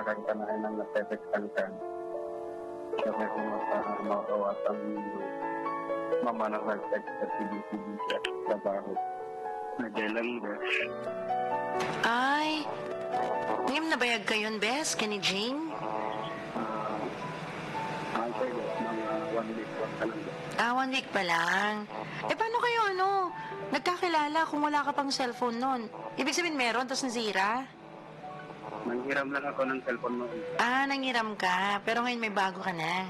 akan ka na nang napepektan ka. Kaya kung makawasan mama na nag-text sa CBCB sa trabaho. Nagailang bes. Ay, ngayon nabayag kayo, Bes, Kenny Jane? Answer bes, mga 1 week pa lang. 1 week pa lang. Paano kayo, nagkakilala kung wala ka pang cellphone nun? Ibig sabihin meron, tapos nasira? Nanghiram lang ako ng cellphone noon. Nanghiram ka, pero ngayon may bago ka na.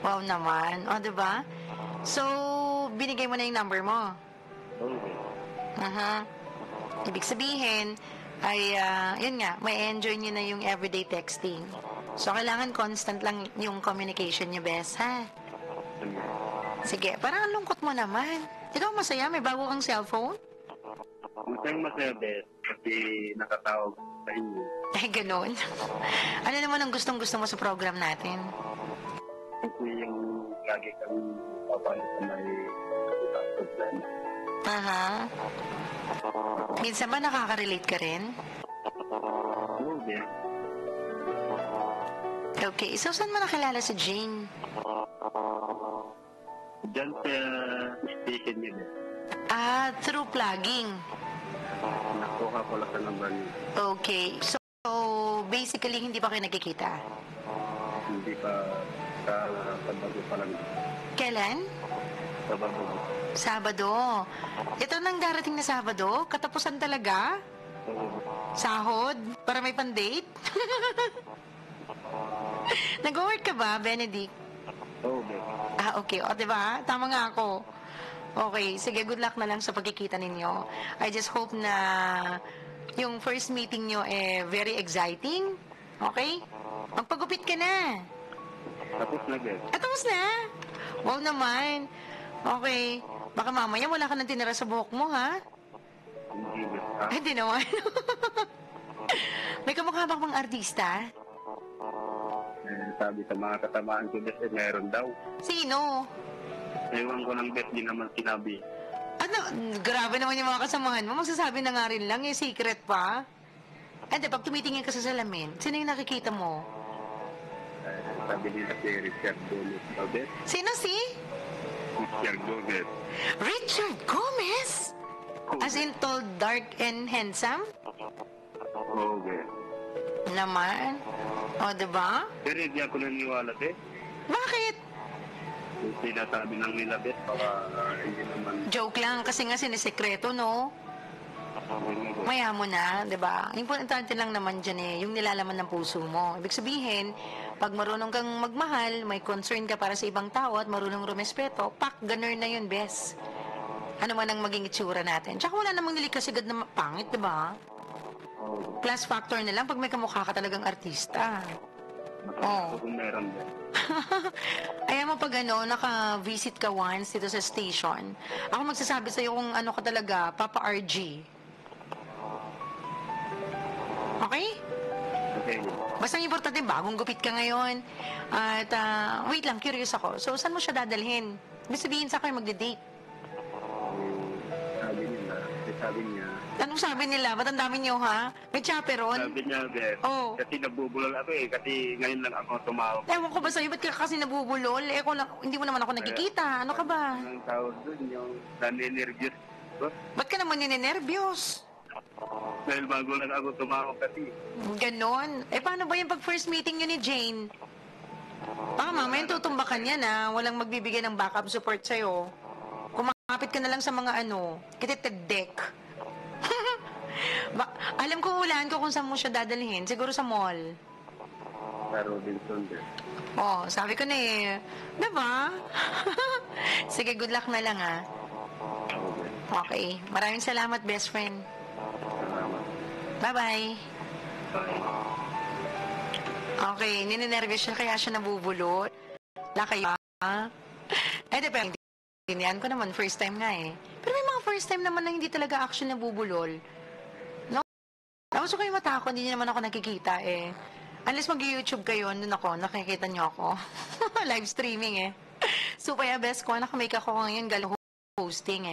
Wow naman. O, diba? So, binigay mo na yung number mo? Okay. Ibig sabihin, ay, yun nga, may enjoy nyo na yung everyday texting. So, kailangan constant lang yung communication nyo, Bes, ha? Sige, parang ang lungkot mo naman. Ikaw masaya, may bago kang cellphone? Masaya, Bes, kasi nakatawag sa inyo. Ganun. Ano naman ang gustong-gusto mo sa program natin? Kasi yung lagi kang papalit na may problema. Minsan ba nakaka-relate ka rin? Oo, Bes. Okay, so saan mo nakilala si Jane? Diyan sa station niya, Bes. Through plugging. Nakuha ko lang sa number niya. Okay, so basically hindi pa kayo nagkikita? Hindi pa sa bago pa lang. Kailan? Sa bago. Sabado. Ito nang darating na Sabado? Katapusan talaga? Sahod? Para may pan-date? Nag-work ka ba, Benedict? Oo, Bes. Okay. O, diba? Tama nga ako. Okay. Sige, good luck na lang sa pagkikita ninyo. I just hope na yung first meeting nyo very exciting. Okay? Magpagupit ka na. Tapos na, Bes. Tapos na? Wow naman. Okay. Baka mamaya wala ka nang tinira sa buhok mo, ha? Hindi, Bes. Hindi naman. May kamukha bang mga artista? Sabi sa mga katamaan ko, Bes, meron daw. Sino? Ewan ko ng Bes, di naman sinabi. Grabe naman yung mga kasamahan mo. Magsasabi na nga rin lang, yung secret pa. Hindi, pag tumitingin ka sa salamin, sino yung nakikita mo? Sabi nila si Richard Gomez daw, Bes. Sino si? Richard Gomez. Richard Gomez? As in tall, dark, and handsome? Oo, Bes. Naman. O, diba? Pero hindi ako naniwala, Bes. Bakit? Yung sinasabi ng nila, Bes, baka hindi naman. Joke lang, kasi nga sinisekreto, no? Maya mo na, di ba? Importante lang naman dyan yung nilalaman ng puso mo. Ibig sabihin, pag marunong kang magmahal, may concern ka para sa ibang tao at marunong rumespeto, ganun na yun, Bes. Ano man ang maging itsura natin. Tsaka wala namang nilikasigad na pangit, di ba? Plus factor na lang pag may kamukha ka talagang artista. Kung meron, Bes. Ayan mo pag naka-visit ka once dito sa station, ako magsasabi sa'yo kung ano ka talaga, Papa RG. Okay? Okay. Basta ang importante, bagong gupit ka ngayon. At, wait lang, curious ako. So, saan mo siya dadalhin? Ibig sabihin sa kayo magde-date? Sabi niya. Anong sabi nila? Ba't ang dami niyo, ha? May chaperon? Sabi niya, Bes. Oh. Kasi nabubulol ako kasi ngayon lang ako tumawag. Ewan ko ba sa'yo? Ba't ka kasi nabubulol? Hindi mo naman ako nakikita. Ano ka ba? Ang tawag doon, yung naninervyos ko. Ba't ka naman ninenervyos? Dahil bago lang ako tumawag kasi. Ganon. Paano ba yung pag first meeting nyo ni Jane? Baka mamaya tutumbakan yan, ha? Walang magbibigay ng backup support sa'yo. Kumapit ka na lang sa mga kititagdek. Alam ko, hulaan ko kung saan mo siya dadalhin. Siguro sa mall. Sa Robinson din. Sabi ko na Diba? Sige, good luck na lang, ha? Okay. Maraming salamat, best friend. Salamat. Bye-bye. Bye. Okay, ninenervyos siya kaya siya nabubulot. Wala kayo, ha? Depende. Yan ko naman, first time nga Pero may mga first time naman na hindi talaga action nabubulol. No? Tapos kayo matakot, hindi naman ako nakikita Unless mag-YouTube kayo, nun ako, nakikita niyo ako. Live streaming So, kaya best ko, nakamake ako ngayon galing hosting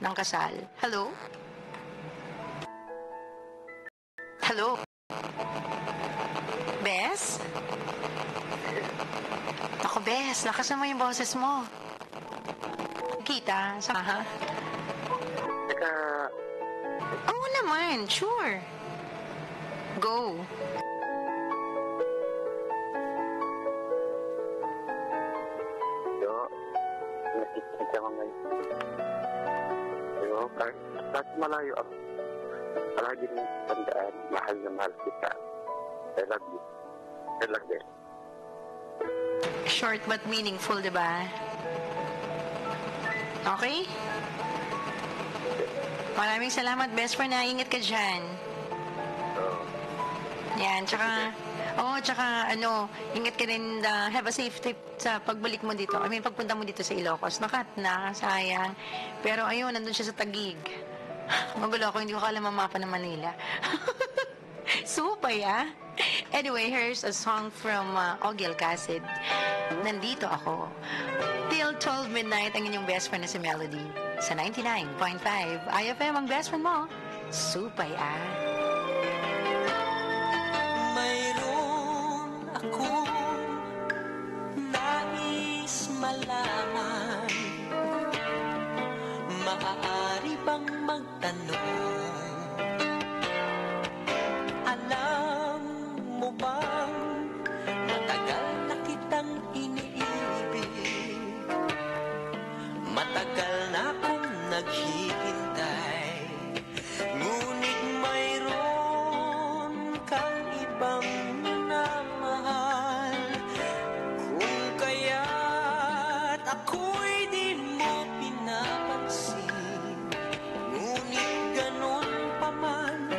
ng kasal. Hello? Hello? Yes, lakasan mo yung boses mo. Kita, sa ha? Teka, Oo naman, sure. Go. yo, nakikita ko ngayon. Yo, kahit malayo ako, palagi mong tandaan, mahal na mahal kita. I love you. I love you. Short but meaningful, di ba? Okay? Maraming salamat, best friend, na ingat ka dyan. So, Yan, tsaka, ingat ka rin, have a safe trip sa pagbalik mo dito. I mean, pagpunta mo dito sa Ilocos. Sayang. Pero ayun, nandun siya sa Taguig. Magulo ako, hindi ko alam ang mapa ng Manila. Supay, ah. Anyway, here's a song from Ogie Alcacid. Nandito ako. Till 12 midnight, ang inyong best friend na si Melody. Sa 99.5, IFM, ang best friend mo. Supay, ah. Mayroon akong nais malaman. Maaari bang magtanong? Alam mo bang matagal na kitang iniibig? Matagal na akong naghihintay. Ngunit mayroon kang ibang minamahal. Kung kaya't ako'y di mo pinapansin. Ngunit ganun pa man,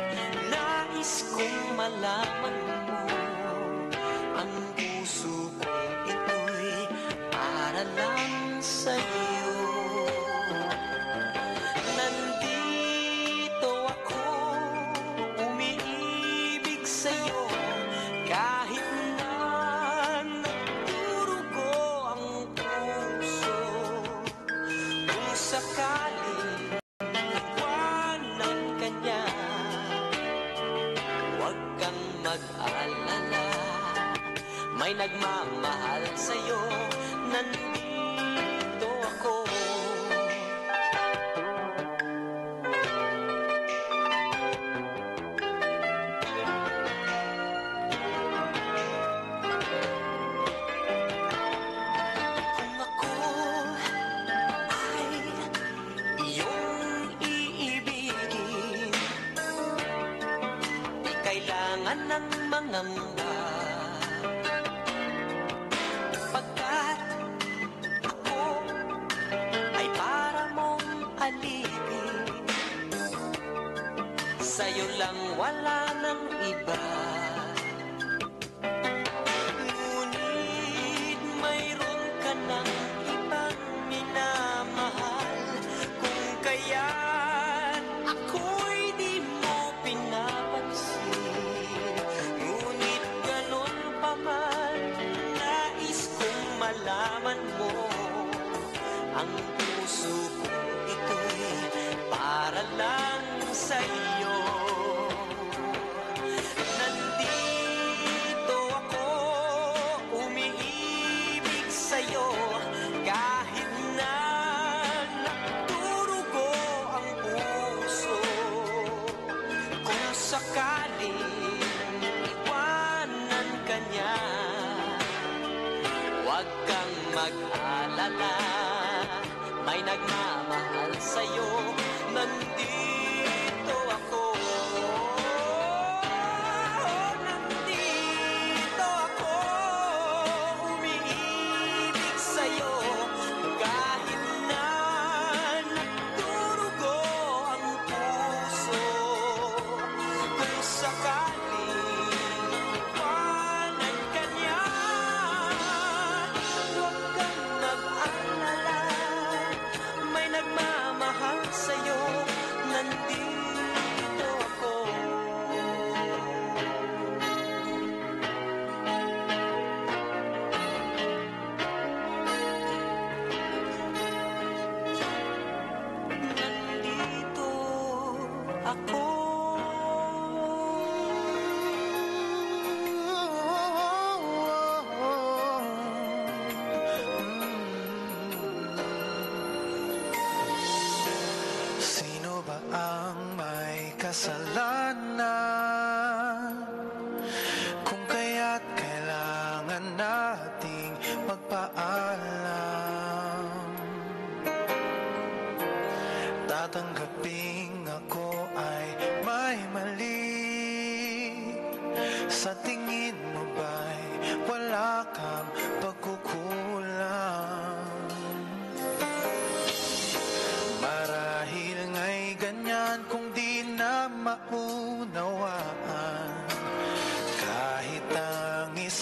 nais kong malaman mo. Ang puso kong ito'y para lang sa'yo. Nandito ako, umiibig sa'yo, kahit na nagdurugo ang puso. Kung sakaling iwanan ka niya, huwag kang mag-alala. May nagmamahal sa'yo, nandito ako. Kung ako ay iyong iibigin, di kailangan ng mangamba. Pagkat ako ay para mong alipin, sa'yo lang wala ng iba. Ngunit mayroon ka ng ibang minamahal. Kung kaya't ako'y di mo pinapansin. Ngunit ganun pa man, nais kong malaman mo. Ang puso kong ito'y para lang sa'yo. Nandito ako, umiibig sa'yo, kahit na nagdurugo ang puso. Kung sakaling iwanan ka niya, huwag kang mag-alala. May nagmamahal sa'yo, nandito ako. Nandito ako, umiibig sa'yo, kahit na nagdurugo ang puso. Kung sakaling iwanan ka niya, huwag kang mag-alala. May nagmamahal sa'yo,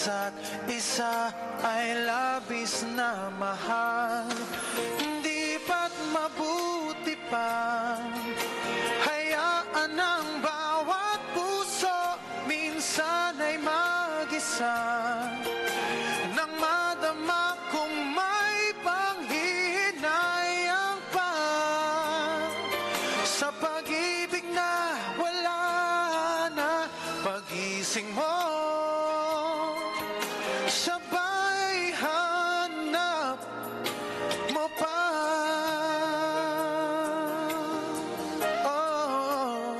isa't isa ay labis na mahal. Hindi ba't mabuti pa hayaan ang bawat puso minsan ay mag-isa, nang madama kung may panghihinayang pa sa pag-ibig na wala na. Pagising mo sabay hanap mo pa. Oh,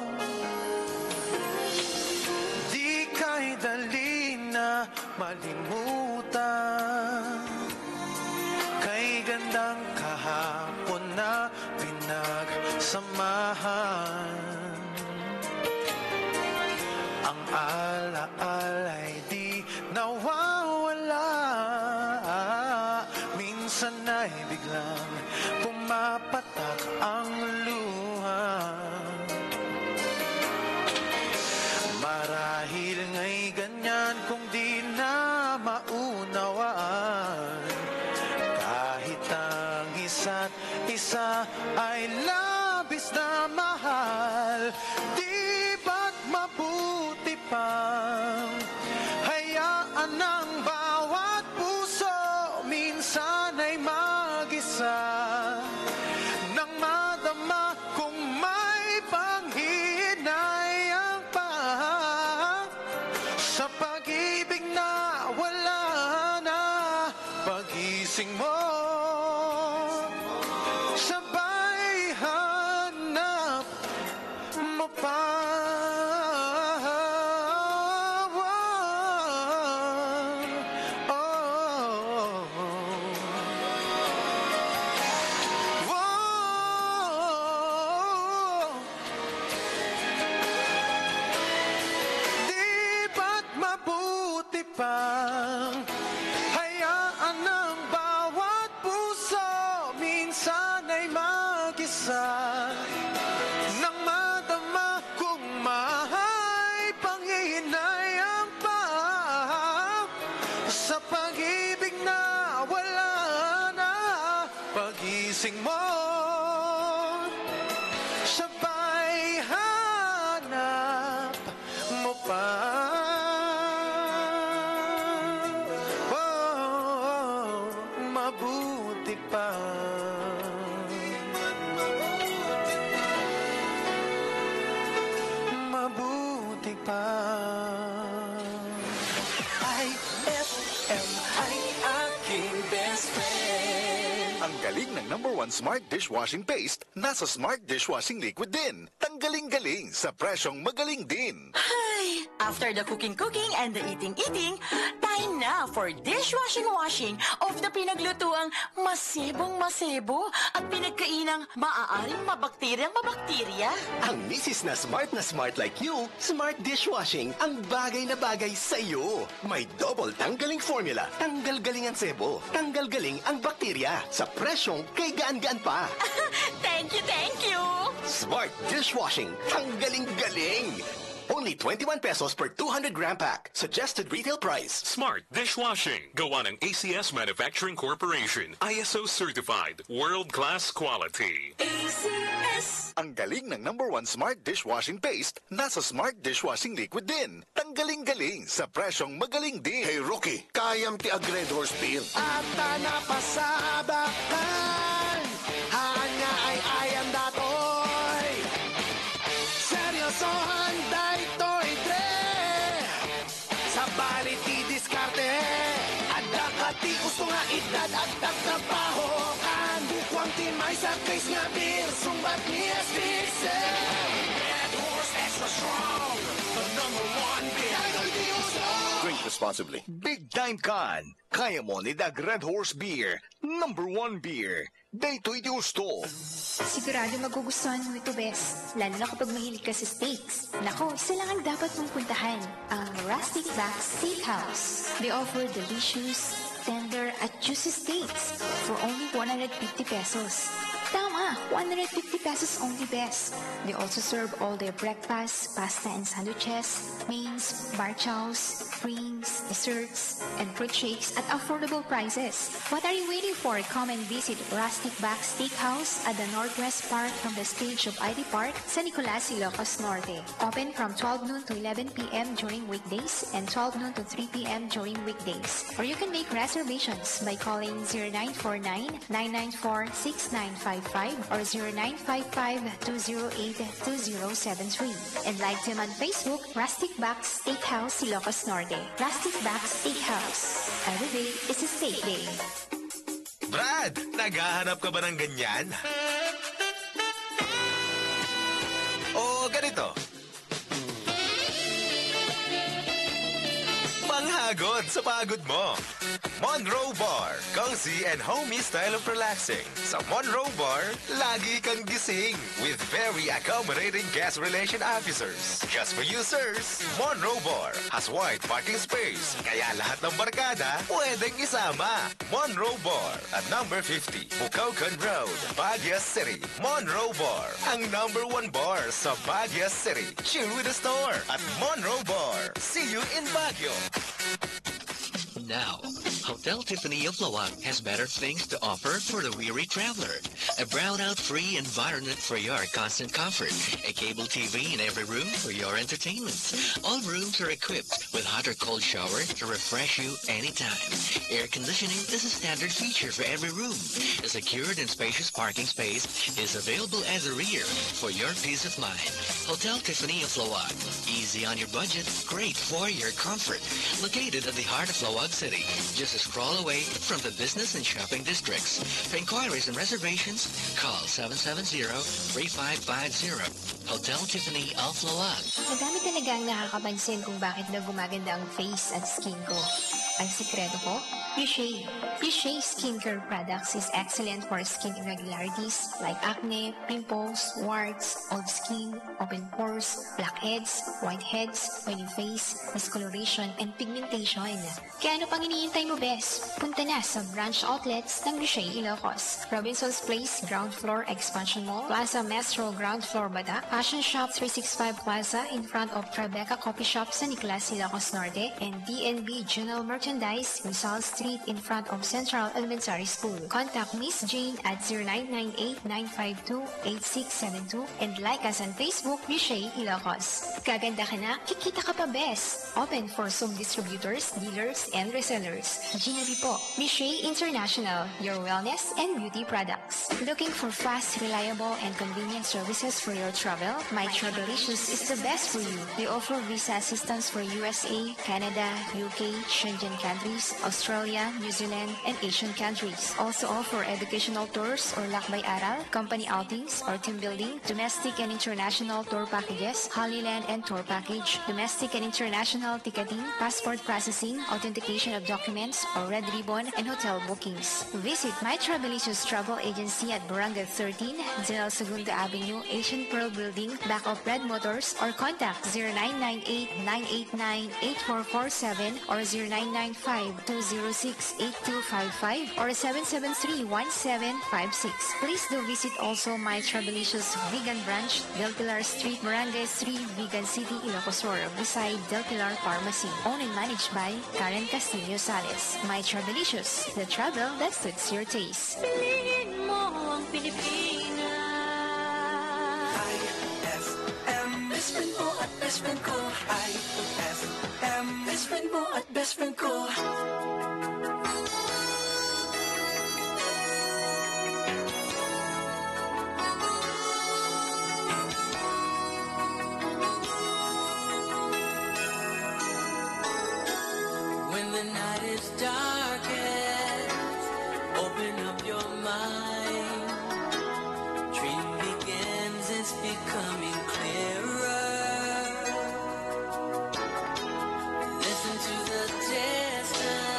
di ka'y dali na malimutan kay gandang kahapon na pinagsamahan. Ang alaala'y di nawawala, minsan ay biglang pumapatak ang luha. Marahil nga'y ganyan kung di na maunawaan, kahit ang isa't isa ay labis na mahal. Di ba't mabuti pang hayaan ang bawat puso minsan ay mag-isa, nang madama kung may panghihinayang pa sa pag-ibig na wala na. Pagising mo sabay hanap mo pa. Pang hayaan ang bawat puso minsan ay mag-isa, nang madama kung may panghihinayang pa sa pag-ibig na wala na. Pagising mo sabay hanap mo pa. Mabuti pa, mabuti pa. IFM ay aking best friend. Ang galing ng #1 Smart Dishwashing Paste nasa Smart Dishwashing Liquid din. Tanggaling-galing sa presyong magaling din. Ay, after the cooking and the eating, time na for dishwashing of the pinaglutuang masebong-masebo at pinagkainang maaaring mabakterya. Ang misis na smart like you, Smart Dishwashing ang bagay na bagay sa iyo. May double tanggaling formula, tanggal galing ang sebo, tanggal galing ang bakterya sa presyong kay gaan-gaan pa. Thank you! Smart Dishwashing, tanggaling galing. Only 21 pesos per 200-gram pack. Suggested retail price. Smart Dishwashing. Gawa ng ACS Manufacturing Corporation. ISO certified. World-class quality. ACS. Ang galing ng #1 Smart Dishwashing Paste nasa Smart Dishwashing Liquid din. Tanggaling-galing sa presyong magaling din. Hey Rocky, kayam ti Red Horse Beer. At napasabakan hanya ay ayam datoy. Seryosohan daytoy dre sa balit i-diskarte. Ada kati gusto nga edad at trabaho kan bukwang timay sa case nga beer sumbat ni SBC. Red Horse extra strong, the #1 beer. Drink responsibly. Big time kan. Kaya mo ni Red Horse Beer. #1 beer. Daytoy di gusto. Sigurado magugustuhan mo ito, Bes. Lalo na kapag mahilig ka sa steaks. Nako, isa lang ang dapat mong puntahan. Ang Rustic Back Steakhouse. They offer delicious, tender, at juicy steaks for only 150 pesos. Tama! Ah, 150 pesos only, best. They also serve all their breakfast, pasta and sandwiches, mains, bar chows, drinks, desserts, and fruit shakes at affordable prices. What are you waiting for? Come and visit Rustic Back Steakhouse at the Northwest Park from the stage of ID Park, San Nicolas, Ilocos Norte. Open from 12 noon to 11 p.m. during weekdays and 12 noon to 3 p.m. during weekdays. Or you can make reservations by calling 0949-994-6955 or 0955-208-2073. And like them on Facebook, Rustic Back Steakhouse, Ilocos Norte. Rustic Back Steakhouse. Every day is a steak day. Brad, naghahanap ka ba ng ganyan? O ganito? Panghagod sa pagod mo. Monroe Bar, cozy and homey style of relaxing. Sa Monroe Bar, lagi kang gising with very accommodating guest relation officers. Just for you, sirs, Monroe Bar has wide parking space, kaya lahat ng barkada pwedeng isama. Monroe Bar at number 50, Bucaucan Road, Baguio City. Monroe Bar, ang number 1 bar sa Baguio City. Chill with the store at Monroe Bar. See you in Baguio. Now, Hotel Tiffany of Lawag has better things to offer for the weary traveler. A brownout-free environment for your constant comfort. A cable TV in every room for your entertainment. All rooms are equipped with hot or cold shower to refresh you anytime. Air conditioning is a standard feature for every room. A secured and spacious parking space is available at the rear for your peace of mind. Hotel Tiffany of Lawag. Easy on your budget, great for your comfort. Located at the heart of Lawag City, just a scroll away from the business and shopping districts. For inquiries and reservations, call 770-3550. Hotel Tiffany of Lawag. Madami talaga ang nakakapansin kung bakit daw gumaganda ang face at skin ko. Ang sekreto ko? Boucher. Boucher skincare products is excellent for skin irregularities like acne, pimples, warts, old skin, open pores, blackheads, whiteheads, oily face, discoloration, and pigmentation. Kaya ano pang iniintay mo, bes? Punta na sa branch outlets ng Boucher Ilocos. Robinson's Place, ground floor, Expansion Mall, Plaza Mestro, ground floor, Bada, Fashion Shop 365 Plaza in front of Tribeca Coffee Shop, San Nicolas, Ilocos Norte, and DNB General Merchandise, Rizal Street in front of Central Elementary School. Contact Miss Jane at 0998-952-8672 and like us on Facebook, Boucher Ilocos. Kaganda ka na? Kikita ka pa, bes! Open for some distributors, dealers, and resellers. Gina po, Boucher International, your wellness and beauty products. Looking for fast, reliable, and convenient services for your travel? My Travelicious is the best for you. They offer visa assistance for USA, Canada, UK, Schengen countries, Australia, New Zealand, and Asian countries. Also offer educational tours or lakbay-aral, company outings or team building, domestic and international tour packages, Holy Land and tour package, domestic and international ticketing, passport processing, authentication of documents, or red ribbon and hotel bookings. Visit My Travelicious Travel Agency at Barangay 13, General Segundo Avenue, Asian Pearl Building, back of Red Motors, or contact 0998-989-8447 or 0995-206-8255 or 773-1756. Please do visit also My Travelicious Vegan Branch, Del Pilar Street, Barangay 3, Vegan City, Ilocos Sur, beside Del Pilar Pharmacy. Owned and managed by Karen Castillo Sales. My Travelicious, the travel that suits your taste. Piliin mo ang Pilipinas. IFM, best friend mo at best friend ko. IFM, best friend mo at best friend ko. When the night is darkest, open up your mind. Dream begins, it's becoming clearer. Listen to the distance.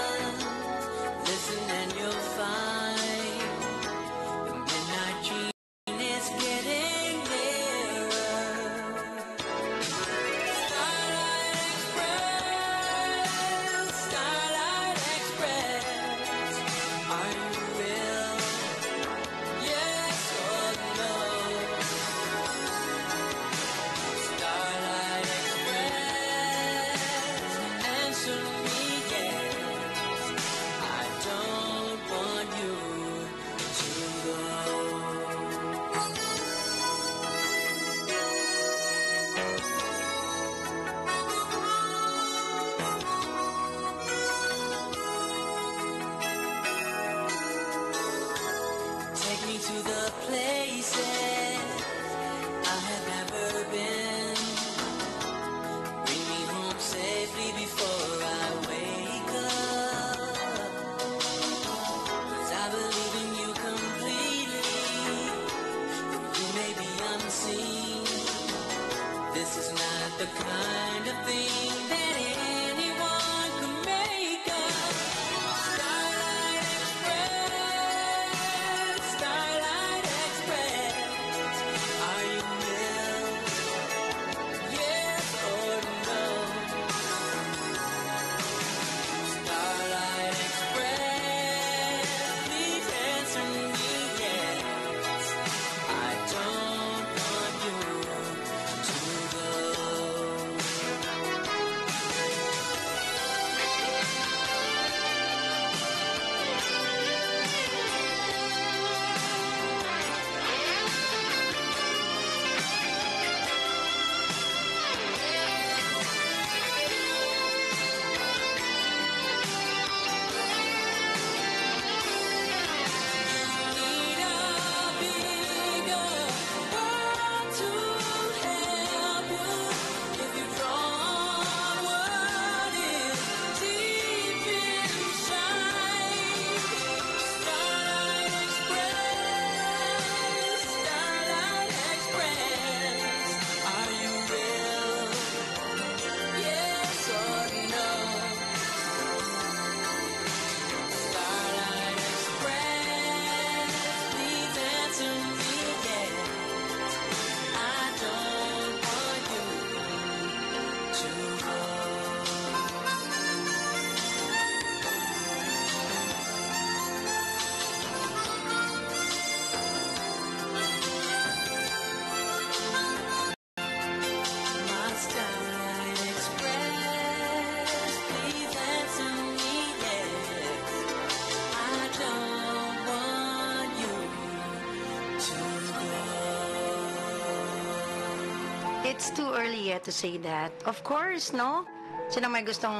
it's too early yet to say that. Of course, no? Sino may gustong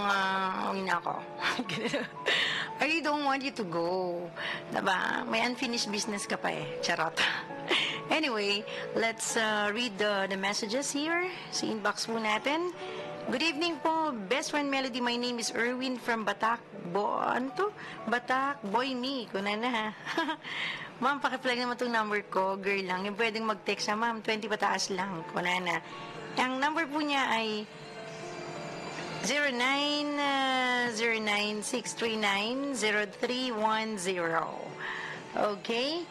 uwi na ako? I don't want you to go. Diba? May unfinished business ka pa eh. Charot. Anyway, let's read the messages here sa inbox po natin. Good evening po, best friend Melody. My name is Erwin from Batak. Ano to? Batak, boy me. Kuna na ha. Ma'am, pakiplag naman itong number ko. Girl lang. Yung pwedeng mag-text na, ma'am. 20 pataas lang. Kuna na. Ang number po niya ay 0909-639-0310. Okay?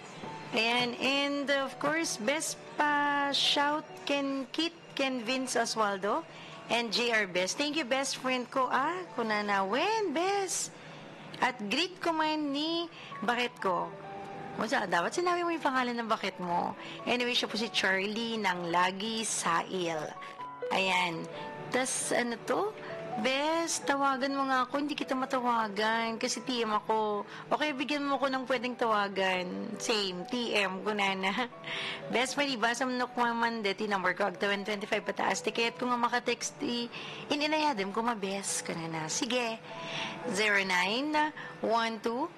And of course, best pa shout Kit, Vince Oswaldo, and JR Best. Thank you, best friend ko. Kunana, when, best? At greet ko man ni bakit ko. Dapat sinabi mo yung pangalan ng bakit mo. Anyway, siya po si Charlie ng Lagi Sail. Ayan. Tas, ano to? Best, tawagan mo nga ako. Hindi kita matawagan kasi TM ako. Okay, bigyan mo ako ng pwedeng tawagan. Same, TM, kunana. Best, may ibasa mo na kumamande. Number ko, agtawan 25 pataas. Tiket ko nga makatext. Ininayadam ko mabes. Kunana. Sige. 0862.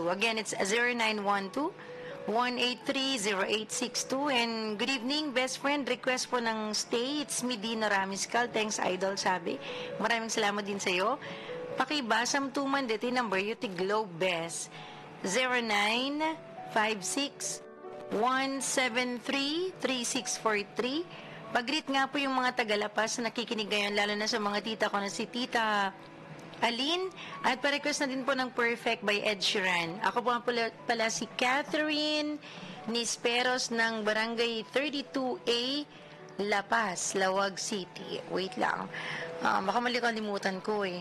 Again, it's 0912-183-0862. And good evening, best friend. Request po ng stay. It's Medina Ramiscal. Thanks, Idol, sabi. Maraming salamat din sa'yo. Pakibasam tuman dito number yung Globe Best. 0956-173-3643. Pag-greet nga po yung mga Tagalapas na nakikinig ngayon, lalo na sa mga tita ko na si Tita Aline, at pa-request na din po ng Perfect by Ed Sheeran. Ako po pala si Catherine Nisperos ng Barangay 32A, La Paz, Lawag City. Wait lang. Baka malikalimutan ko eh.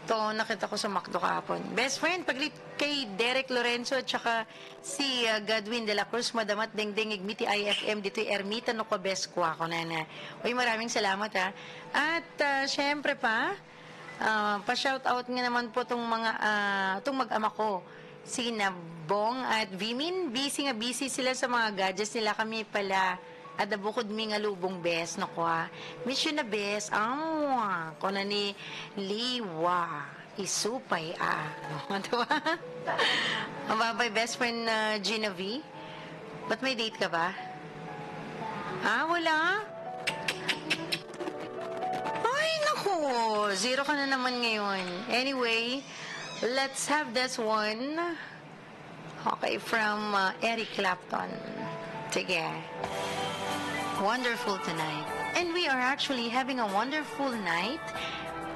Ito, nakita ko sa McDo kahapon. Best friend, pag-greet kay Derek Lorenzo at saka si Godwin de la Cruz, Madamat Dengdeng Igmiti IFM, dito Ermita no Best ko ako na. Uy, maraming salamat ha. At syempre pa, pa-shoutout nga naman po itong mag-ama ko. Si Nabong at Vimin. Busy sila sa mga gadgets nila. Kami pala. At bukod mi nga lubong bes. Naku ha. Miss you na bes. Kuna ni Liwa. Isupay Diba? Mababay best friend Gina V. Ba't may date ka ba? Wala? Zero ka na naman ngayon. Anyway, let's have this one. Okay, from Eric Clapton. Sige. Wonderful tonight. And we are actually having a wonderful night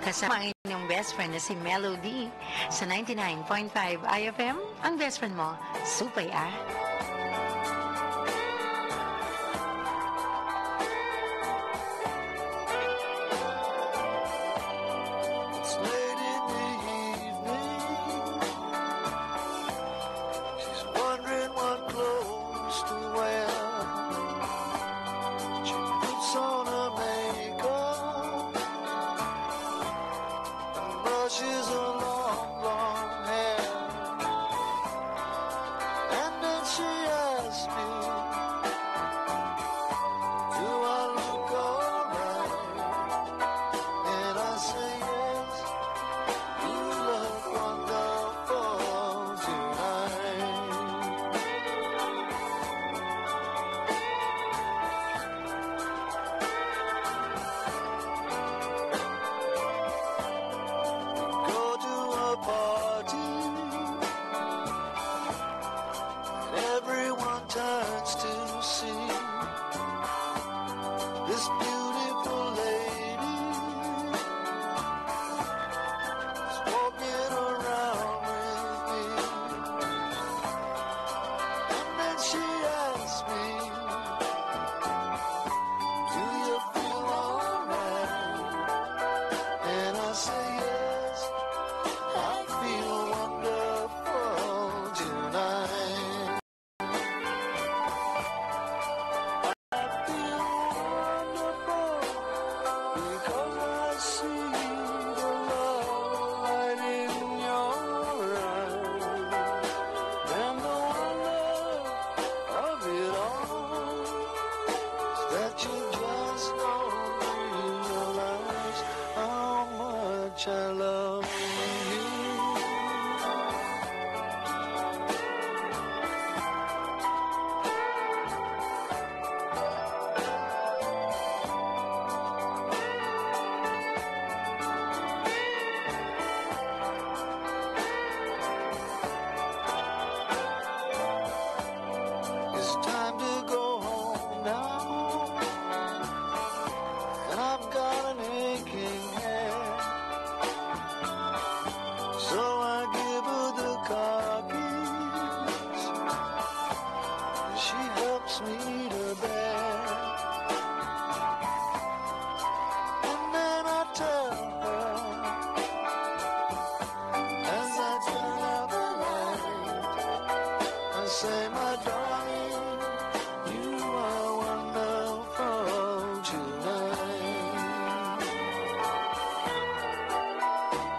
kasama ang inyong best friend na si Melody sa 99.5 IFM. Ang best friend mo, Supay just don't realize how much I love you. It's time to go home now, and I've got an aching head. So I give her the car keys, and she helps me to bed. And then I tell her, as I turn out the light, I say, my darling, you are wonderful tonight.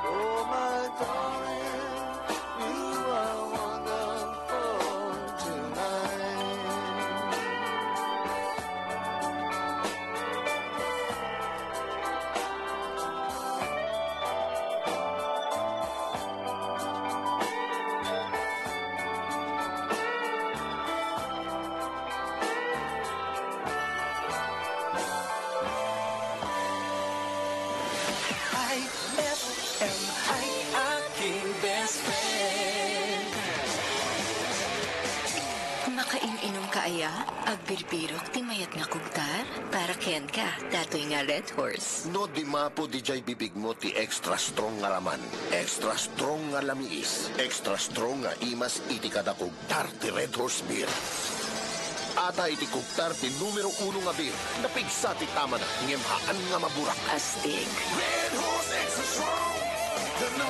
Oh, my darling, you are wonderful tonight. IFM ay aking best friend. Makain-inom ka aya, agbirbirok ti mayat nga kugtar, para ken ka, datoy nga Red Horse. No di mapo di jay bibig mo ti extra strong nga laman. Extra strong nga lamiis. Extra strong nga imas iti kadakugtar ti Red Horse Beer. Ata iti kugtar ti numero 1 nga beer. Napigsa ti tama na ngemhaan nga maburak. Astig. Red Horse Extra Strong, the #1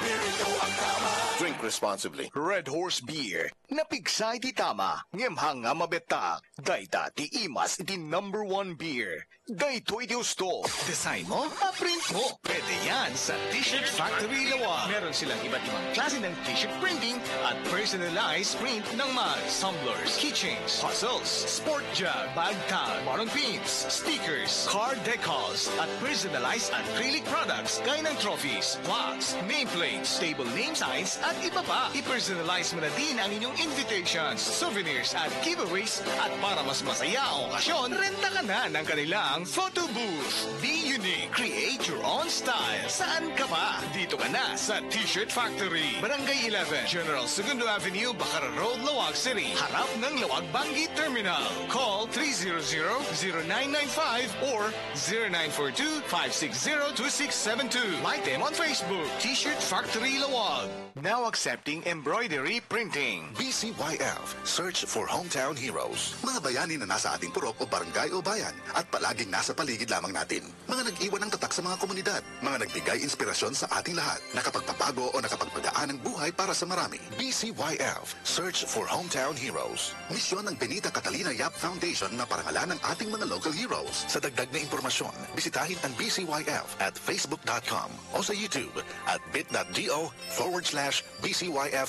beer ito ang tama. Drink responsibly. Red Horse Beer. Napigsa iti tama. Ngemhang nga mabetak. Dayta ti imas iti #1 beer. Dayto iti gusto. Design mo? Print mo. Pwede yan sa T-Shirt Factory Lawa. Meron silang iba't ibang klase ng t-shirt printing at personalized print ng mugs, tumblers, keychains, puzzles, sport jug, bag tag, bottom pins, stickers, card decals, at personalized acrylic products gaya ng trophies, plaques, nameplates, table name signs, at iba pa. I-personalize mo na din ang inyong invitations, souvenirs, at giveaways. At para mas masaya ang okasyon, renta ka na ng kanilang photo booth. Be unique. Create your own style. Saan ka pa? Dito ka na sa T-Shirt Factory. Barangay 11, General Segundo Avenue, Bacara Road, Lawag City. Harap ng Lawag Bangi Terminal. Call 300-0995 or 0942-560-2672. Like them on Facebook. T-Shirt Factory Lawag. Now accepting embroidery printing. BCYF, Search for Hometown Heroes. Mga bayani na nasa ating purok o barangay o bayan at palaging nasa paligid lamang natin. Mga nag-iwan ng tatak sa mga komunidad. Mga nagbigay inspirasyon sa ating lahat. Nakapagpapago o nakapagpagaan ng buhay para sa marami. BCYF, Search for Hometown Heroes. Misyon ng Benita Catalina Yap Foundation na parangalan ng ating mga local heroes. Sa dagdag na impormasyon, bisitahin ang BCYF at facebook.com o sa YouTube at bit.do/BCYF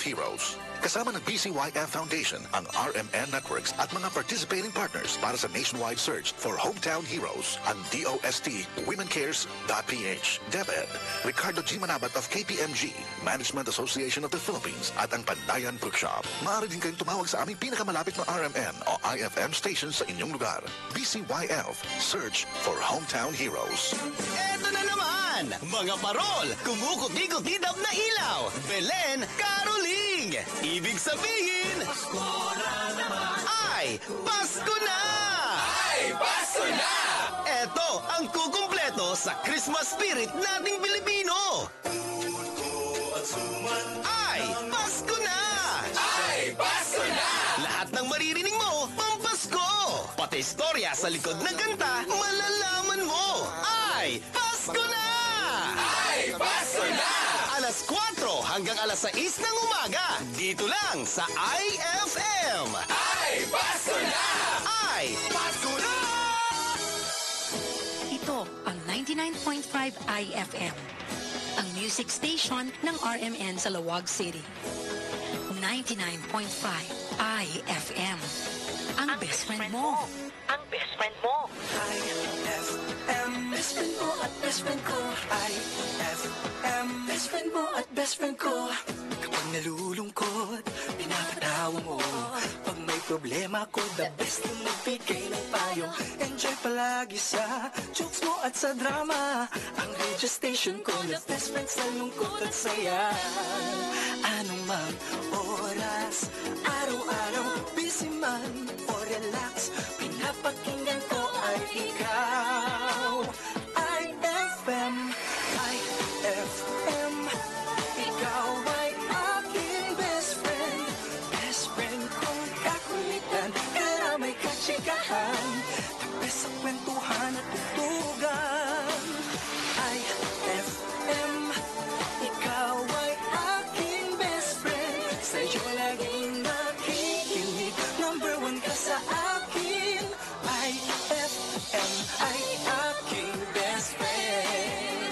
Heroes. Kasama ng BCYF Foundation, ang RMN Networks at mga participating partners para sa nationwide search for hometown heroes, ang DOST WomenCares.ph, DepEd, Ricardo G. Manabat of KPMG, Management Association of the Philippines at ang Pandayan Bookshop. Maaari din kayong tumawag sa aming pinakamalapit na RMN o IFM station sa inyong lugar. BCYF, Search for Hometown Heroes. Eto na naman! Mga parol! Kumukuti-kutidap na ilaw! Belen Caroling! Ibig sabihin... Pasko na naman! Ay! Pasko na! Ay! Pasko na! Eto ang kukumpleto sa Christmas spirit nating Pilipino! Ay! Pasko na! Ay! Pasko na! Lahat ng maririnig mo, pampasko! Pati istorya sa likod ng kanta, malalaman mo! Ay! Pasko na! Ay! Pasko na! Alas 4 hanggang alas 6 ng umaga, dito lang sa IFM! Ay! Pasko na! Ay! Pasko na! Ito ang 99.5 IFM, ang music station ng RMN sa Lawag City. 99.5 IFM, ang best friend mo. Ang best friend mo. best friend ko. IFM, best friend mo at best friend ko. Kapag nalulungkot, pinapatawa mo. Pag may problema ko, the best na nagbigay ng payo. Enjoy palagi sa jokes mo at sa drama. Ang radio station ko, the best friend sa lungkot at saya. Anong mang oras, araw-araw, busy man o relax, pinapakinggan ko ay ikaw. IFM, IFM, ikaw ay aking best friend. Best friend kong kakulitan, karamay katsikahan, tapos sa kwentuhan at tutugan. IFM, ikaw ay aking best friend. Sa'yo laging nakikinig, number one ka sa akin. IFM ay aking best friend.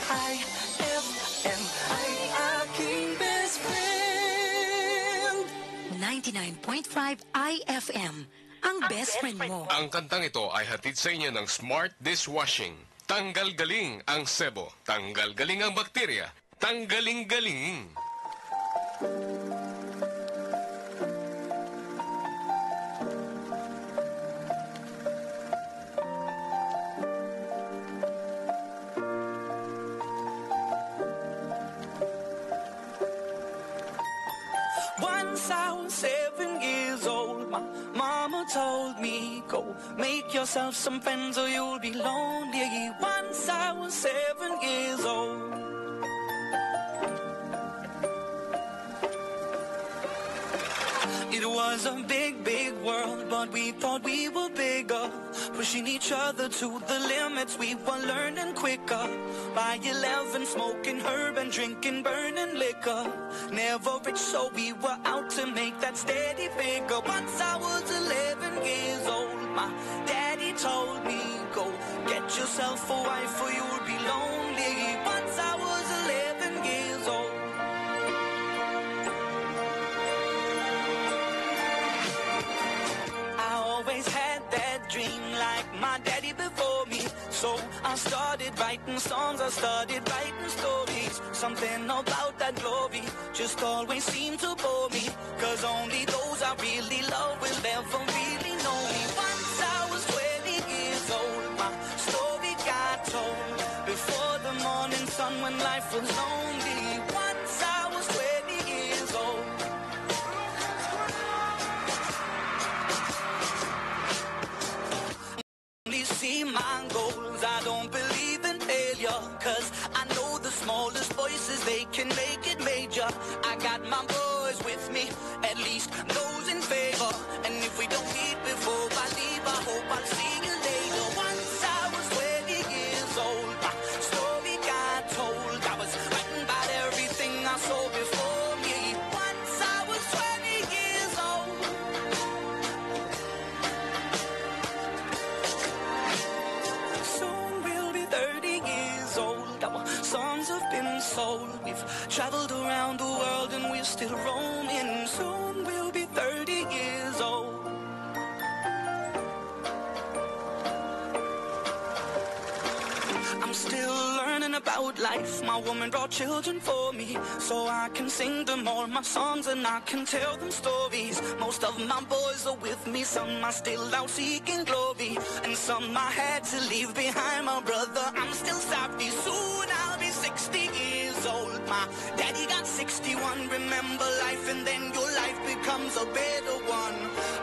IFM ay aking best friend. 99.5 IFM, ang best friend mo. Ang kantang ito ay hatid sa inyo ng Smart Dishwashing. Tanggal galing ang sebo, tanggal galing ang bakterya, tanggaling galing. Once I was 7 years old, my mama told me, go make yourself some friends or you'll be lonely. Once I was 7 years old. It was a big, big world, but we thought we were bigger. Pushing each other to the limits, we were learning quicker. By 11, smoking herb and drinking burning liquor. Never rich, so we were out to make that steady figure. Once I was 11 years old, my daddy told me, go get yourself a wife or you'll be lonely. Once I was 11 years old. Always had that dream like my daddy before me. So I started writing songs, I started writing stories. Something about that glory just always seemed to bore me. Cause only those I really love will ever really know me. Once I was 20 years old, my story got told. Before the morning sun when life was lonely. Once I was 20 years old. See my goals, I don't believe in failure, cause I know the smallest voices, they can make it major. I got my boys with me, at least those in favor. And if we don't meet before I leave, I hope I'll see you later. Once I was 20 years old, my story got told. I was writing about everything I saw before me. Once I was 20 years old. Songs have been sold. We've traveled around the world and we're still roaming. Soon we'll be 30 years old. I'm still learning about life. My woman brought children for me, so I can sing them all my songs and I can tell them stories. Most of my boys are with me, some are still out seeking glory, and some I had to leave behind. My brother, I'm still sorry. Soon I'll be 60 years old. My daddy got 61. Remember life and then your life becomes a better one.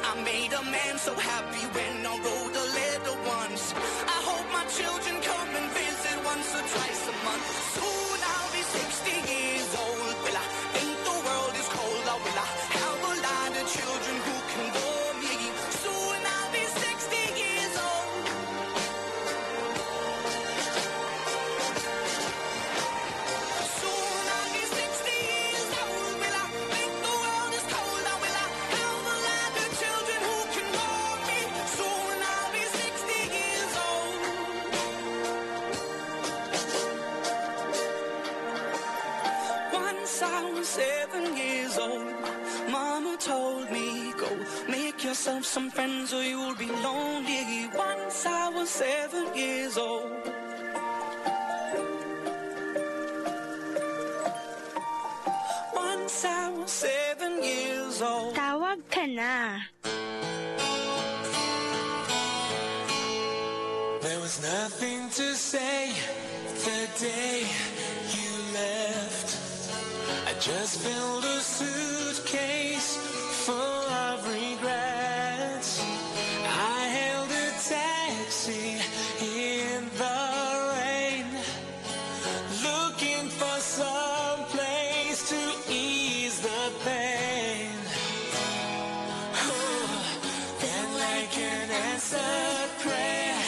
I made a man so happy when I wrote a letter once. I hope my children come and visit once or twice a month. Soon I'll be 60 years old. Will I think the world is cold, or will I have a lot of children who can bore me? Soon I'll be 60 years old. Soon I'll be 60 years old. Will I think the world is cold, or will I have a lot of children who can bore me? Soon I'll be 60 years old. Once I was 7 years old, Mama told me, go make yourself some friends or you'll be lonely. Once I was 7 years old. Ayan na. There was nothing to say the day you left. I just filled a suitcase full of regrets. I hailed a taxi in the rain, looking for some place to ease the pain. Oh, then like an answered prayer,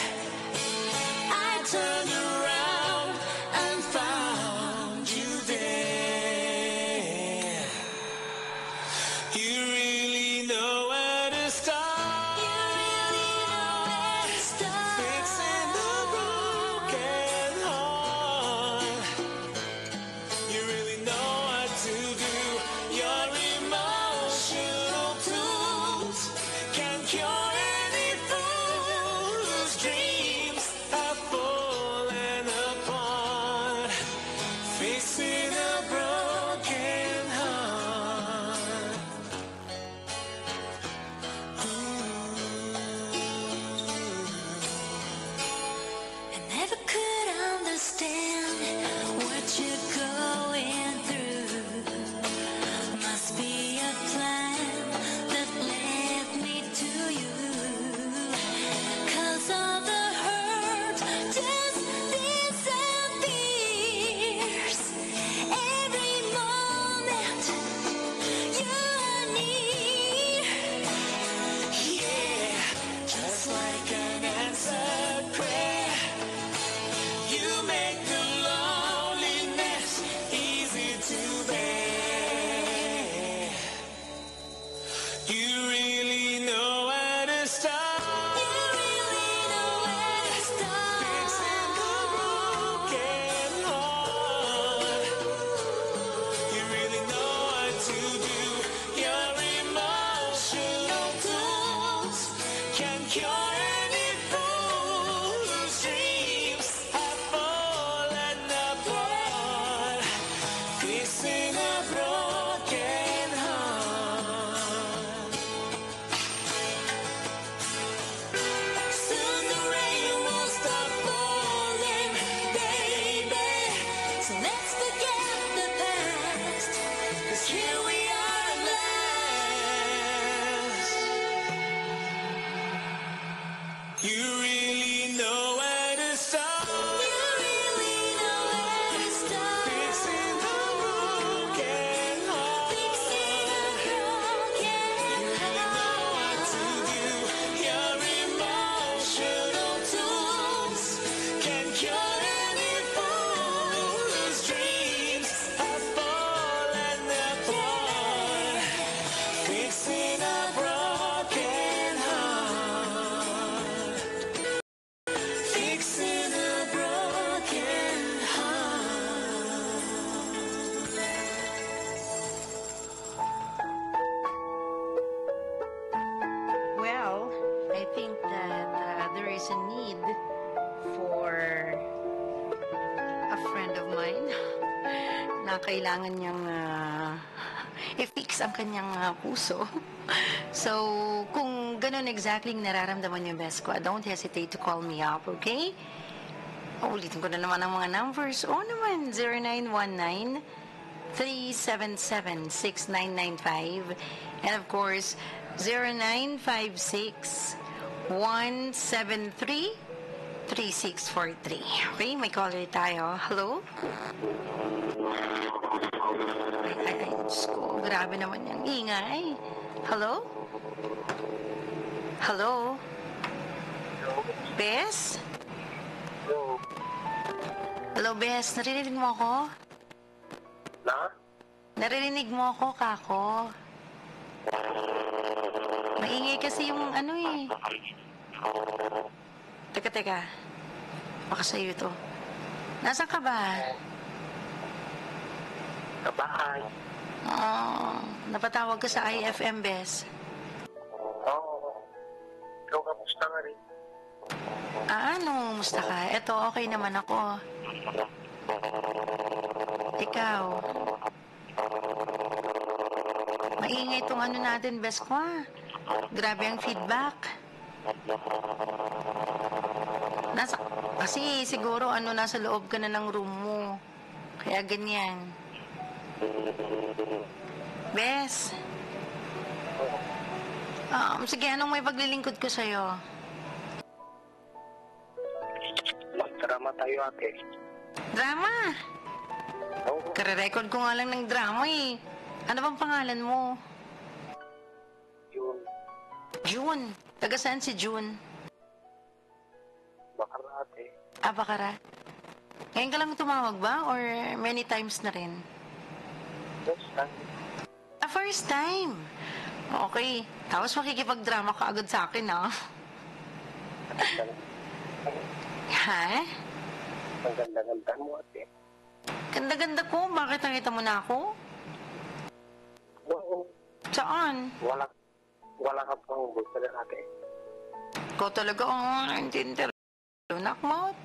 I turned around and found you there. You really know where to start. Fixing the broken heart. You really know what to do. Your emotional tools can cure any fool whose dreams have fallen apart. Fixing a broken heart. I never could understand what you're going through. Must be a plan that led me to you. 'Cause all the hurt just disappears every moment you're near. Yeah, just like an answered prayer. You make the loneliness easy to bear. You really know where to start. Fixing the broken heart. You really know what to do. Your emotional tools can cure any fool whose dreams have fallen apart. Fixing a broken heart. Soon the rain will stop falling, baby. So let's forget the past, 'cause here we are at last. You really know where to start. Fixing the broken heart. You really know what to do. Your emotional tools can cure any fool whose dreams have fallen apart. Fixing a broken heart. Fixing a broken heart. Well, I think that there is a need for a friend of mine na kailangan niyang i-fix ang kanyang puso. So, kung ganun exactly ang nararamdaman yung best ko, don't hesitate to call me up, okay? Ulitin ko na naman ang mga numbers. Oo naman, 0919-377-6995. And of course, 0956-173-3643. Okay, may caller tayo. Hello? Ay, Diyos ko, grabe naman yung ingay. Hello? Hello? Bes? Hello, Bes. Naririnig mo ako? Naririnig mo ako, kako? Maingay kasi yung ano eh. Teka. Baka sa'yo to. Nasaan ka ba? Sa bahay. Napatawag ka sa IFM, Bes. Oo. Ikaw kamusta nga rin? Ano? Musta ka? Eto, okay naman ako. Ikaw? Maingay itong ano natin, best ko ah. Grabe ang feedback. Kasi siguro nasa loob ka na ng room mo. Kaya ganyan. Bes. Sige, anong may paglilingkod ko sa'yo? Magdrama tayo, ate. Drama? Kare-record ko nga lang ng drama eh. Ano bang pangalan mo? June. June. Taga saan si June? Bakara, ate. Bakara. Ngayon ka lang tumawag ba? Or many times na rin? First time. First time. Okay. Tapos makikipag-drama ka agad sa akin, ha? Ha? Ang ganda-ganda mo, ate. Ganda-ganda ko? Bakit nakita mo na ako? Oo. Saan? Wala ka pang gusto na, ate. Ikaw talaga, naintindihan. Nakmot.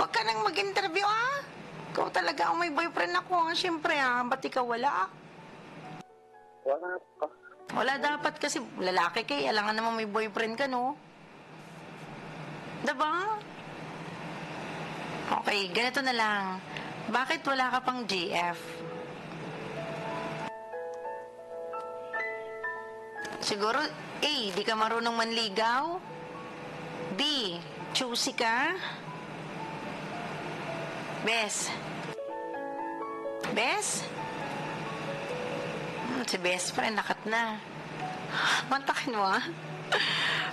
Huwag ka nang mag-interview, ah. Ikaw talaga ang may boyfriend ako, siyempre, ba't ikaw wala? Wala pa. Wala dapat kasi lalaki kay, alangan naman may boyfriend ka, no? Diba? Okay, ganito na lang. Bakit wala ka pang GF? Siguro, A, di ka marunong manligaw? B, choosy ka? Bes? Bes? Si best friend, nakat na. Mantakin mo, ah.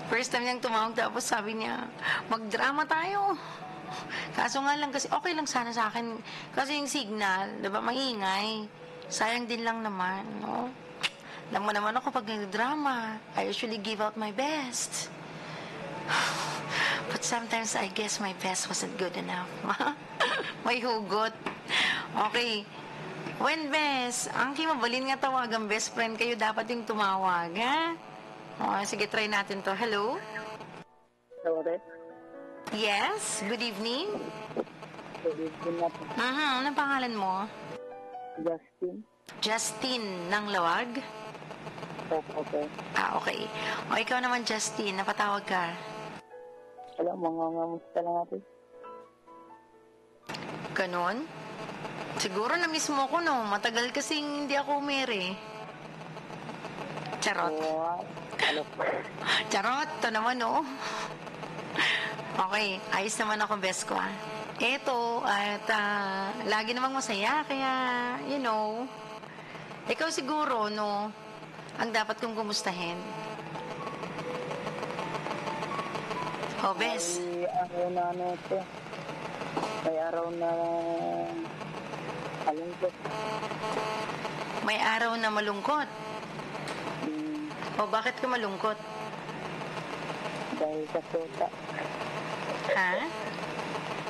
First time niyang tumawag, tapos sabi niya, magdrama tayo. Kaso nga lang kasi, okay lang sana sa akin. Kasi yung signal, diba, maingay. Sayang din lang naman, no? Alam mo naman ako pag nagdrama, I usually give out my best. But sometimes I guess my best wasn't good enough. May hugot. Okay. When best, ang kimabalin nga tawagan best friend kayo, dapat yung tumawag, ha? Sige, try natin to. Hello? Hello, ate. Yes, good evening. Good evening, ate. Anong pangalan mo? Justin. Justin ng Lawag? Okay. Okay. O, ikaw naman, Justin, napatawag ka. Wala, mangangamusta lang, ate. Ganon? Siguro na-miss mo ko, no? Matagal kasing hindi ako umere. Charot. Ano po? Charot, to naman, no? Okay, ayos naman ako, best ko, ah. Eto, at lagi namang masaya, kaya, you know, ikaw siguro, no, ang dapat kong kumustahin. Oh, best. May araw na ito. May araw na malungkot. May araw na malungkot? O, bakit ka malungkot? Dahil sa syota. Ha?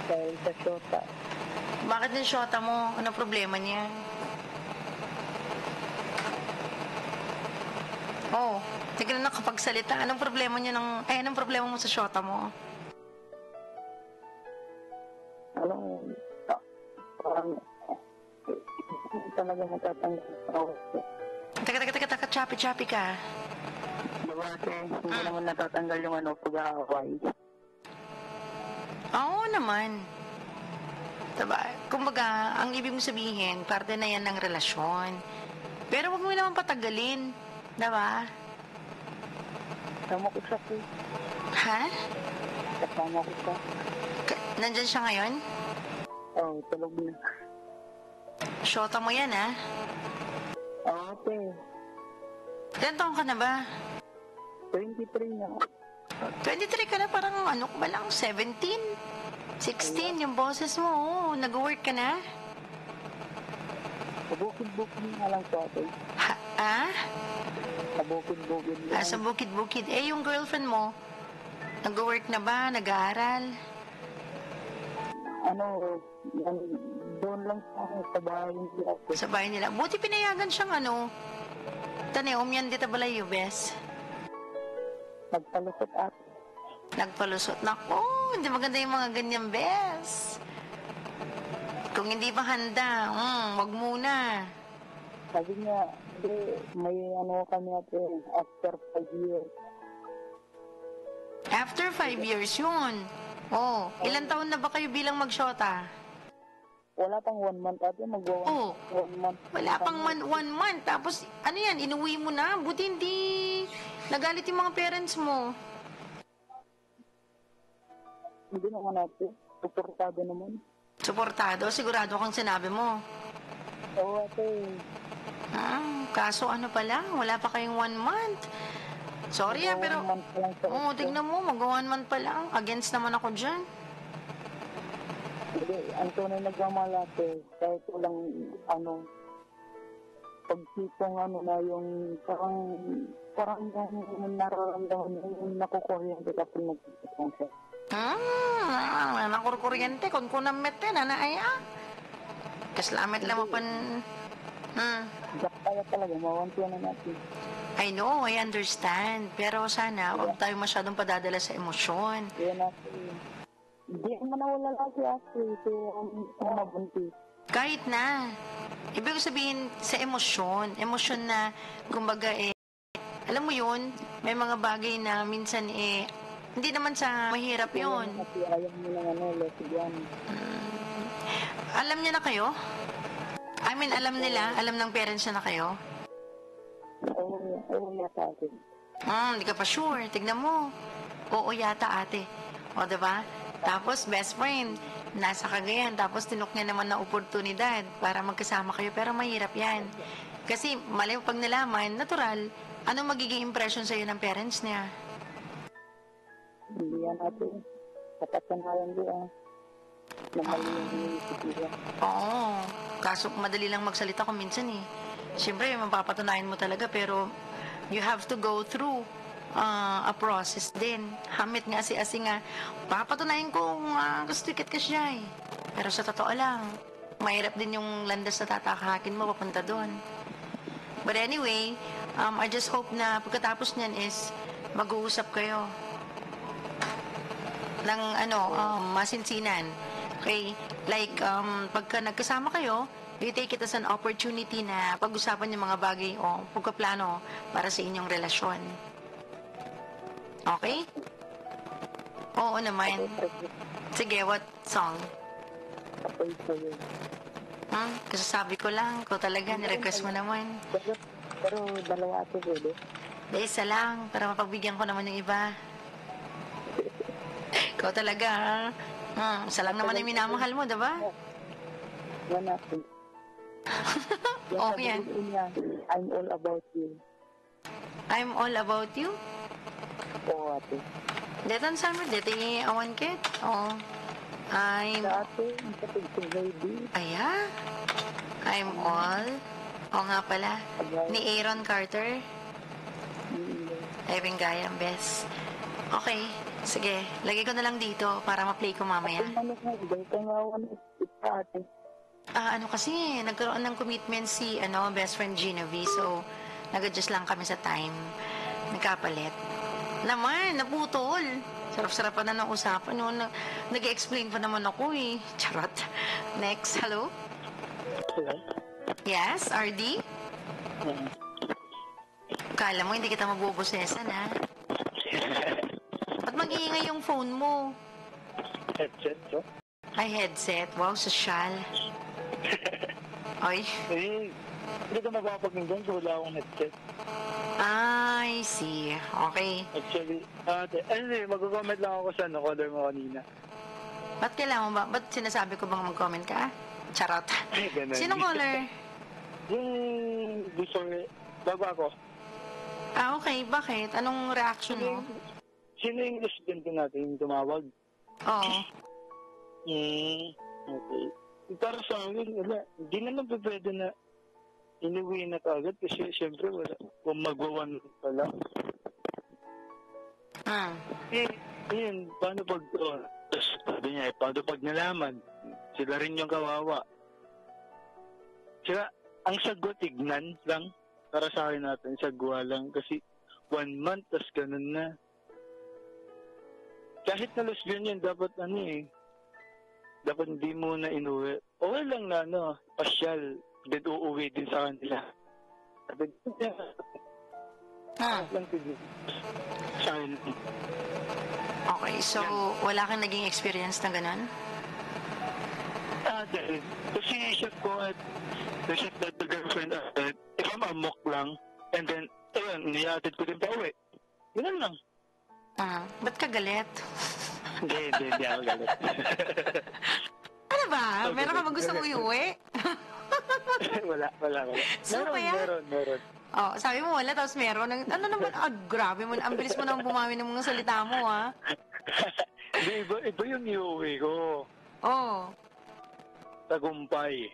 Dahil sa syota. Bakit yung syota mo? Ano problema niya? Oh, hindi ka na nakapagsalita. Anong problema niya anong problema mo sa syota mo? Parang talaga natatanggap ako. Taka, choppy ka. Diba, ate, hindi naman natatanggal yung pag-aaway. Oo naman. Diba? Kumbaga, ang ibig mo sabihin, parte na yan ng relasyon. Pero huwag mo naman patagalin. Diba? Kasama ko siya po. Ha? Kasama ko siya. Nandyan siya ngayon? Oo, tulog na. Shota mo yan, ha? Oo, ate. Ilan taong ka na ba? 23 na. 23 ka na, parang ano ba lang, 17? 16, yung boses mo, nag-work ka na? Bukid-bukid nga lang po, ate. Ha? Sa bukid-bukid lang. Sa bukid-bukid. Yung girlfriend mo, nag-work na ba? Nag-aaral? Doon lang sa bahay nila. Sa bahay nila. Buti pinayagan siyang Tane, umyan dita balayo, bes. Nagpalusot, ate. Nagpalusot. Naku, hindi maganda yung mga ganyan, bes. Kung hindi pa handa, wag muna. Sabi niya, may ano kami ate, after 5 years. After 5 years yun. Oh, ilang taon na ba kayo bilang magsyota? Wala pang 1 month ate, Oh, 1 month. wala pang 1 month. Tapos, ano yan, inuwi mo na. Buti hindi nagalit yung mga parents mo. Hindi naman ate, suportado naman. Suportado? Sigurado kang sinabi mo. Oo ate. Kaso ano pa lang, wala pa kayong 1 month. Sorry pero... tignan mo, mag-1 month pa lang. Against naman ako dyan. Hindi, ang tunay nagmamahal ate, kahit walang pagsipong na yung parang yung nararamdaman yung nakukuryente kapag nagsisipong siya. Nakurkuryente, kung kunamit yan, aya. Kaslamet lang mo pan... Kaya talaga, mawantiyan na natin. I know, I understand. Pero sana, huwag tayo masyadong padadala sa emosyon. Yan ate. Hindi naman nawala lagi ate. Kaya nabuntis. Kahit na. Ibig sabihin sa emosyon. Emosyon na, kumbaga alam mo yun, may mga bagay na minsan hindi naman sa mahirap yun. Ayaw mo lang lesbian. Alam niya na kayo? I mean, alam nila? Alam ng parents na kayo? Oo yata ate. Hindi ka pa sure. Tignan mo. Oo yata ate. O, diba? Tapos, best friend, nasa Cagayan. Tapos, tinok niya naman na oportunidad para magkasama kayo. Pero mahirap yan. Kasi, mali pag nalaman, natural, anong magiging impression sa'yo ng parents niya? Hindi yan ate. Kapatanayan diyan. Oo. Kaso madali lang magsalita kung minsan Siyempre, mapapatunayan mo talaga pero you have to go through a process din. Hamit nga si nga, papatunayan ko gusto ikit ka siya Pero sa totoo lang, mahirap din yung landas na tatakakin mo papunta doon. But anyway, I just hope na pagkatapos niyan is mag-uusap kayo ng masinsinan. Okay? Like, pagka nagkasama kayo, you take it as an opportunity na pag-usapan yung mga bagay o pagkaplano para sa inyong relasyon. Okay? Oo naman. Sige, what song? Kasasabi ko lang, ko talaga, nirequest mo naman. Pero dalawa ito pwede? Isa lang, para mapagbigyan ko naman yung iba. Ikaw talaga, isa lang naman yung minamahal mo, diba? Yan natin. Okay yan. I'm all about you. I'm all about you? Oo, ate. Detan summer, deti awan kit. Oo. I'm... Ate, ang kapag baby. Aya? I'm all... Oo nga pala. Ni Aaron Carter. Ay, Bingayang, best. Okay. Sige, lagay ko na lang dito para ma-play ko mamaya. Ano kasi, nagkaroon ng commitment si best friend Genevieve. So, nag-adjust lang kami sa time. Nagkapalit. Naman, naputol. Sarap-sarapan na ng usapan. No? Nag-explain pa naman ako Charot. Next, hello? Hello? Yes, RD? Kala mo, hindi kita mabubusesan, ha? Ba't mag-iingay yung phone mo? Headset, so? Ay, headset. Wow, sosyal. Ay. Hindi ka mapapakinggan so wala akong headset. I see. Okay. Actually, anyway, mag-comment lang ako sa caller mo kanina. Ba't kailangan ba? Ba't sinasabi ko bang mag-comment ka? Charot. Sinong caller? Yung before, bago ako. Okay. Bakit? Anong reaction mo? Sino yung resident natin yung tumawag? Oo. Okay. Para sa akin, wala. Hindi naman pwede na inuwi na kagad kasi siyempre wala. Kung magwawan pa lang. Yun, paano pag sabi niya, paano pag nalaman? Sila rin yung kawawa. Saka, ang sagot, tignan lang. Para sa akin natin, sagwa lang. Kasi 1 month, tas ganun na. Kahit na lesbian yun, dapat dapat hindi mo na inuwi. okay lang na, pasyal. Then uuwi din sa kanila. Sabi niya, lang sa akin. Okay, so wala kang naging experience na ganun? Dahil, kasi chef ko at the chef that the girlfriend if I'm amok lang, and then, ayun, niatid ko din pa uwi. Ganun lang. Ba't ka galit? Hindi ako galit. Ano ba? Meron ka bang gusto mo iuwi? wala. So, Meron. Oh, sabi mo wala, tapos meron. Ano naman? Grabe mo. Ang bilis mo nang bumawi ng mga salita mo, ha? Hindi, iba yung iuwi ko. Oh. Tagumpay.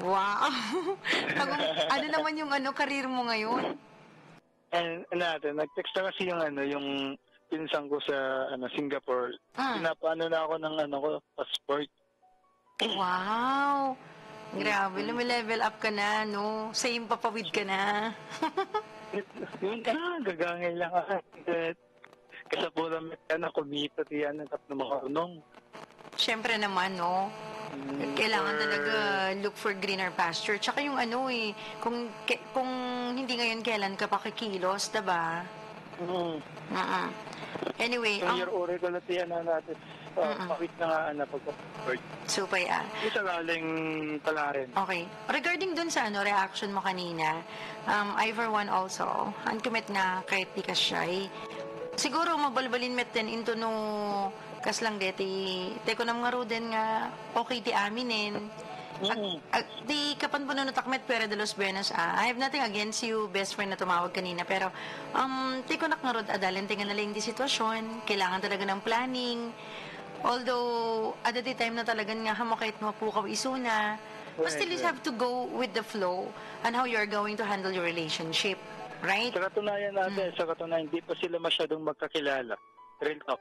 Wow. Ano naman yung career mo ngayon? And nag-text na kasi yung pinsan ko sa Singapore. Pinapaano na ako ng passport. Wow. Grabe, lumilevel up ka na, no? Same papawid ka na. Yun, gagangay lang ako. Kasapulan ka na kumita tiyan ng tapno makarunong. Siyempre naman, no? Kailangan talaga look for greener pasture. Tsaka yung kung hindi ngayon kailan ka pa kikilos, diba? Anyway, year-ore ko na tiyan na natin. Pakit na nga pagka-passport. Super, Isa galing pala rin. Okay. Regarding dun sa reaction mo kanina, I for one also, uncommit nga kahit di ka shy. Siguro mabalbalin met din into no kaslang deti. Teko nam nga ro din nga okay ti aminin. Di kapan po natakmet pera de los buenos I have nothing against you, best friend na tumawag kanina. Pero, teko nak nga ro adalin tinga na lang di sitwasyon. Kailangan talaga ng planning. Although, at the time na talagang nga hamakait mapukaw isuna, but still you have to go with the flow and how you're going to handle your relationship. Right? Sa katunayan natin, hindi pa sila masyadong magkakilala. Real talk.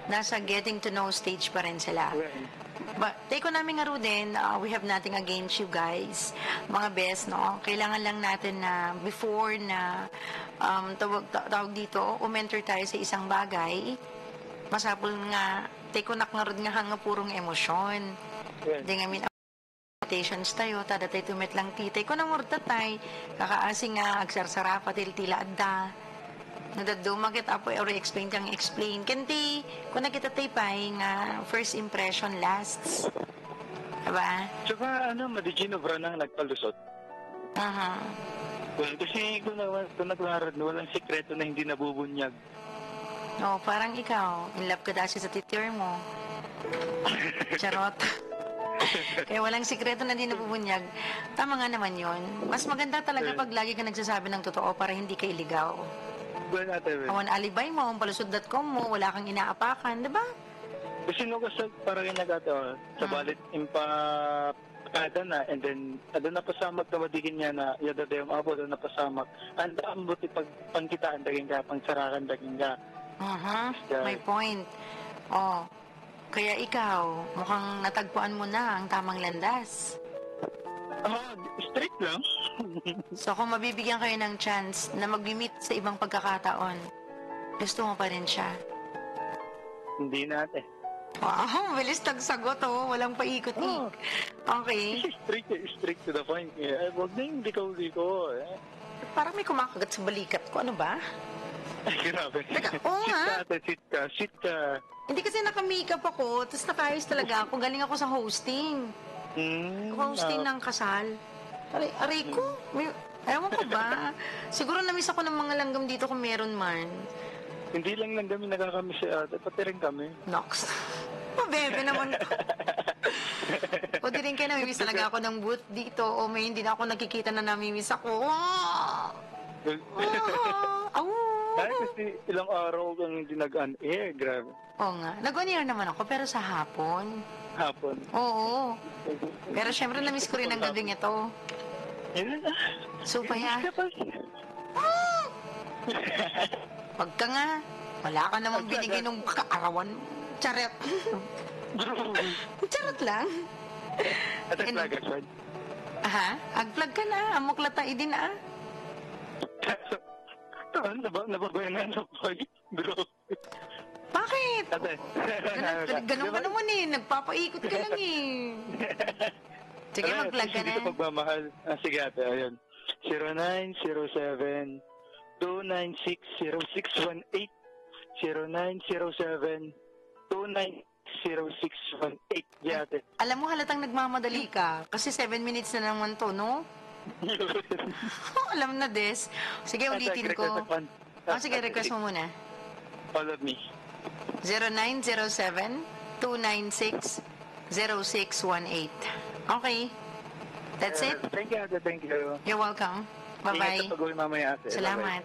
Nasa getting to know stage pa rin sila. But, take ko namin nga ro din, we have nothing against you guys. Mga best, no? Kailangan lang natin na before na tawag dito, umenter tayo sa isang bagay, masapol nga, take ko nga ro nga hanga purong emosyon. Di nga invitations tayo, tada tayo tumit lang ti. Take ko na murta tayo, kakaasing nga, agsarsara pa tila adda. Nadado, makita po, or explain kang explain. Kanti, kung nakita tayo pa, nga first impression lasts. Diba? Tsaka, madiginobra nang nagpalusot. Well, kasi kung naglarad, walang sikreto na hindi nabubunyag. No, parang ikaw, in love ka dasi sa titier mo. Charot. Kaya walang sikreto na di nabubunyag. Tama nga naman yon. Mas maganda talaga pag lagi ka nagsasabi ng totoo para hindi ka iligaw. Awan alibay mo, ang palusod.com mo, wala kang inaapakan, di ba? Kasi parang nagkataon, sa balit kada na, and then, na pasamak na madigin niya na, yada yung abo, na pasamak. Ang daan buti pag pangkitaan, daging ka, pangsarakan, daging ka. May point. Oh, kaya ikaw, mukhang natagpuan mo na ang tamang landas. Straight lang. So, kung mabibigyan kayo ng chance na mag-meet sa ibang pagkakataon, gusto mo pa rin siya? Hindi natin. Wow, bilis tagsagot, walang paikot-ik. Okay. Straight to the point. Huwag na yung dikaw-dikaw. Parang may kumakagat sa balikat ko, ano ba? Ay, grabe. Sit ka. Hindi kasi naka-makeup ako, tapos naka-ayos talaga ako. Galing ako sa hosting. Hosting ng kasal. Aray ko. Ewan ko ba? Siguro na-miss ako ng mga langgam dito kung meron man. Hindi lang langgam yung nakakamiss si ate, pati rin kami. Nox. Bebe naman to. O di rin kayo namimiss talaga ako ng booth dito o may hindi na ako nakikita na namimiss ako. Dahil kasi ilang araw kang hindi nag-on-air, grabe. Oo nga. Nag-on-air naman ako, pero sa hapon. Hapon? Oo. Pero syempre, na-miss ko rin ang gabing ito. So, kaya... Pagka nga, wala ka namang binigay nung kaarawan. Charot. Charot lang. At ang flag, Aha, ag-flag ka na. Amuklata idin na. Nababayan na ng flag, bro. Bakit? Ate. Ganun ka naman eh. Nagpapaikot ka lang eh. Sige, mag-plug ka na. Hindi pagmamahal. Sige ate, ayun. 0907-296-0618. 0907-296-0618. Yeah, ate. Alam mo, halatang nagmamadali ka. Kasi 7 minutes na naman to, no? Alam na, Des. Sige, ulitin ko. Sige, request mo muna. All of me. 0907-296-0618. Okay. That's it. Thank you, ate. Thank you. You're welcome. Bye-bye. Ingat sa pag-uwi mamaya, ate. Salamat.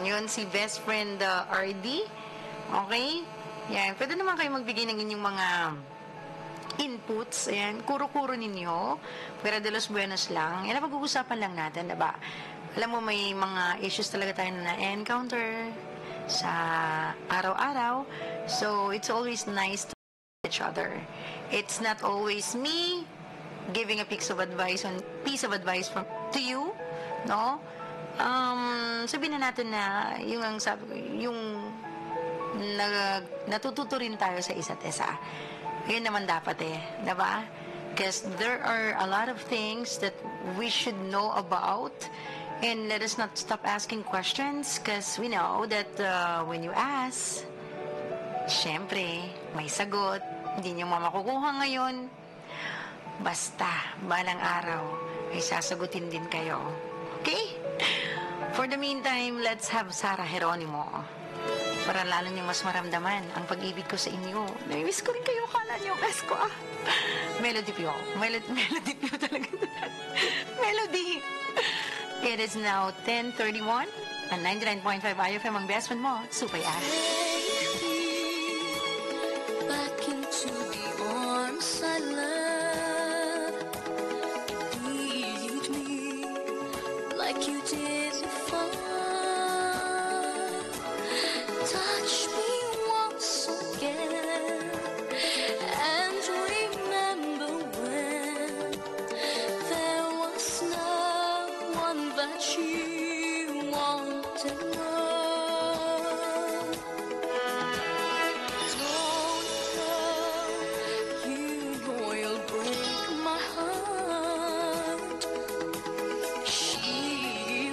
Yun si best friend RD. Okay? Yan. Pwede naman kayo magbigay ng inyong mga inputs. Ayan. Kuro-kuro ninyo. Pero de los buenos lang. Yan ang pag-uusapan lang natin, diba? Alam mo, may mga issues talaga tayo na na-encounter sa araw-araw. So, it's always nice to each other. It's not always me giving a piece of advice from to you, no? Sabihin na natin na yung ang sabi ko, yung natututo rin tayo sa isa't isa. Yun naman dapat eh, diba? Because there are a lot of things that we should know about, and let us not stop asking questions because we know that when you ask, syempre, may sagot. Hindi nyo makukuha ngayon. Basta, balang araw, ay sasagutin din kayo. Okay? For the meantime, let's have Sarah Geronimo. Para lalo niyo mas maramdaman ang pag-ibig ko sa inyo. Namiss ko rin kayo, kala niyo, best ko ah. Melody Pio. Melody Pio talaga. Melody. It is now 10:31 and 99.5 IFM ang best friend mo, Super Ash. Back into the arms I love. Lead me like you did before. Touch me once again and remember when there was no one that you wanted more. Don't go, you know you'll break my heart. She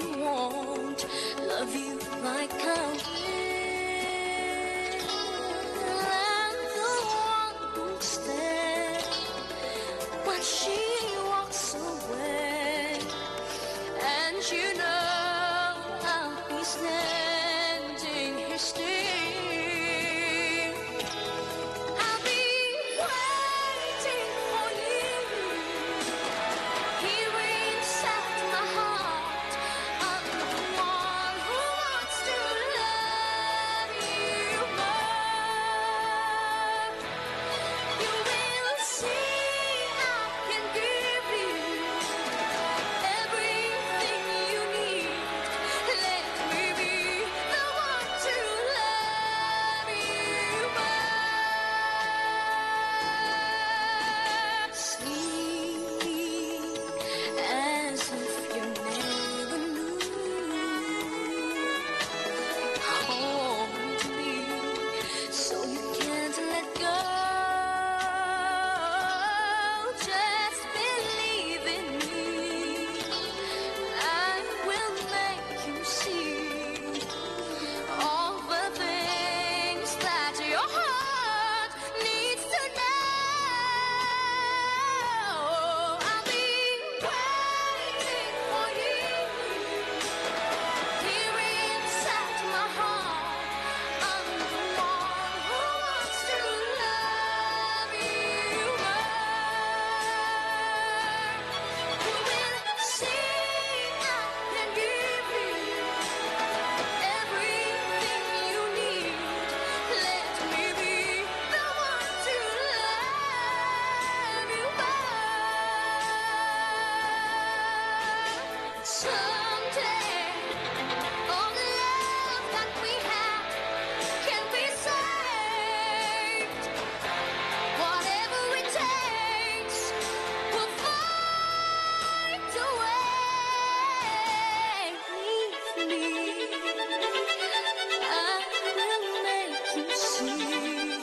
see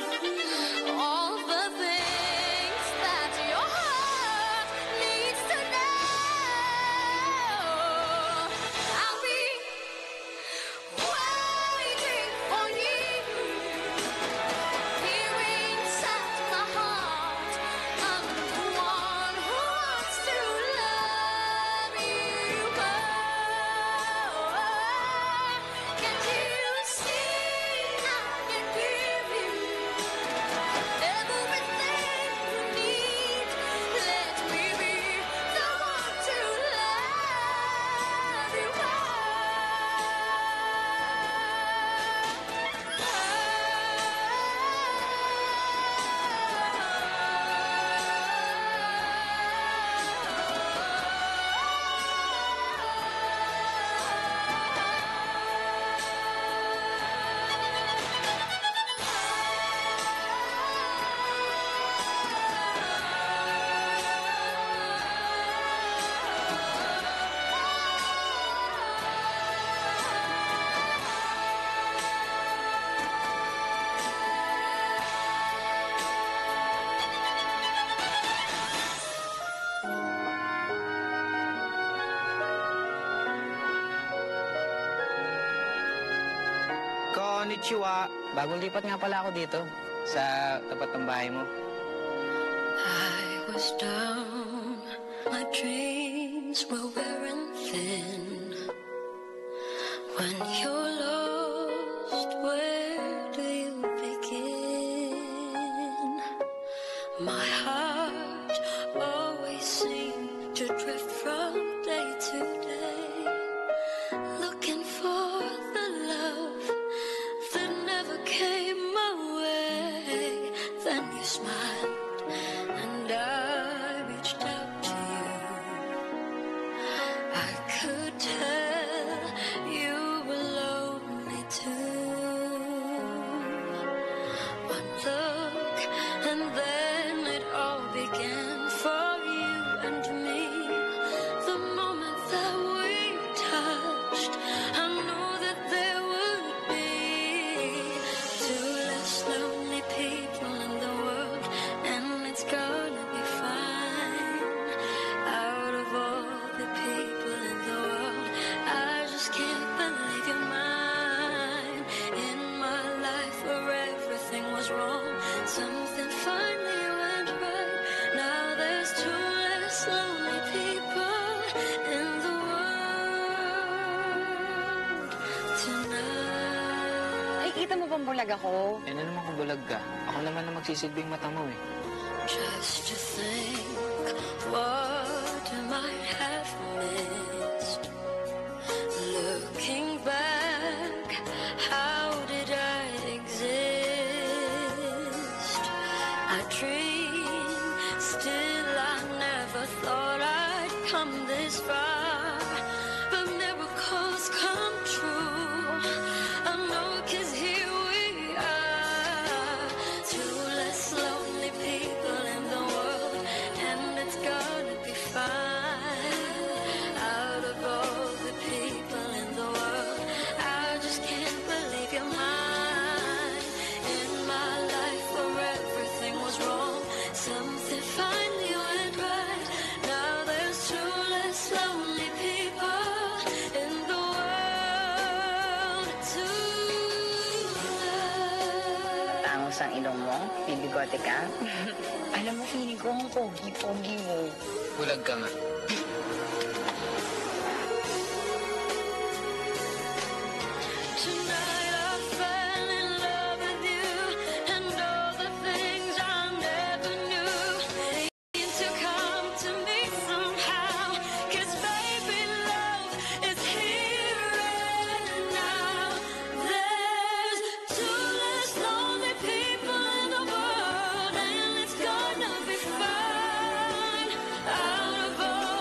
all the things that your heart needs to know. I'll be waiting for you here inside my heart. I'm the one who wants to love you more. Can't you see I can give you everything you need? Let me be the one to love you Konnichiwa. Bagong lipat nga pala ako dito sa tapat ng bahay mo. I was down, my dreams were wearing thin. When you're lost, where do you begin? My heart always seemed to drift from day to day, looking for the love that never came my way. Then you smiled and I reached out to you. I could tell you were lonely too. One look and then it all began for you and me. The moment that we touched, I knew that there would be two less lonely people in the world, and it's gonna be fine. Out of all the people in the world, I just can't believe you're mine. In my life where everything was wrong, something finally went right. Now there's two less lonely people in the world tonight. Ay, kita mo bang bulag ako? Eh, ano naman kung bulag ka? Ako naman na magsisilbing mata mo eh. Just to think what I might have missed. Looking back, how did I exist? I dreamed, still I never thought I'd come this far. But miracles come true. I know 'cause here we are, two less lonely people in the world, and it's gonna be fine. Out of all the people in the world, I just can't believe you're mine. In my life where everything was wrong, something finally went right. Now there's two less lonely people in the world tonight. Tangos ang ilong mo? Bibigote ka? Alam mo, feeling ko ang pogi-pogi mo. Bulag ka nga. Tonight I fell in love with you, and all the things I never knew seem to come to me somehow. 'Cause baby, love is here and now. There's two less lonely people in the world, and it's gonna be fine. Out of all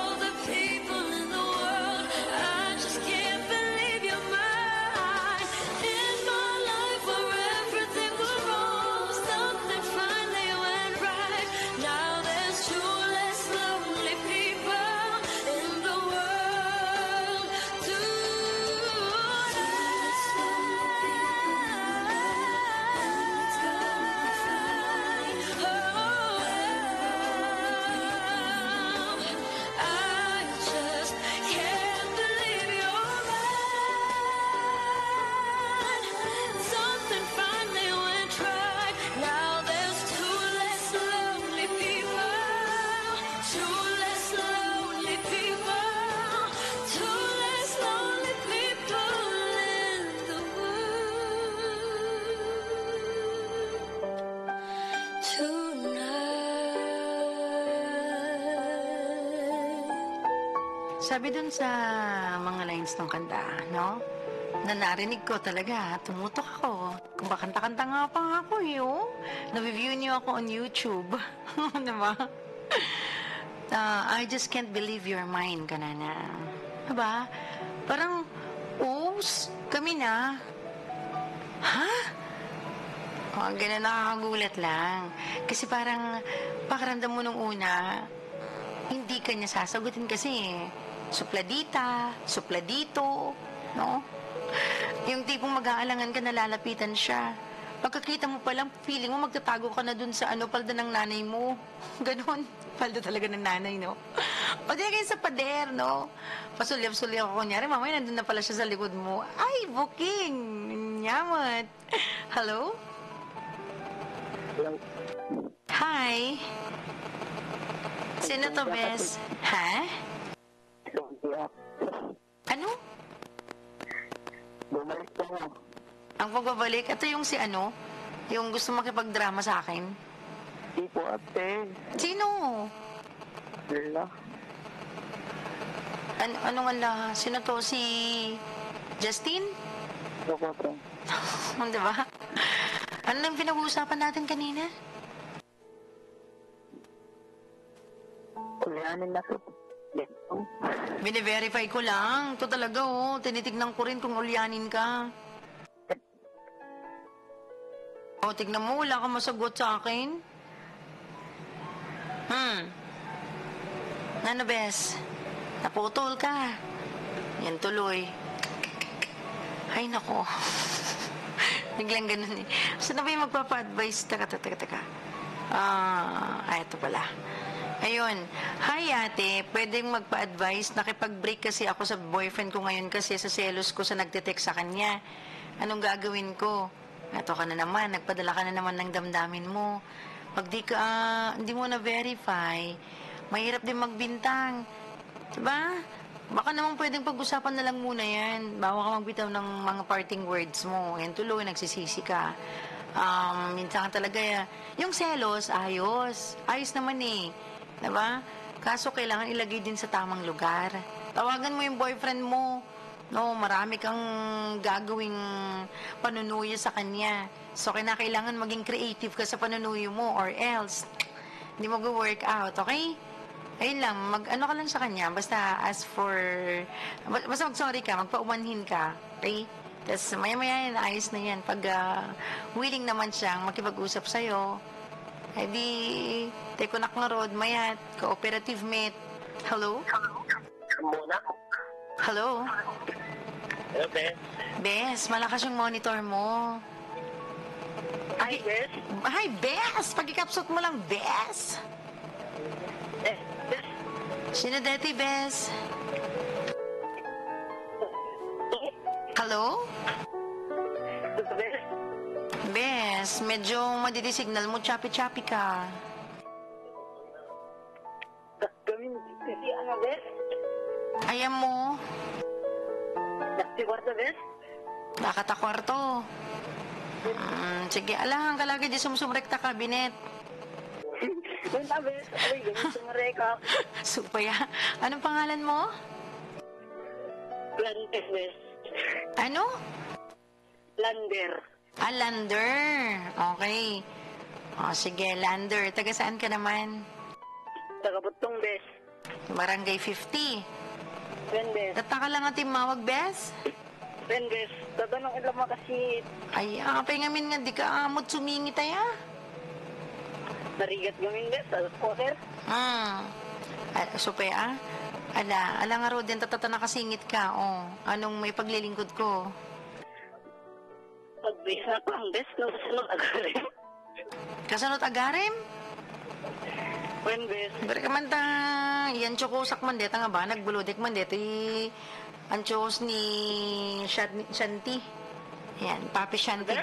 sabi dun sa mga lines ng kanta, no? Na narinig ko talaga, tumutok ako. Kung kanta-kanta nga pa ako, Naviview niyo ako on YouTube. Diba? I just can't believe you're mine, kanana. Diba? Parang, oops, kami na. Ha? Ganun, nakakagulat lang. Kasi parang, pakiramdam mo nung una, hindi ka niya sasagutin kasi supladita, supladito, no? Yung tipong mag-aalangan ka, nalalapitan siya. Pagkakita mo palang, feeling mo magtatago ka na dun sa palda ng nanay mo. Ganon. Palda talaga ng nanay, no? O di kayo sa pader, no? Pasulyap-sulyap ako. Kunyari, mamaya nandun na pala siya sa likod mo. Ay, booking! Nyamot. Hello? Hi? Sino to, Bes? Ha? Ano? Bumalik ka mo. Ang pagbabalik, ito yung si yung gusto makipagdrama sa akin. Di po, ate. Sino? Wala. Ano nga la? Sino to? Si Justin? Ako po. Diba? Ano lang pinag-uusapan natin kanina? Kulianin na to. Bine-verify ko lang. Ito talaga, tinitignan ko rin kung ulyanin ka. Tignan mo, wala ka masagot sa akin. Ano, Bes? Naputol ka. Yan tuloy. Ay, nako. Biglang ganun eh. Saan na ba yung magpapa-advise? Teka. Ito pala. Ayun. Hi, ate. Pwedeng magpa-advise. Nakipag-break kasi ako sa boyfriend ko ngayon kasi sa selos ko sa nagte-text sa kanya. Anong gagawin ko? Ito ka na naman. Nagpadala ka na naman ng damdamin mo. Pag hindi mo na-verify, mahirap din magbintang. Diba? Baka naman pwedeng pag-usapan na lang muna yan. Bawa ka magbitaw ng mga parting words mo. Yan tuloy, nagsisisi ka. Minsan talaga, yung selos, ayos. Ayos naman eh. Diba? Kaso kailangan ilagay din sa tamang lugar. Tawagan mo yung boyfriend mo. No, marami kang gagawing panunuyo sa kanya. So, kailangan maging creative ka sa panunuyo mo or else, hindi mo go-work out, okay? Ayun lang, mag-ano ka lang sa kanya. Basta mag-sorry ka, magpaumanhin ka, okay? Tapos, maya-maya yan, ayos na yan. Pag willing naman siyang makipag-usap sa'yo, di, tekunak nga road, mayat, cooperative mate. Hello? Muna. Hello? Hello, Bes. Bes, malakas yung monitor mo. Hi, Bes. Hi, Bes! Pagkikapsot mo lang, Bes! Bes. Sino dati, Bes? Hello? Bes. Bes, medyo madidi signal mo, choppy-choppy ka. Gawin, kasi Bes? Ayan mo. Dati kwarto, Bes? Bakit kwarto? Sige, alahan ka lagi di sumusumrekta kabinet. Doon na, Bes. Ay, ganun sumareka. Supaya. Anong pangalan mo? Lander, Bes. Ano? Lander. Lander. Okay. Sige, Lander. Taga saan ka naman? Taga Butong, Bes. Barangay 50. Bes. Tataka lang ang timawag, Bes? Bes. Tatanong ilang mga kasi ay, pengamin nga, di ka amot sumingi tayo. narigat gamin, Bes. Sa sir. Supaya, ala nga ro din tatata nakasingit ka, anong may paglilingkod ko? Pag-base na pang, Bes. Kasunod agarim. Kasunod agarim? When, Bes. Pero ka man ta, yan chokosak man deta nga ba, nagbulodik man deta ang chokos ni Shanti. Yan, Papi Shanti.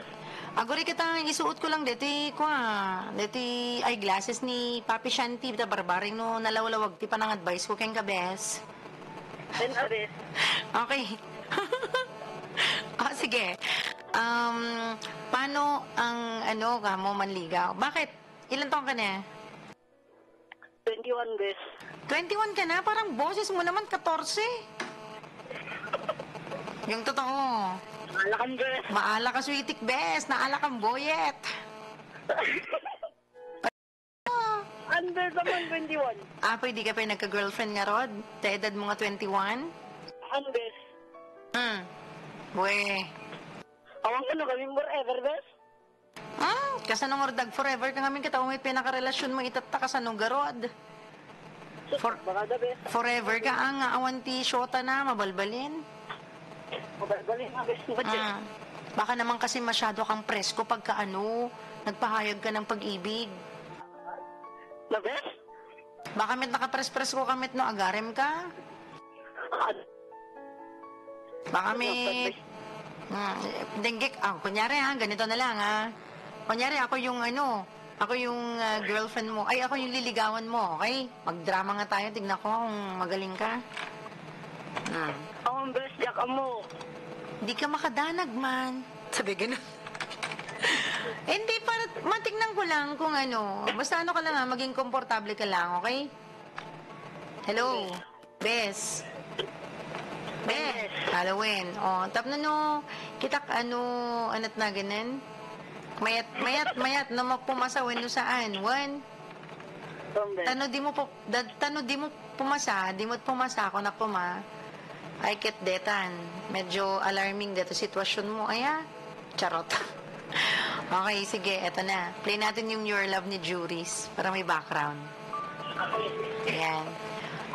Agori kita isuot ko lang deti eyeglasses ni Papi Shanti. Bita barbaring no nalawlawag ti panang advice ko keng kabes. Then, Bes. Okay. Sige. Paano ang kamo manligaw? Bakit? Ilan taon ka na? 21, Bes. 21 ka na? Parang boses mo naman 14. Yung totoo. Maala kang bes. Maala ka, sweetik, bes. Naala kang boyet. Under naman 21. Pwede ka pa nagka-girlfriend nga, Rod? Sa edad mo nga 21? Bes. Buwe. Awang ano kami forever, bes? Kasanong ordag forever ka ngamin katawang may pinakarelasyon mo itatta kasanong garod. Forever ka ang awanti syota na mabalbalin. Mabalbalin na, bes. Baka naman kasi masyado kang presko pagka nagpahayag ka ng pag-ibig. Na, bes? Baka mit nakapres-presko kamit no agarem ka? Baka may... Denggik, kunyari ganito na lang Kunyari ako yung girlfriend mo, ako yung liligawan mo, okay? Magdrama nga tayo, tignan ko kung magaling ka. Ang best, yak mo. Hindi ka makadanag, man. Sabi ganun. Hindi, para matignan ko lang kung basta ka lang maging komportable ka lang, okay? Hello, Bes. Bes, Halloween. Tap na kitak anat na ganan. Mayat na magpumasawin no saan. Tano di mo pumasa, di mo pumasa ako na ay ket detan. Medyo alarming dito sitwasyon mo. Charot. Okay, sige, eto na. Play natin yung Your Love ni Juris para may background. Ayan.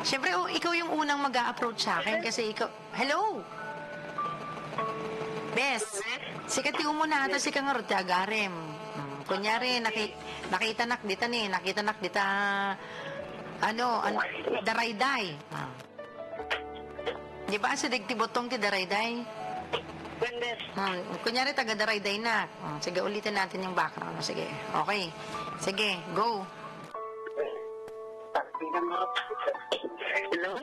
Siyempre, ikaw yung unang mag-a-approach sa akin kasi ikaw... Hello? Bes, sikati mo na ata si kang agarem. Kunyari, nakita nak dita darayday. Di ba sa digtibotong ti darayday? Kunyari taga darayday na. Sige, ulitin natin yung background. Sige, okay. Sige, go. Hello?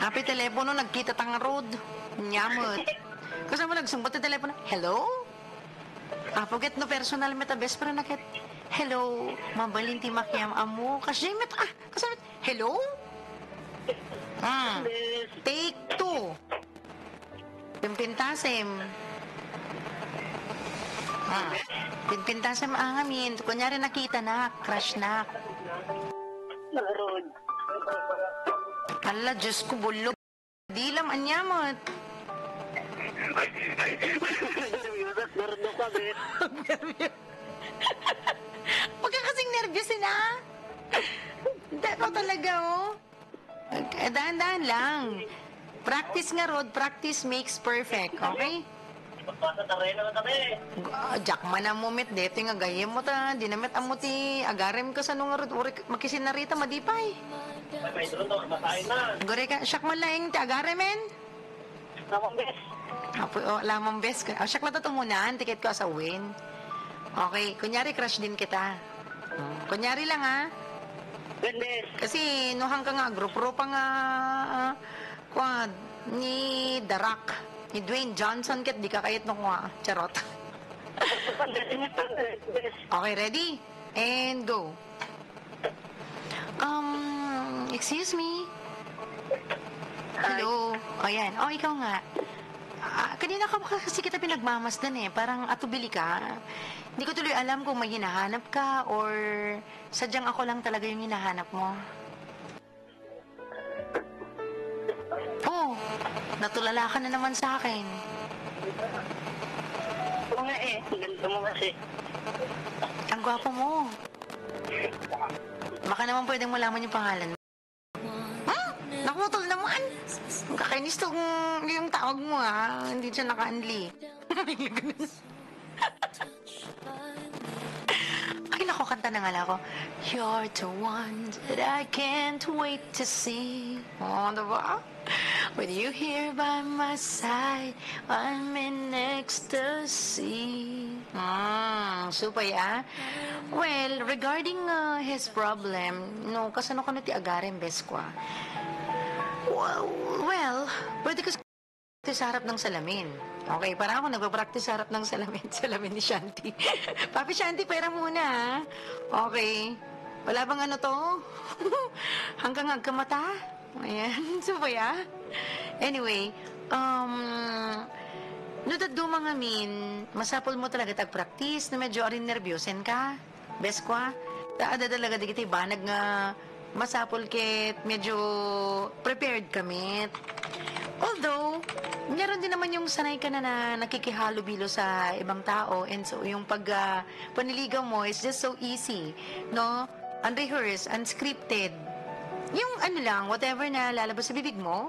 Api telepono, nagkita tang road. Nyamot. Kasi mo nagsumbat yung telepono. Hello? Forget no personal meta best pero nakit. Hello, mabalin ti makiam amo. Kasi hello? Take 2. Pimpintasem. Pimpintasem angamin. Kunyari nakita na, crush na. Road. Ala, Diyos ko, bulog. Di lang, anyamot. Nardo ka, bes. Huwag ka kasing nervyosin, Hindi ko talaga, dahan-dahan lang. Practice nga, Rod. Practice makes perfect, okay? Jack man ang mumit, dito nga gayem mo ta. Di namit amo ti agarem ka sa nung Rod. Makisin na rita, madipay. Gore ka, siyak man lang ti agarem, men? Lamang bes. Lamang bes. Siyak lang ito muna, tiket ko sa win. Okay, kunyari crush din kita. Kunyari lang, Bes. Kasi nuhang ka nga, grupo pa nga, ni The Rock. Ni Dwayne Johnson, ket di ka kayit no kuha. Charot. Okay, ready? And go. Excuse me? Hello? Ayan. Ikaw nga. Kanina ka kasi kita pinagmamasdan Parang atubili ka. Hindi ko tuloy alam kung may hinahanap ka or sadyang ako lang talaga yung hinahanap mo. Natulala ka na naman sa akin. Oo nga ganito mo kasi. Ang gwapo mo. Baka naman pwedeng malaman yung pangalan mo. Nakutol naman. Kakainis to yung tawag mo Hindi siya naka-unli. Ay, naku, kanta na nga ako. You're the one that I can't wait to see. Diba? With you here by my side, I'm in ecstasy. Supay Well, regarding his problem, kasano ka na ti agarem bes ko Well, pwede ka sa harap ng salamin. Okay, parang ako nagpa-practice sa harap ng salamin. Salamin ni Shanti. Papi Shanti, pera muna Okay. Wala bang ano to? Hanggang agkamata? Ayan, subaya. Anyway, nutad mga masapol mo talaga tag-practice na medyo arin nervyosen ka. Bes kwa, taada talaga di kita banag nga masapol ket medyo prepared kami. Although, meron din naman yung sanay ka na nakikihalo-bilo sa ibang tao, and so yung paniligaw mo is just so easy, no? Unrehearsed, unscripted. Yung ano lang, whatever na lalabas sa bibig mo,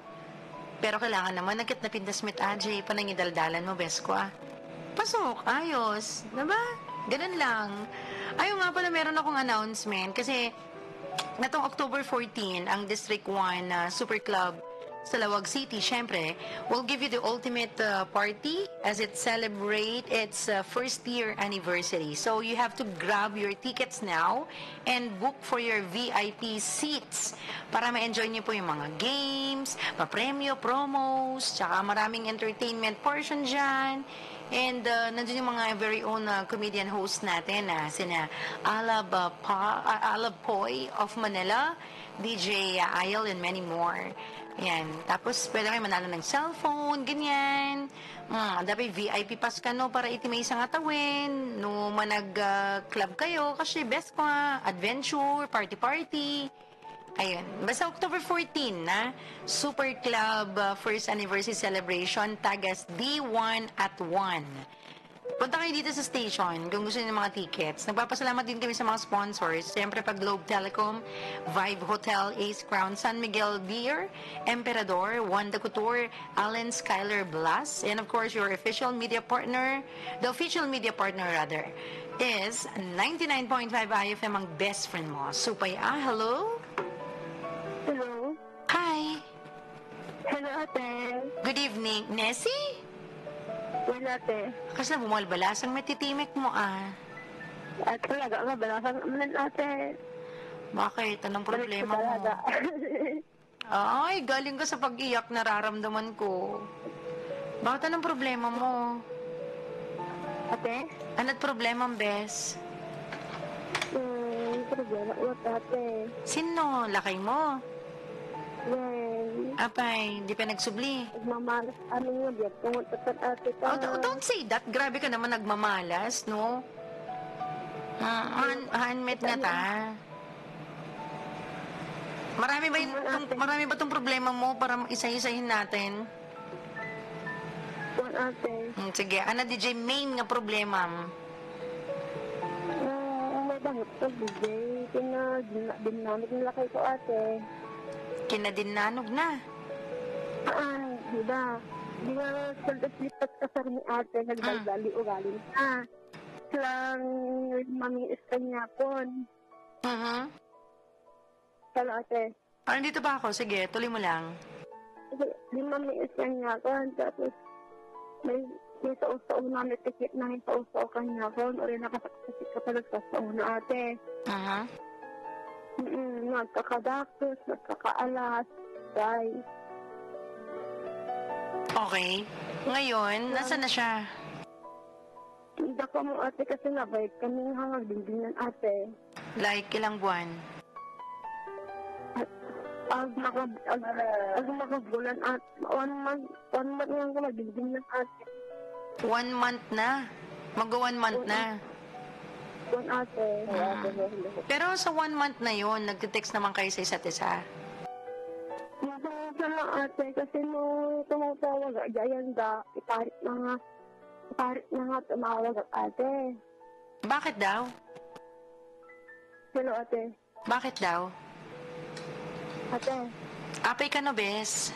pero kailangan naman nagkit na pindas mit AJ, panangidaldalan mo, bes ko Pasok, ayos, diba? Ganun lang. Ayun nga pala, meron akong announcement, kasi natong October 14, ang District 1 Super Club sa Lawag City, syempre, will give you the ultimate party as it celebrate its first year anniversary. So you have to grab your tickets now and book for your VIP seats para ma-enjoy niyo po yung mga games, papremyo, promos, tsaka maraming entertainment portion dyan. And nandun yung mga very own comedian host natin, sina Alab Poy of Manila, DJ Ayel, and many more. Yan. Tapos, pwede kayo manalo ng cellphone, ganyan. Dapat VIP pass ka, no, para iti may isang atawin. No, manag-club kayo, kasi best pa, adventure, party-party. Ayun. Basta October 14, na Super Club First Anniversary Celebration, tagas D1 at 1. Punta kayo dito sa station kung gusto niyo ng mga tickets. Nagpapasalamat din kami sa mga sponsors. Siyempre, pag Globe Telecom, Vibe Hotel, Ace Crown, San Miguel Beer, Emperador, Wanda Couture, Allen Skyler Blas, and of course, your official media partner, the official media partner rather, is 99.5 IFM, ang best friend mo. Supay, hello? Hello? Hi. Hello, ate. Good evening. Nessie? Wala, ate. Kasi bumalbalas ang matitimik mo, At talaga, balasan naman, ate. Bakit? Anong problema mo? Ay, galing ka sa pag-iyak, nararamdaman ko. Bakit anong problema mo? Ate? Ano't problema, Bes? Problema, ate. Sino? Lakay mo? Well, Apay, hindi pa nagsubli. nagmamalas amin nga, pumunta sa ate ka. Don't say that. Grabe ka naman nagmamalas, no? Handmade nga ta. Marami ba itong problema mo para isa-isahin natin? Ate. Sige, ano DJ main nga problema? May bangot ka, DJ. Dinamit nila kayo ko, ate. Kinadinanog na. Diba? Di nga, lipat ka sa rin ate, nagdalgali ugali na. Lang, mami kanya pon. Kalo ate. Dito pa ako. Sige, tuloy mo lang. Di mami kanya pon, tapos may sa una, may tikit na yung sa kanya pon, o rin nakasakasik ka pala sa una ate. Nagkakadaktos, nagkakaalas, guys. Okay. Ngayon, nasa na siya? Hindi ko mo ate kasi nabait kami hanggang dingdingan ate. Like, ilang buwan? Pag makabulan at 1 month nga ko magdingdingan ate. 1 month na? Mag-1 month na? 1 ate. Pero sa 1 month na yon, nagtitext naman kayo sa isa't isa? Minsan lang ate, kasi no tumutawag ayan da, iparit na nga tumawag ate. Bakit daw? Hello ate. Bakit daw? Ate. Apay ka no, bes?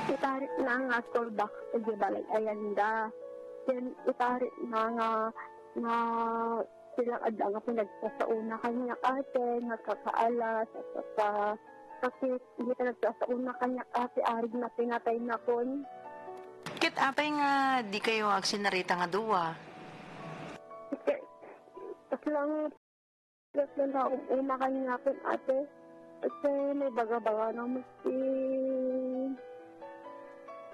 Iparit na nga callback sa balay ayan da. Then iparit na nga silang adda nga pinagsasauna kanya ate, nagkakaalas at kasi hindi ka nagsasauna kanya ate, arig na pinatay na kon. Kit apay nga, di kayo agsinarita nga duwa. Kasi lang na una kanya kon ate, kasi may baga-baga na musti.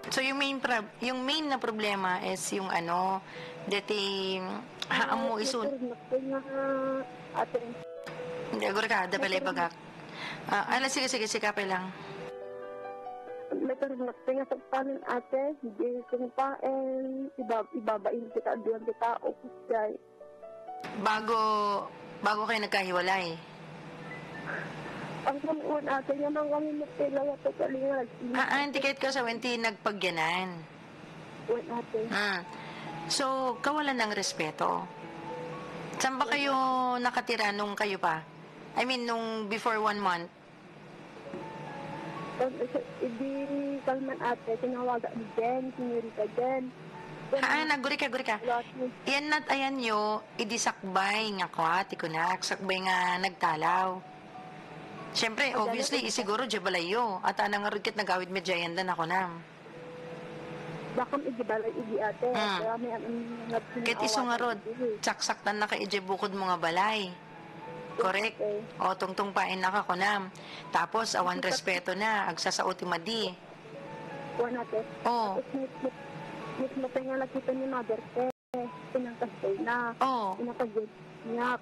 So yung main na problema is yung ano, dati haang mo isun. Ate. Hindi, agor ka, dapalay bagak. Sige, kapay lang. May karunat nga sa panin ate, hindi kong paen, ibabain kita, doon kita, upos jay. Bago kayo nagkahiwalay? Ang kamuun ate, nga nang kami magtilaw at kalingan. Hindi kahit ka sa wenti nagpagyanan. Uwan ate. So, kawalan ng respeto. Saan ba kayo nakatira nung kayo pa? I mean, nung before 1 month? Hindi kalman ate, tinawaga ni Jen, sinurita Jen. Guri ka. Yan nat ayan yo, idisakbay nga kwa, tikunak, sakbay nga nagtalaw. Siyempre, obviously, isiguro jabalayo. At anang rugkit nagawid medya yan dan ako na. Bakam igibalay igi ate. Kit iso nga rod, saksaktan na ka bukod mo nga balay. Correct? O, tungtung pain na ka ko na. Tapos, awan respeto na, agsasauti madi. Kuha natin. Oo. Mismo tayo nga nakita ni mother ko. Pinangkastay na. Oo. Pinakagod niya.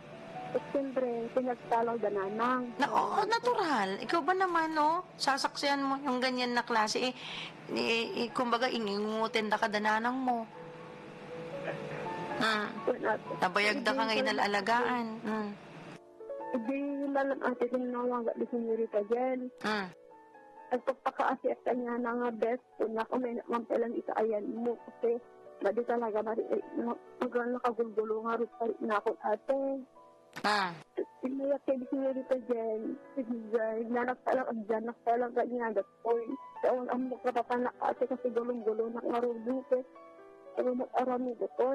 At siyempre, pinagtalaw dananang. Oo, natural. Ikaw ba naman, no? Sasaksiyan mo yung ganyan na klase. Kumbaga, ingingutin na ka dananang mo. Nabayagda ka ngayon alalagaan. Hindi malam ate tinawaga ni Senyorita Jen. At pagpakaasi at kanya na nga best kung may mampalang isaayan mo kasi madi talaga hanggang nakagulgulo nga rin pa rin na ako ate. Inayak kay Senyorita Jen, nagpalang kanya that point. Taon ang makapapanak ate kasi gulong-gulo na nga rin dito. Pero mag-arami dito.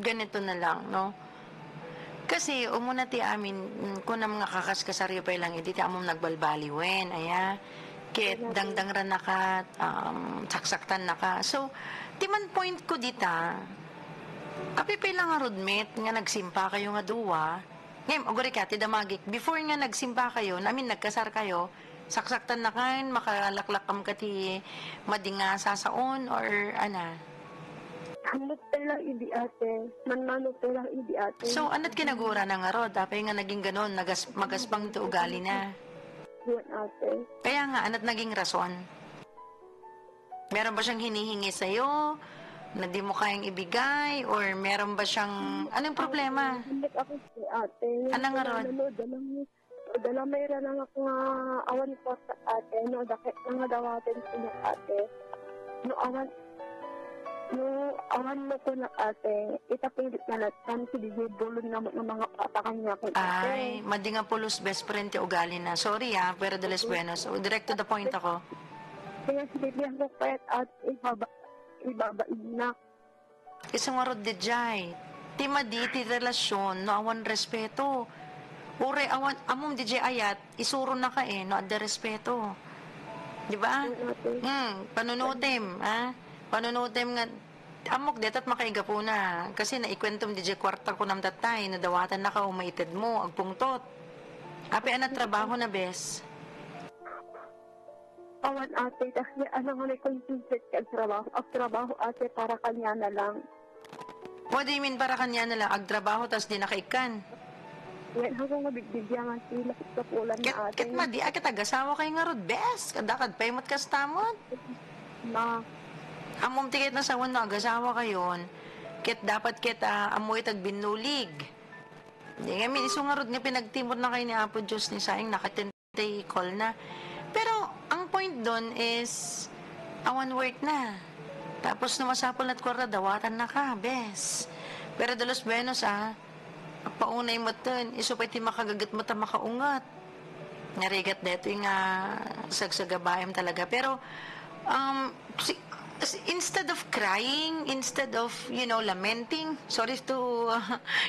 Ganito na lang, no? Kasi, umuna ti amin, kung na mga kakaskasaryo pa lang, hindi ti amom nagbalbaliwen, aya. Kit, dangdang ran na ka, saksaktan na ka. So, timan point ko dita, apipay lang nga rodmet, nga nagsimpa kayo nga duwa. Ngayon, ogori ka, ti damagik, before nga nagsimpa kayo, namin nagkasar kayo, saksaktan na kain, makalaklakam ka ti madinga sasaon, or ana. Hanot tayo idi ate. Manmanot tayo idi ate. So, ano't kinagura na nga ro? Dapay nga naging ganon, magaspang to ugali na. Yan ate. Kaya nga, ano't naging rason? Meron ba siyang hinihingi sa'yo? Na di mo kayang ibigay? Or meron ba siyang... Anong problema? Hanot ako si ate. Anong nga ron? Dala mayroon na nga awan po sa ate. No, dakit na nga dawatin siya ate. No, awan mo ko na ate, itapilit na natin si DJ Bulon na mga patakan niya ko. Ay, madi nga pulos best friend ti ugali na. Sorry pero de los buenos. So, direct to the point ako. Kaya sinibihan ko kahit at ibabain na. Isang warod de jay. Ti madi, ti relasyon, no awan respeto. Ure, awan, among DJ ayat, isuro na ka no adde respeto. Di ba? Panunutim, panunutim nga, amok detat makaiga po na. Kasi naikwentom di kwarta ko nam tatay, nadawatan na ka umaited mo, agpungtot. Api anat trabaho na bes? Awan ate, kasi ano nga may concentrate ka trabaho ate para kanya na lang. What do you mean para kanya na lang? Agtrabaho tas di nakaikan? Yan, hanggang mabigbigyan nga sila sa pulan na ate. Ket madi, agasawa kayo nga rod, bes. Kadakad, paimot ka stamot. Amom tikit na sa na agasawa kayon, ket dapat amoy tagbinulig. Hindi nga, iso nga rod nga pinagtimot na kayo ni Apo Diyos ni Saing, nakatintay call na. Pero, ang point doon is, awan work na. Tapos, numasapol at kwarta, dawatan na ka, bes. Pero, dalos benos, paunay mo ton, isupay ti makagagat mo ta makaungat. Narigat deto yung sagsagabayam talaga. Pero, instead of crying, instead of, lamenting, sorry to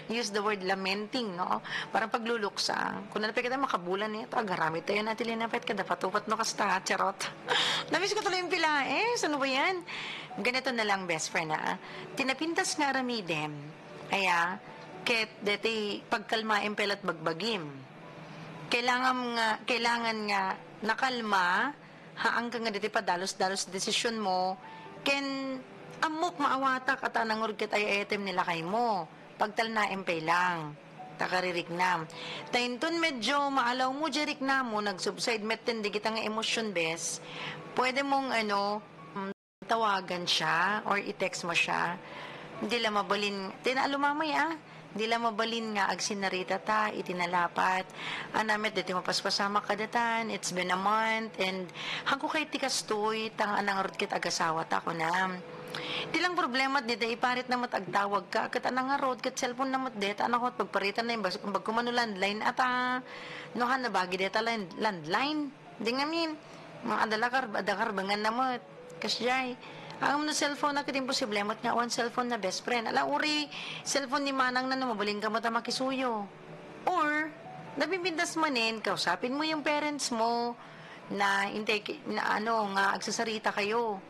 use the word lamenting, no? Parang pagluluksa. Kung nalapit kita makabulan ito, agarami tayo natin linapit ka, dapat tupat no kasta, charot. Namiss ko tuloy yung pila, ano ba yan? Ganito na lang, best friend, tinapintas nga ramidem, ket deti pagkalmaim pelat bagbagim. Kailangan nga nakalma, haang ka nga deti padalos-dalos desisyon mo, ken amok maawatak at anang urgit ay item nila kay mo. pagtalnaempay lang. Takarirignam. Tainton medyo maalaw mo diriknam mo, nag-subside metten di kita nga emosyon bes. Pwede mong tawagan siya or i-text mo siya. Hindi lang mabalin, tinaalumamay Di lang mabalin nga ag sinarita ta, itinalapat. Anamit, dito mapaspasama kadatan, it's been a month, and hangko kay tikastoy, tang anang arot kit agasawa ta ko na. Di lang problema, dito iparit na matagtawag ka, kat anang arot, kat cellphone na mat deta, anak ko, pagparitan na yung bagkumano landline, ata, nohan na bagi deta landline. Di nga min, mga adakar, bangan na mo, kasyay. Ang na cellphone na kitin posible, mat nga one cellphone na best friend. Ala, uri, cellphone ni Manang na mabaling ka mo makisuyo. Or, nabibindas manin, kausapin mo yung parents mo na nga agsasarita kayo.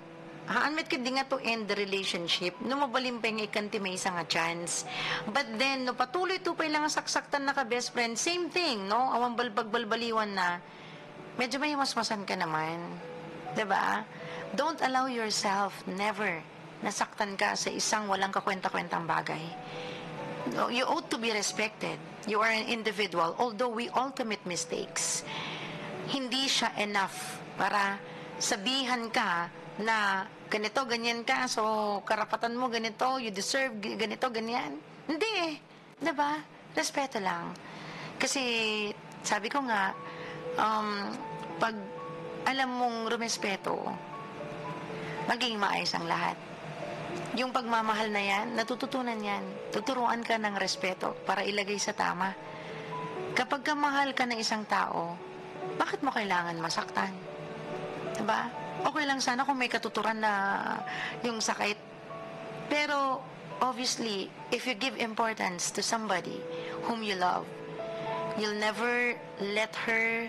Haanmet ka di nga to end the relationship, no mabaling pa yung ikanti may isang chance. But then, no patuloy tupay lang ang saksaktan na ka best friend, same thing, no? Awang balbaliwan na, medyo may masmasan ka naman. Diba? Don't allow yourself, never, nasaktan ka sa isang walang kakwenta-kwentang bagay. You ought to be respected. You are an individual, although we all commit mistakes. Hindi siya enough para sabihan ka na ganito, ganyan ka, so karapatan mo ganito, you deserve ganito, ganyan. Hindi, diba? Respeto lang. Kasi, sabi ko nga, pag alam mong rumespeto, magiging maayos ang lahat. Yung pagmamahal na yan, natututunan yan. Tuturuan ka ng respeto para ilagay sa tama. Kapag kamahal ka ng isang tao, bakit mo kailangan masaktan? Diba? Okay lang sana kung may katuturan na yung sakit. Pero, obviously, if you give importance to somebody whom you love, you'll never let her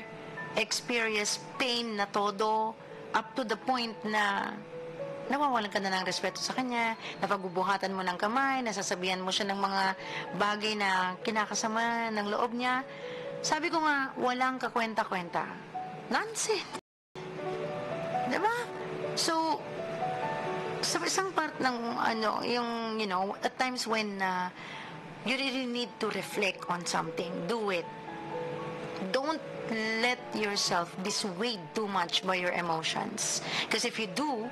experience pain na todo up to the point na nawawalan ka na ng respeto sa kanya, napagbubuhatan mo ng kamay, nasasabihan mo siya ng mga bagay na kinakasama ng loob niya. Sabi ko nga, walang kakwenta-kwenta. Nonsense. Diba? So, sa isang part ng, yung, at times when you really need to reflect on something, do it. Don't let yourself be swayed too much by your emotions. Because if you do,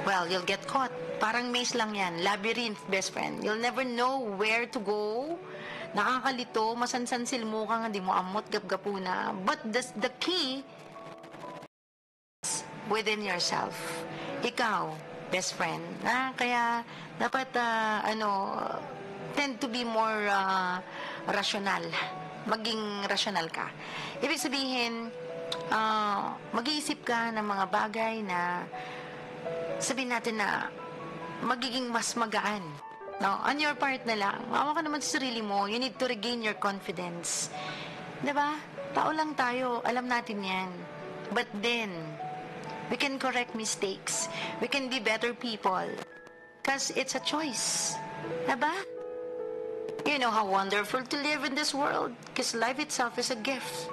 well, you'll get caught. Parang maze lang yan. Labyrinth, best friend. You'll never know where to go. Nakakalito, masansansil mo ka nga, di mo amot, gapgapuna. But the key is within yourself. Ikaw, best friend. Kaya, dapat, tend to be more rational. Maging rational ka. Ibig sabihin, mag-iisip ka ng mga bagay na sabihin natin na magiging mas magaan. No? On your part na lang, maawa ka naman sa sarili mo, you need to regain your confidence. Diba? Tao lang tayo, alam natin yan. But then, we can correct mistakes. We can be better people. Because it's a choice. Diba? You know how wonderful to live in this world. Because life itself is a gift.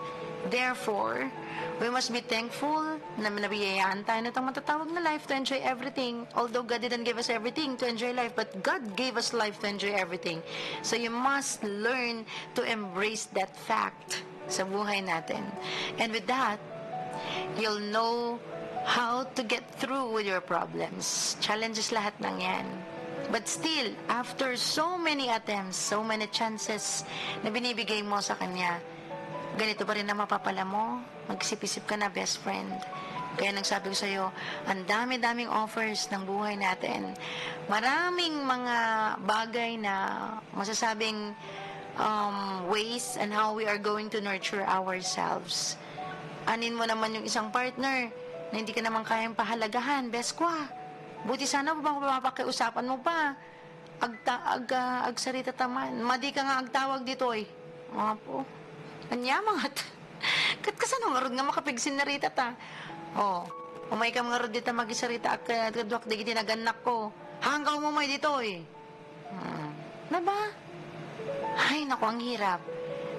Therefore, we must be thankful na nabiyayaan tayo na itong matatawag na life to enjoy everything. Although God didn't give us everything to enjoy life, but God gave us life to enjoy everything. So you must learn to embrace that fact sa buhay natin. And with that, you'll know how to get through with your problems. Challenges lahat ng yan. But still, after so many attempts, so many chances na binibigay mo sa Kanya, ganito pa rin na mapapala mo, magsip-isip ka na, best friend. Kaya nagsabi ko sa'yo, ang dami-daming offers ng buhay natin. Maraming mga bagay na masasabing ways and how we are going to nurture ourselves. Anin mo naman yung isang partner na hindi ka naman kayang pahalagahan, best kwa. Buti sana pa bang mapakiusapan mo pa. Agsarita taman. Madi ka nga agtawag dito eh. Mga po. Anyamangat. Kat kasano nga rod nga makapigsin na rita ta. Umay ka mga rod dito magisarita at kadwak di tinaganak ko. Hanggaw mo may dito eh. Na ba? Ay, naku, ang hirap.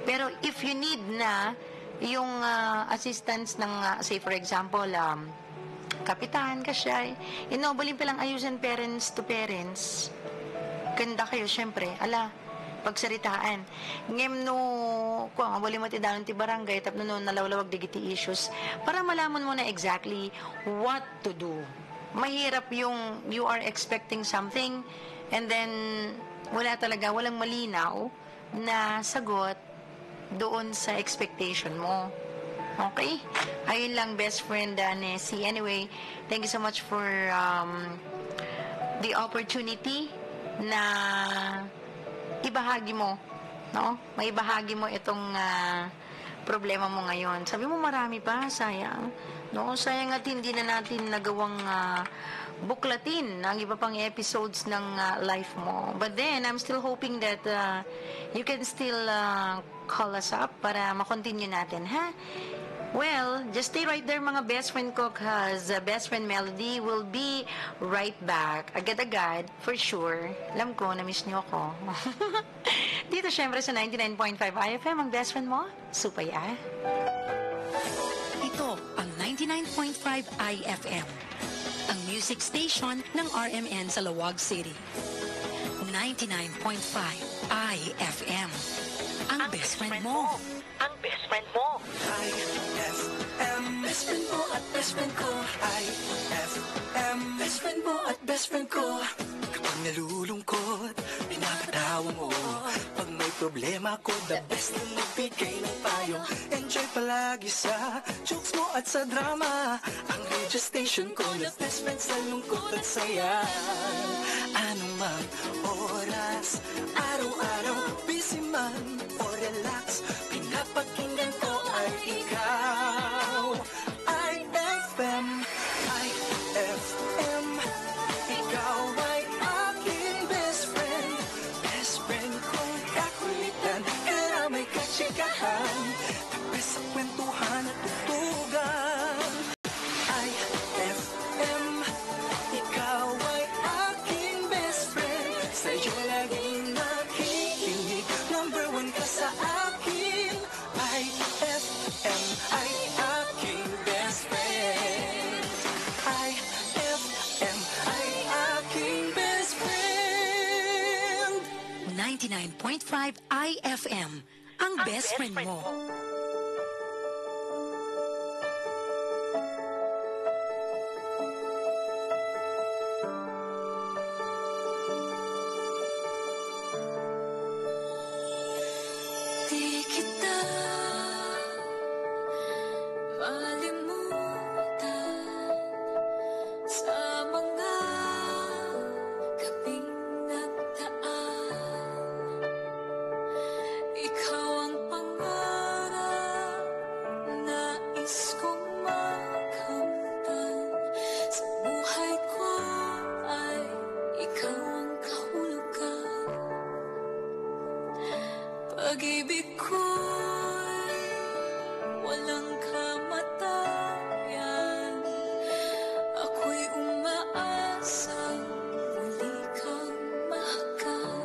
Pero if you need na yung assistance ng, say for example, kapitan, kasyay, inobalin palang ayusin parents to parents. magkanda kayo, syempre, pagsaritaan. Ngem no, kung wali mo ti danon ti barangay, tapno no nalawlawag digiti issues, para malaman mo na exactly what to do. Mahirap yung you are expecting something, and then walang malinaw na sagot doon sa expectation mo. Okay? Ayun lang, best friend Nessie. Anyway, thank you so much for the opportunity na ibahagi mo, no? Maibahagi mo itong problema mo ngayon. Sabi mo marami pa, sayang. No, sayang at hindi na natin nagawang buklatin ang iba pang episodes ng life mo. But then, I'm still hoping that you can still call us up para makontinue natin, ha? Well, just stay right there mga best friend ko, cause best friend Melody will be right back. Agad-agad, for sure. Alam ko, na-miss niyo ako. Dito syempre sa 99.5 IFM, ang best friend mo, Supaya. Ito ang 99.5 IFM, ang music station ng RMN sa Lawag City. 99.5 IFM, ang best friend mo. Ang best friend mo. IFM, best friend mo at best friend ko. IFM, best friend mo at best friend ko. Kapag nalulungkot, pinapatawa mo. Pag may problema ko, the best na magbigay ng payo. Enjoy palagi sa jokes mo at sa drama. Ang radio station ko na best friend sa lungkot at saya. Anong mang oras, araw-araw, busy man o relax, pinapakinggan ko ay ikaw. IFM, IFM, ikaw ay aking best friend. Best friend kong kakulitan, karamay katsikahan, tapos sa kwentuhan at tutugan. IFM, ikaw ay aking best friend. Sa'yo laging nakikinig, number one ka sa akin. IFM ay aking best friend. IFM ay aking best friend. 99.5 IFM, ang best friend mo. Di kita malimutan sa mga gabing nagdaan. Ikaw ang pangarap, nais kong makamtan. Sa buhay ko ay ikaw ang kahulugan. Pag-ibig ko'y walang kamatayan. Ako'y umaasang muli kang mahagan.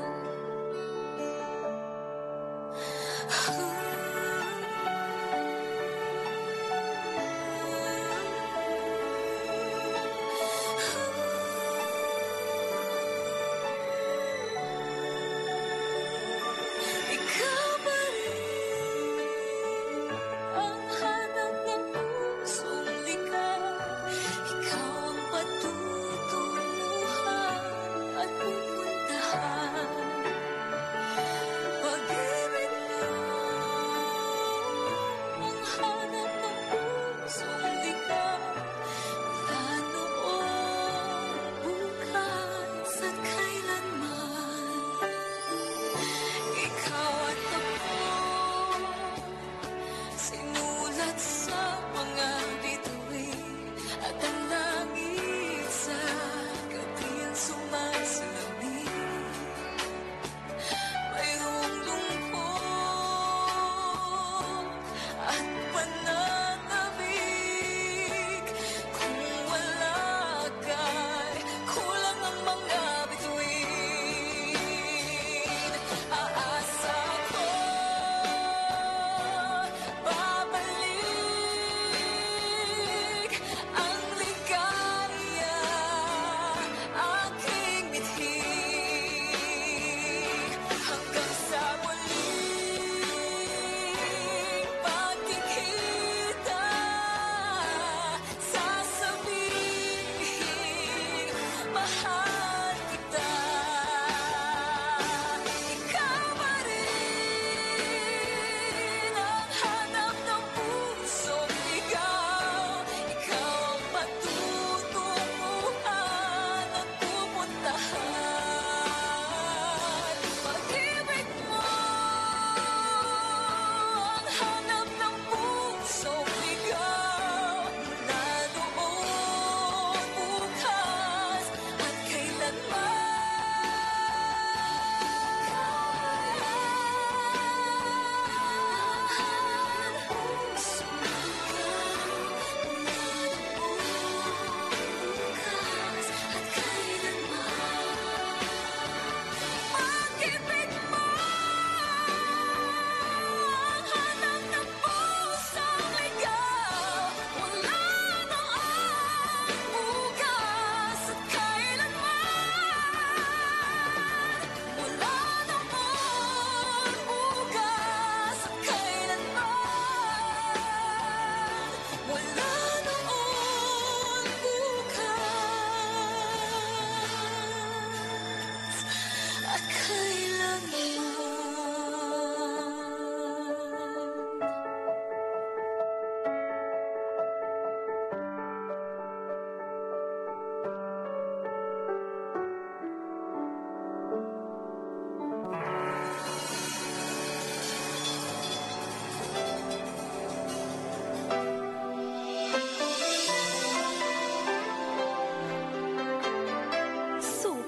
Ikaw pa rin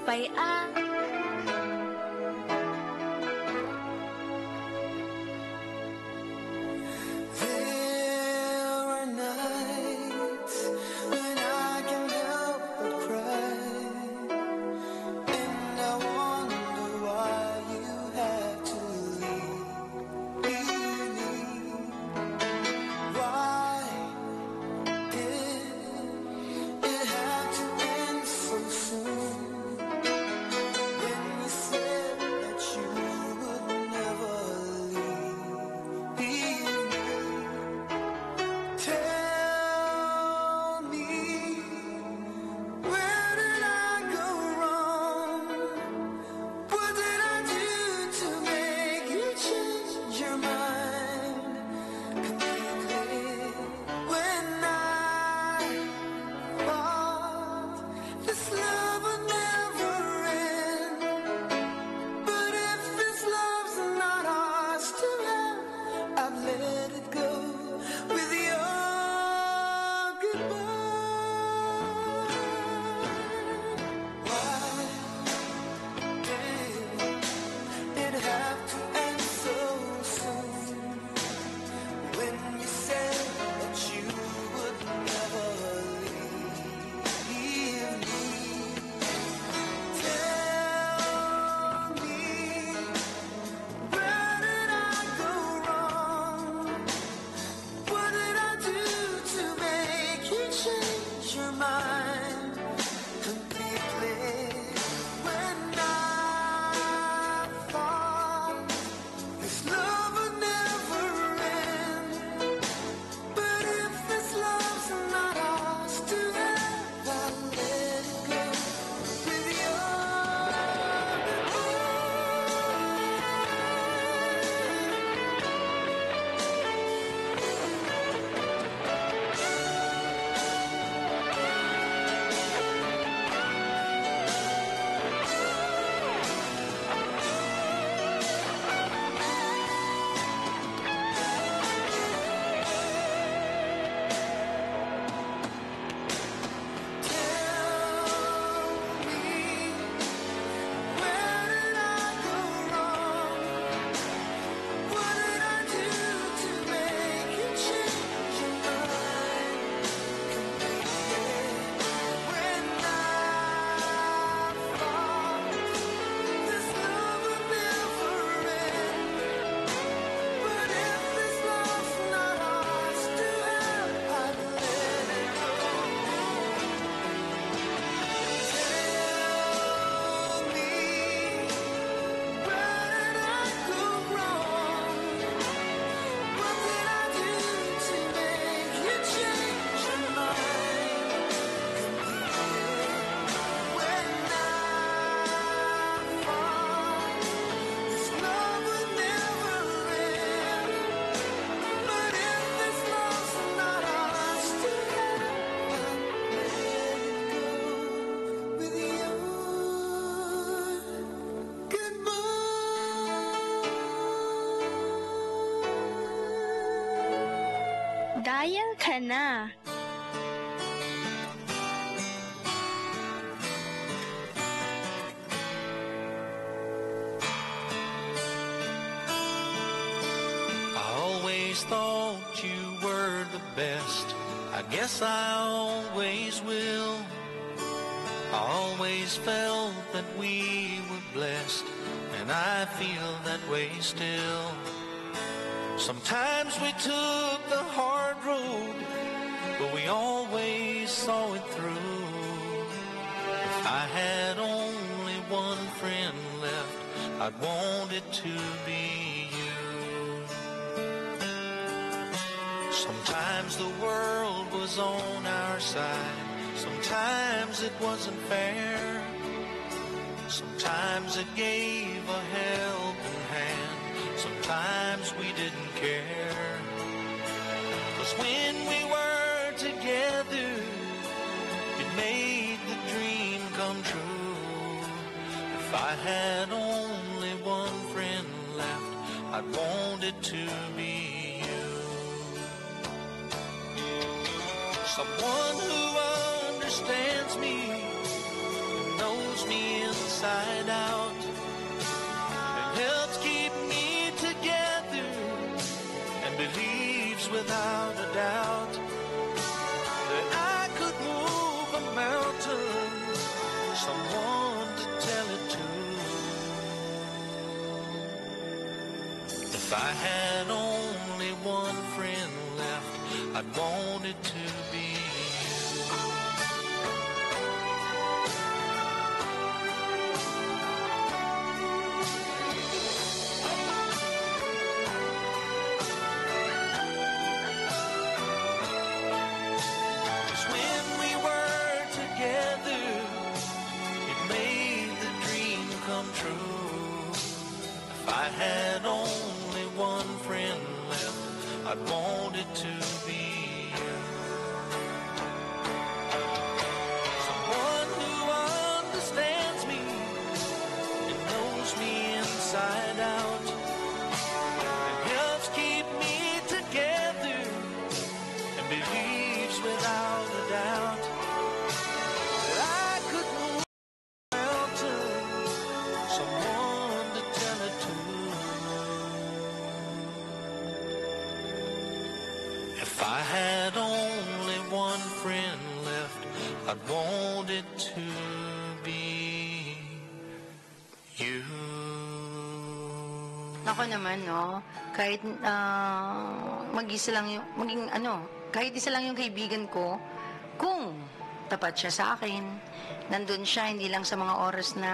by There are nights when I can't help but cry, and I wonder why you had to leave me. Why did it have to end so soon? When you said that you would never leave me. Tell me, where did I go wrong? What did I do to make you change your mind completely? When I thought this love would never end, but if this love's not ours to have, I've let it go with your goodbye. Why did it have to end so soon? When you said that you would never leave me. Tell me, where did I go wrong? What did I do to make you change your mind completely? When I thought this love would never end, but if this love's not ours to have, I'll let it go with your Dial ka na. I always thought you were the best. I guess I always will. I always felt that we were blessed, and I feel that way still. Sometimes we took the hard road, but we always saw it through. If I had only one friend left, I'd want it to be you. Sometimes the world was on our side, sometimes it wasn't fair. Sometimes it gave a helping hand, sometimes we didn't care. 'Cause when we were together, it made the dream come true. If I had only one friend left, I'd want it to be you. Someone who understands me, knows me in inside out and helps keep me together and believes without a doubt that I could move a mountain, someone to tell it to. If I had only one friend left, I'd want it to be I had only one friend left, I'd want it to be you. Someone who understands me and knows me inside out and helps keep me together and believes without a doubt that I could move a mountain, someone to tell it to. If I had only one friend left, I'd want it to be you. Ako naman, no, kahit mag-isa lang yung, kahit isa lang yung kaibigan ko, kung tapat siya sa akin, nandun siya, hindi lang sa mga oras na,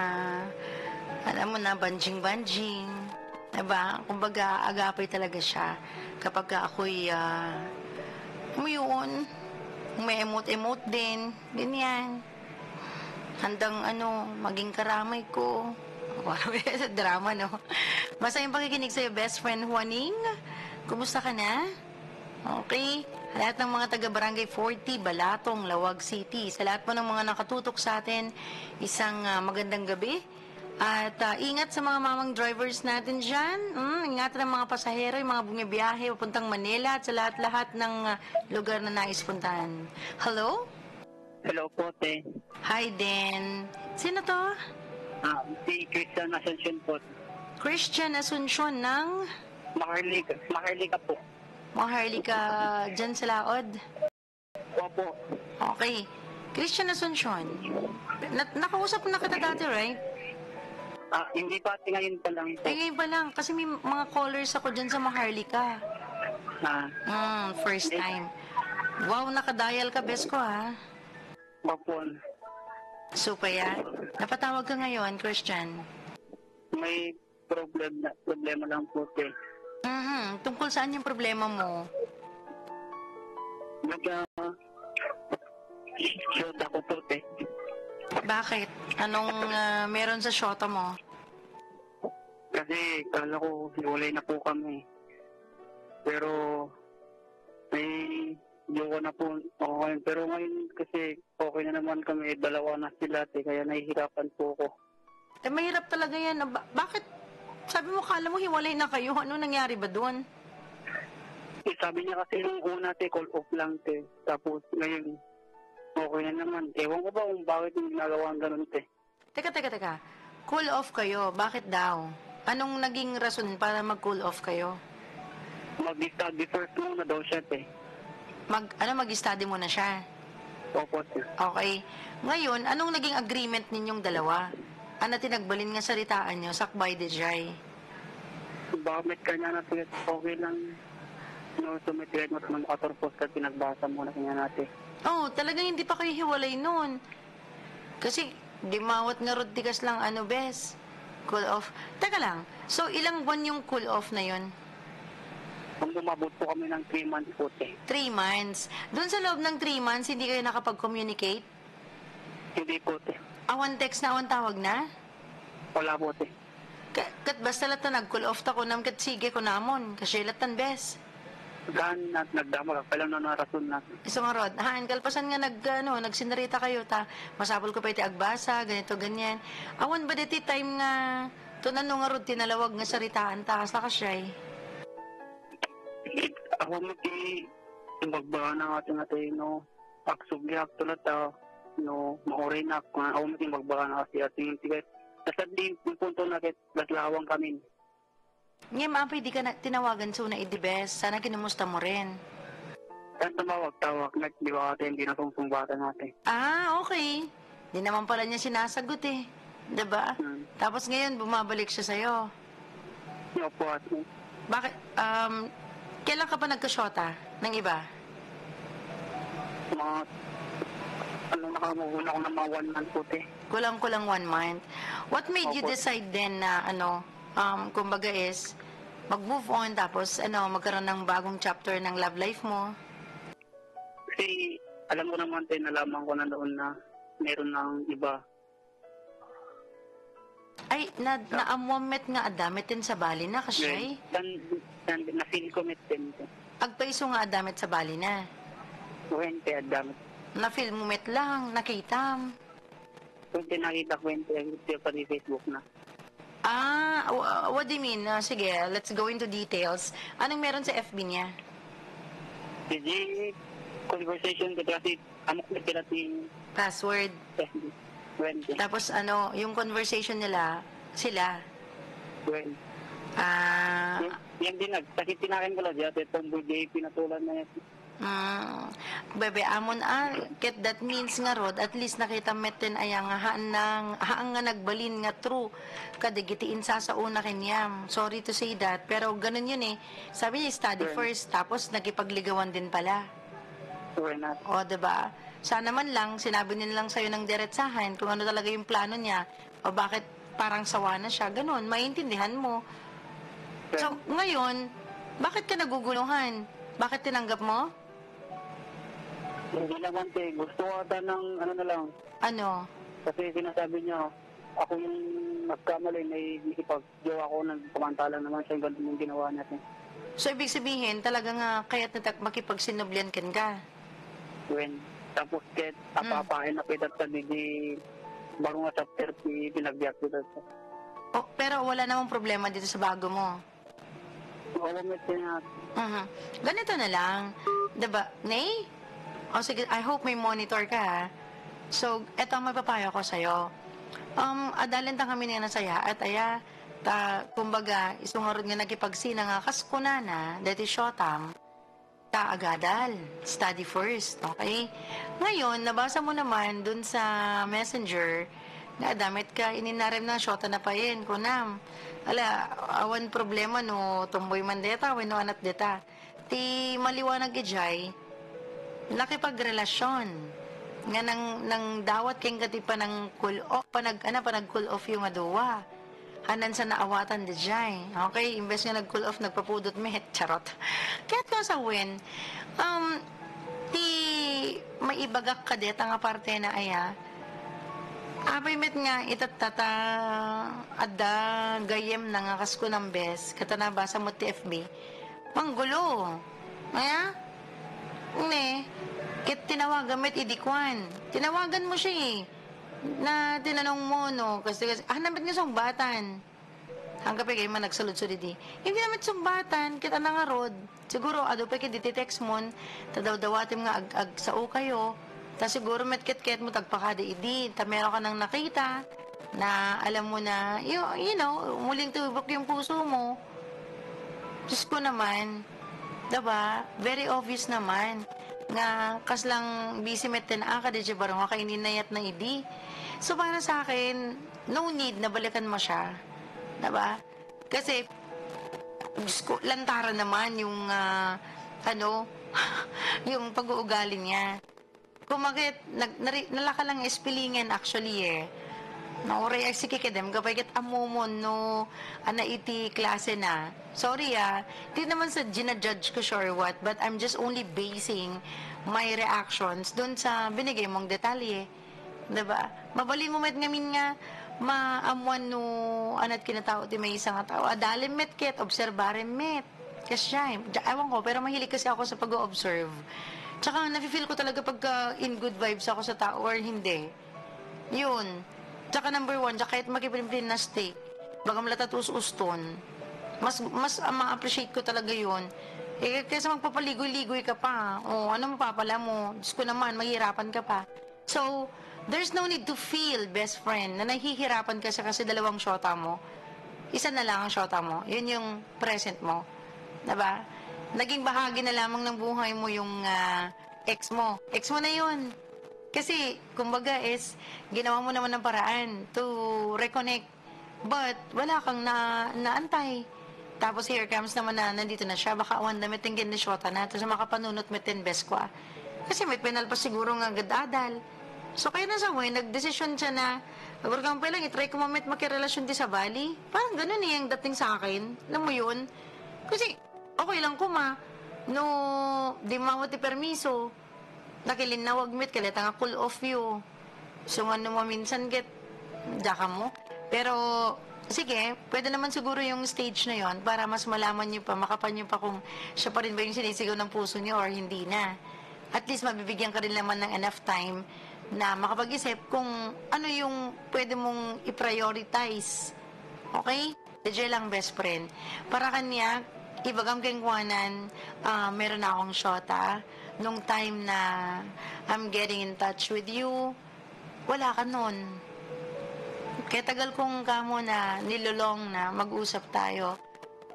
alam mo na, banjing-banjing, diba? Kumbaga, agapay talaga siya kapag ako'y, yun, may emote-emote din, ganyan. Handang, maging karamay ko. Wow, sa drama, no? Masayang pakikinig sa'yo, best friend Juaning. Kumusta ka na? Okay. Lahat ng mga taga-Barangay 40, Balatong, Lawag City. Sa lahat po ng mga nakatutok sa atin, isang magandang gabi. At ingat sa mga mamang drivers natin dyan. Ingatan ang mga pasahero, yung mga bumibiyahe, papuntang Manila at sa lahat-lahat ng lugar na nais puntahan. Hello? Hello po, te. Hi, Den. Sino to? Si Christian Asuncion po. Christian Asuncion ng? Maharlika po. Maharlika dyan sa Laod? Opo. Okay. Christian Asuncion. Nakausap na kita dati, right? Hindi pa. Ngayon pa lang po. Ngayon pa lang. Kasi may mga callers ako dyan sa Maharlika. First time. Wow, nakadial ka, best ko, ha? Opo. Super yan. Napatawag ka ngayon, Christian. May problema lang po, te. Tungkol saan yung problema mo? Shota ko po, te. Bakit? Anong meron sa shota mo? Kasi kala ko hiwalay na po kami. Pero may jowa na po ako ngayon. Pero ngayon kasi okay na naman kami. Dalawa na sila, te. Kaya nahihirapan po ako. Mahirap talaga yan. Bakit? Sabi mo, kala mo hiwalay na kayo. Ano nangyari ba doon? Sabi niya kasi nung una, te, call off lang, te. Tapos ngayon, okay na naman. Ewan ko ba kung bakit yung ginagawa ang ganun, te. Teka. Cool off kayo. Bakit daw? Anong naging rason para mag-cool off kayo? Mag-study first muna daw siya, te. Mag-study muna siya? Opo, te. Okay. Ngayon, anong naging agreement ninyong dalawa? Ano tinagbalin nga salitaan nyo? Sakbay de jay. Bakit kanya na, te, okay lang. No, sumitiret mo naman makaturpos ka, pinagbasa muna kanya natin. Talagang hindi pa kayo hiwalay noon. Kasi, di mawat nga rodtigas lang, bes. Cool off. Teka lang, so ilang buwan yung cool off na yun? Kung bumabot po kami ng 3 months po, te. 3 months. Doon sa loob ng 3 months, hindi kayo nakapag-communicate? Hindi po, te. Awan text na, awan tawag na? Wala po, te. Kat basta lata nag-cool off ta ko nam kat sige ko namon. Kasi latan bes. Gaan nagdama ka, kailang na narason natin. Isa nga rod, kalpasan nga nagsinarita kayo, masapol ko pa iti agbasa, ganito, ganyan. Awan ba diti time nga, tunano nga rod, tinalawag nga saritaan, takas na kasyay? Ako mati, magbaka na natin aksugli, aktulat, maoray na, ako mati magbaka na kasi ating tigay, Basta di yung punto na naglawang kami. Ngayon, Apay, di ka na, tinawagan so na idibes. Sana kinumusta mo rin. Saan tumawag-tawag, di ba ate, hindi na sumbatan natin. Ah, okay. Di naman pala niya sinasagot eh. Diba? Tapos ngayon, bumabalik siya sa'yo. Opo, ate. Bakit, kailan ka pa nagkasyota ng iba? Mga, nakamugula ko ng mga 1 month po, te. Kulang-kulang 1 month. What made you decide then na, kumbaga is, mag-move on tapos, magkaroon ng bagong chapter ng love life mo? Kasi, alam ko naman, te, nalaman ko na doon na meron ng iba. Ay, naamomet nga adamit din sa bali na kasi. Na-feel ko met din. Agpaiso nga adamit sa bali na. Kwente adamit. Na-feel mo met lang, nakita. Kwente nakita kwente, pa di Facebook na. Ah, what do you mean? Sige, let's go into details. Anong meron sa FB niya? Sige, conversation ko kasi amok na pirating password. Tapos yung conversation nila, sila. Well. Yan din kasi tinakin ko lang dyan, tomboy day pinatulan na yan. Bebe, amon ket that means nga rod, at least nakita metin ayang haang nga nagbalin nga true kadigitiin sa una kenyam. Sorry to say that, pero ganun yun eh. Sabi niya study first, tapos nagipagligawan din pala. O, diba? Sana man lang, sinabi niya lang sa'yo ng diretsahan kung ano talaga yung plano niya o bakit parang sawa na siya. Ganun, maintindihan mo. So, ngayon, bakit ka naguguluhan? Bakit tinanggap mo? Hindi naman, te. Gusto ko ata ng na lang. Ano? Kasi sinasabi niya, ako yung nagkamali, may ikipag-jowa ako, nagpamantalan naman siya, ganun yung ginawa natin. So, ibig sabihin, talaga nga, kaya't makipagsinublian ka? Tapos ket apapain na pitat sa di bago nga chapter pinagbiyak ko dito. Oh, pero wala namang problema dito sa bago mo. Wala mo tinat. Ganito na lang, 'di ba? Nay? O sige, I hope may monitor ka ha. So, eto ang mapapayo ko sa'yo. Adalin ta kami nga nasaya at kumbaga, isungarod nga nagipagsina nga kaskunana, dati syotam, agadal. Study first, okay? Ngayon, nabasa mo naman dun sa messenger na damit ka, ininarem na, syota na pa yun, kunam. Awan problema no, tumboy man deta, wano anat deta. Ti maliwanag ijay, nakipagrelasyon. Nga nang dawat keng kati pa ng cool off, panag cool off yung aduwa. Hanan sa naawatan di jay. Okay, imbes nga nag-cool off, nagpapudot met, charot. Kaya't nga sa win, may ibagak ka deta nga parte na apay met nga itatata adda gayem na nga kasko ng bes, katanabasa mo ti FB, manggulo. Kit tinawagan met idikwan. Tinawagan mo siya na tinanong mo, no? Kasi naman nga sumbatan. Hanggang pa kayo man nagsulod-sulid hindi naman sumbatan, kita na nga rod. Siguro, pa kayo dititext mo, tadaw-dawatim nga ag sa kayo. Ta siguro met-ket-ket mo tagpakada ta meron ka nang nakita na alam mo na, you know, muling tubok yung puso mo. Diyos ko naman, diba? Very obvious naman nga kaslang busy met ka di barong ka ininayat na So, para sa akin, no need na balikan mo siya. Diba? Kasi, Diyos ko, lantaran naman yung, yung pag-uugali niya. Kumakit, nalaka lang espilingen actually Nauray ay sikikidem, gabay kat amumon no, iti klase na. Sorry di naman sa ginajudge ko sure what, but I'm just only basing my reactions dun sa binigay mong detalye. Diba? Mabalin mo met ngamin nga, maamuan no, anat kinatao ti may isang tao. Adalim met ket, obserbarem met. Kasi ewan ko, pero mahilig kasi ako sa pag-observe. Tsaka, nafe-feel ko talaga pagka in good vibes ako sa tao or hindi. Yun. Tsaka number 1, tsaka kahit makipilimplin na steak, bagam latatus uston, mas ma-appreciate ko talaga yun. Kaysa magpapaligoy-ligoy ka pa, ano mapapala mo, Diyos ko naman, mahirapan ka pa. So, there's no need to feel, best friend, na nahihirapan ka kasi dalawang syota mo. Isa na lang ang syota mo. Yun yung present mo. Diba? Naging bahagi na lamang ng buhay mo yung ex mo. Ex mo na yun. Kasi, kumbaga is, ginawa mo naman ng paraan to reconnect. But, wala kang naantay. Tapos, here comes naman na nandito na siya. Baka awan damit yung ginisyota na. Tapos, makapanunot mo tin best ko. Kasi may penal pa siguro nga gadadal. So, kaya na sa way, nagdesisyon siya na, agor kang pa lang, itry ko mamit makirelasyon di sa Bali. Parang ganun yung dating sa akin. Alam mo yun? Kasi, okay lang ko no, di mawat ti permiso. Nakilinawag mit, kalita nga cool off you. So, ano mo minsan get, daka mo. Pero, sige, pwede naman siguro yung stage na yon para mas malaman nyo pa, makapan nyo pa kung siya pa rin ba yung sinisigaw ng puso nyo or hindi na. At least, mabibigyan ka rin naman ng enough time na makapag-isip kung ano yung pwede mong i-prioritize. Okay? DJ lang, best friend. Para kanya, ibagam kengkuanan, meron na akong syota. Nung time na I'm getting in touch with you, wala ka nun. Kaya tagal kong kamo na nilulong na mag-usap tayo.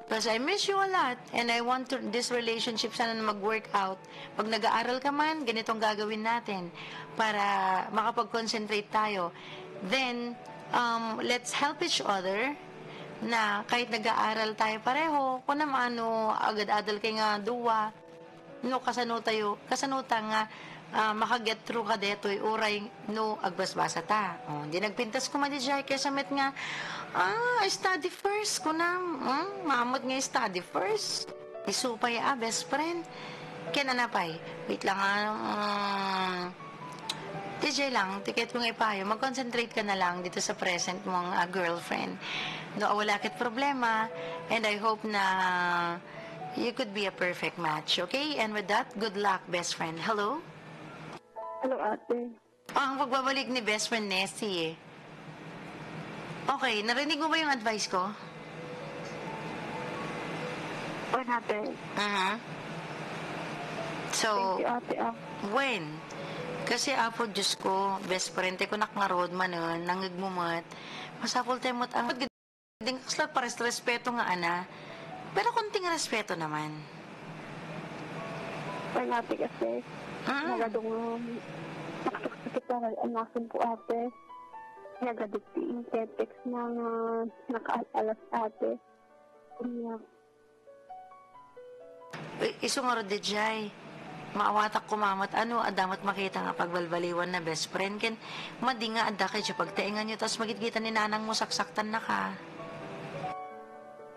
Because I miss you a lot and I want this relationship sana na mag-work out. Pag nag-aaral ka man, ganitong gagawin natin para makapag-concentrate tayo. Then, let's help each other na kahit nag-aaral tayo pareho, kung naman agad-adal kay nga duwa, no kasanuta nga makaget through ka detoy uray no agbasbasa ta. Hindi nagpintas ko madijay kaysa met nga study first ko na mamot nga study first. Isupay best friend. Kaya nanapay. Wait lang DJ lang, tiket ko nga ipayo, mag-concentrate ka na lang dito sa present mong girlfriend. No, wala kit problema and I hope na you could be a perfect match, okay? And with that, good luck, best friend. Hello? Hello, ate. Ang pagbabalik ni best friend Nessie Okay, narinig mo ba yung advice ko? Oo, ate. So, thank you, ate. When? Kasi po, Diyos ko, best friend, ko nakngarod man nun, nangigmumat. Masapol tayo mo't ang gading kaslat pares respeto nga, ana. Pero konting respeto naman. Ay, ate, kasi nagadong nakasakit na anakin po, ate. Nagadiktiin text na nakaalas, ate. Isungaro de jay. Maawatak kumamat adamat makita nga pagbalbaliwan na best friend ken madi nga adda kay siya pagtaingan nyo tas magitgita ni nanang mo saksaktan na ka.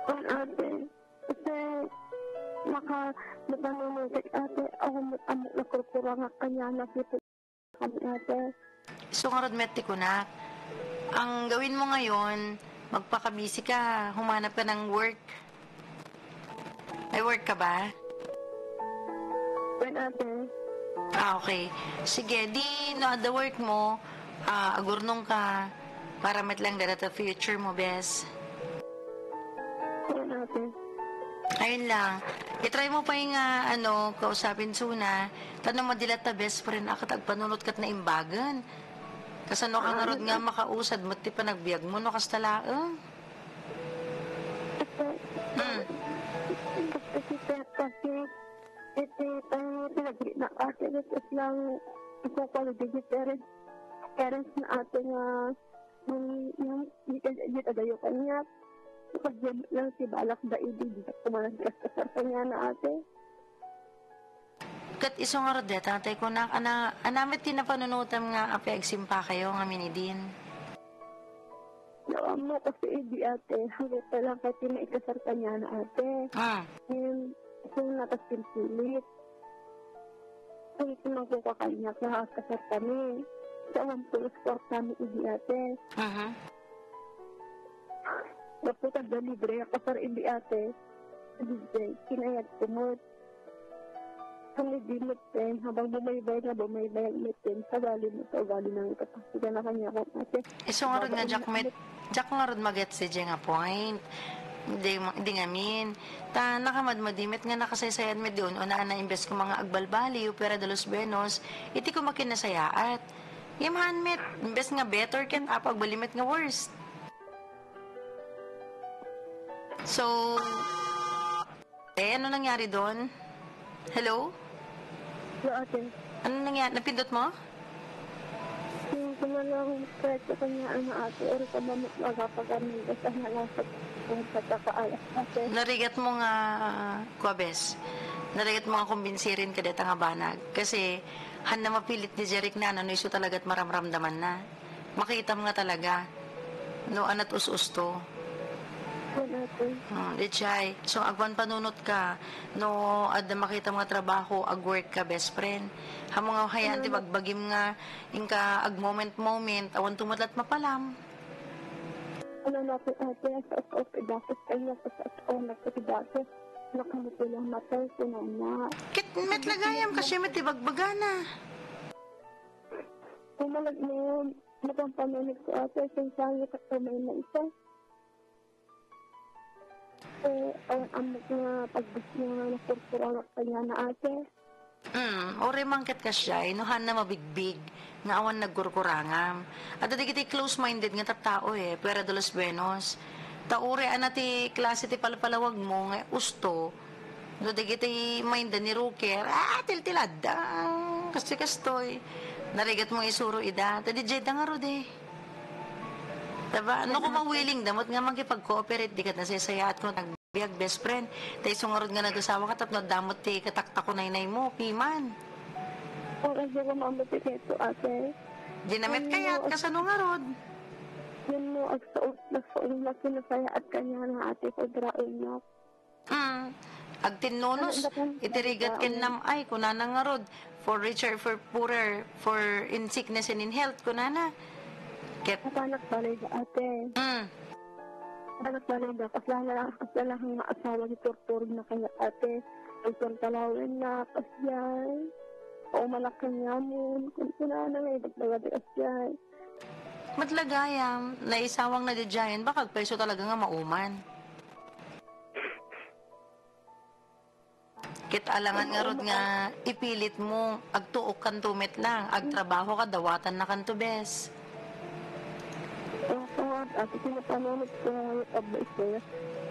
Ate, kasi nakanunungkit, ate, ako nakurkura nga kanya nakita kami, ate. Sungarod meti ko na. Ang gawin mo ngayon, magpakabisi ka, humanap ka ng work. May work ka ba? When, ate? Okay. Sige, the work mo, agurnong ka, para matlang dada future mo, bes. When, ate? Ayun lang. I-try mo pa yung, kausapin suna. Tanong mo dilat ta best friend, akat agpanunot kat na imbagan. Kasano ka nga nga makausad mo, ti pa nagbiag mo, no, kastalaang. Kasi pinagli na ate, kasi lang ito quality parents na ate nga yung dito dayo kanya. Kapag lang si balak da ibig, kumalaskas kasarta niya na ate. Kat isong araw tatay ko na, anamit din na panunutam nga api agsimpa kayo nga minidin. Naam mo kasi hindi ate, hanggang pa lang kasi na ikasarta niya na ate. Kung nakasimpilit. Kung itinang ko kakanya, nakakasar kami. Sa awang pulos ko kami hindi ate. Naputag na libre, kasar hindi ate. Libre, kinayat kumot. Kung nagdimot din, habang bumaybay ang mitin, sa gali mo sa ugali ng kapasigan na kanya ko ate. Isong nga rin nga, Jack nga rin mag-get si nga point. Hindi nga min. Ta nakamadmadimit nga nakasaysayan med doon o na imbes ko mga agbalbali o pera de los benos, iti ko makinasayaat. Yamahan met, imbes nga better ken apag balimit nga worst. So, ano nangyari doon? Hello? Hello, ate. Ano nangyari? Napindot mo? Yung kumalang kahit sa kanya, ate, oro ka ba magpagpagamin basta na lang sa kakaalas, ate. Narigat mo nga, Kuwabes. Narigat mo nga kumbinsirin ka deta nga banag. Kasi, han na mapilit ni Jeric na, ano iso talagat maramramdaman na. Makita mo nga talaga. No, anat us-us to. Di chay. So, agwan panunot ka. No, adda makita mga trabaho, ag-work ka, best friend. Hamo nga hayaan, ti bagbagim nga, inka ag-moment, awan tumatlat mapalam. Ano na po, ate, sa off dapat kayo sa onak ko dati. Nakamit ko lang matay ko na. Kit, met lagayam kasi met ibagbagana. Pumalag mo, nagpampanunig ko, ate, sinsayo ka may na isa. Ang mga pagbis niya na kurkura kanya na ate. Ore mangket ka siya, inuhan na mabigbig, nga awan nagkurkurangam. At adi kiti close-minded nga tao pero de los buenos. Taure anati klase ti palpalawag mo nga usto. No di kiti mindan ni Ruker, tiltilad. Kasi kastoy. Narigat mo isuro ida, tadi jeda nga rode. Diba? Ano ko mawiling damot nga magkipag-cooperate, di ka nasasaya at kung nagbiyag best friend. Tayo sungarod nga nag-asawa ka, tapos damot ti katakta ko nainay mo, piman. Oras di ko maamati kito, ate. Dinamit kaya at kasano nga rod? Yun mo, nagsaon na kinasaya at kanya na ate ko draon na. Agtinunos, itirigat kin namay, kunana nga rod. For richer, for poorer, for in sickness and in health, kunana. Anak balay da ate. Anak balay da. Kasala ang asawa ni Tortor na kanya ate. Ang talawin na kasyay. O malaki niya mo. Kung na may dagdaga di kasyay. Matlagayam, naisawang nadadyayan, baka peso talaga nga mauman. Kit alangan nga rod nga, ipilit mo, agtuok kan tumit lang, agtrabaho ka, dawatan na kan tubes. Ate, sinapanunod ko yung advice ko.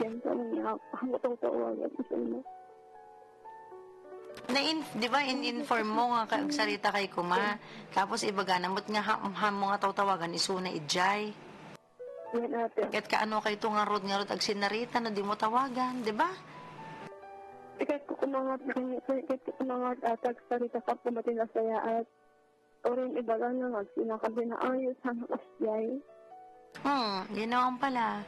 Yan sa mga hanggang tawagan sa inyo. Di ba, in-inform mo nga sarita kay kuma. Tapos ibaga, namot nga ham mo nga tawagan, isuna idjay. Yan ate. Kahit kaano kay ito nga rod, ag sinarita na di mo tawagan, di ba? Kahit ko kumangat ate, sarita ka pumating na saya at orin ibaga na nga, sinakabi na ayos, hanggang asyay. Ginawan pala.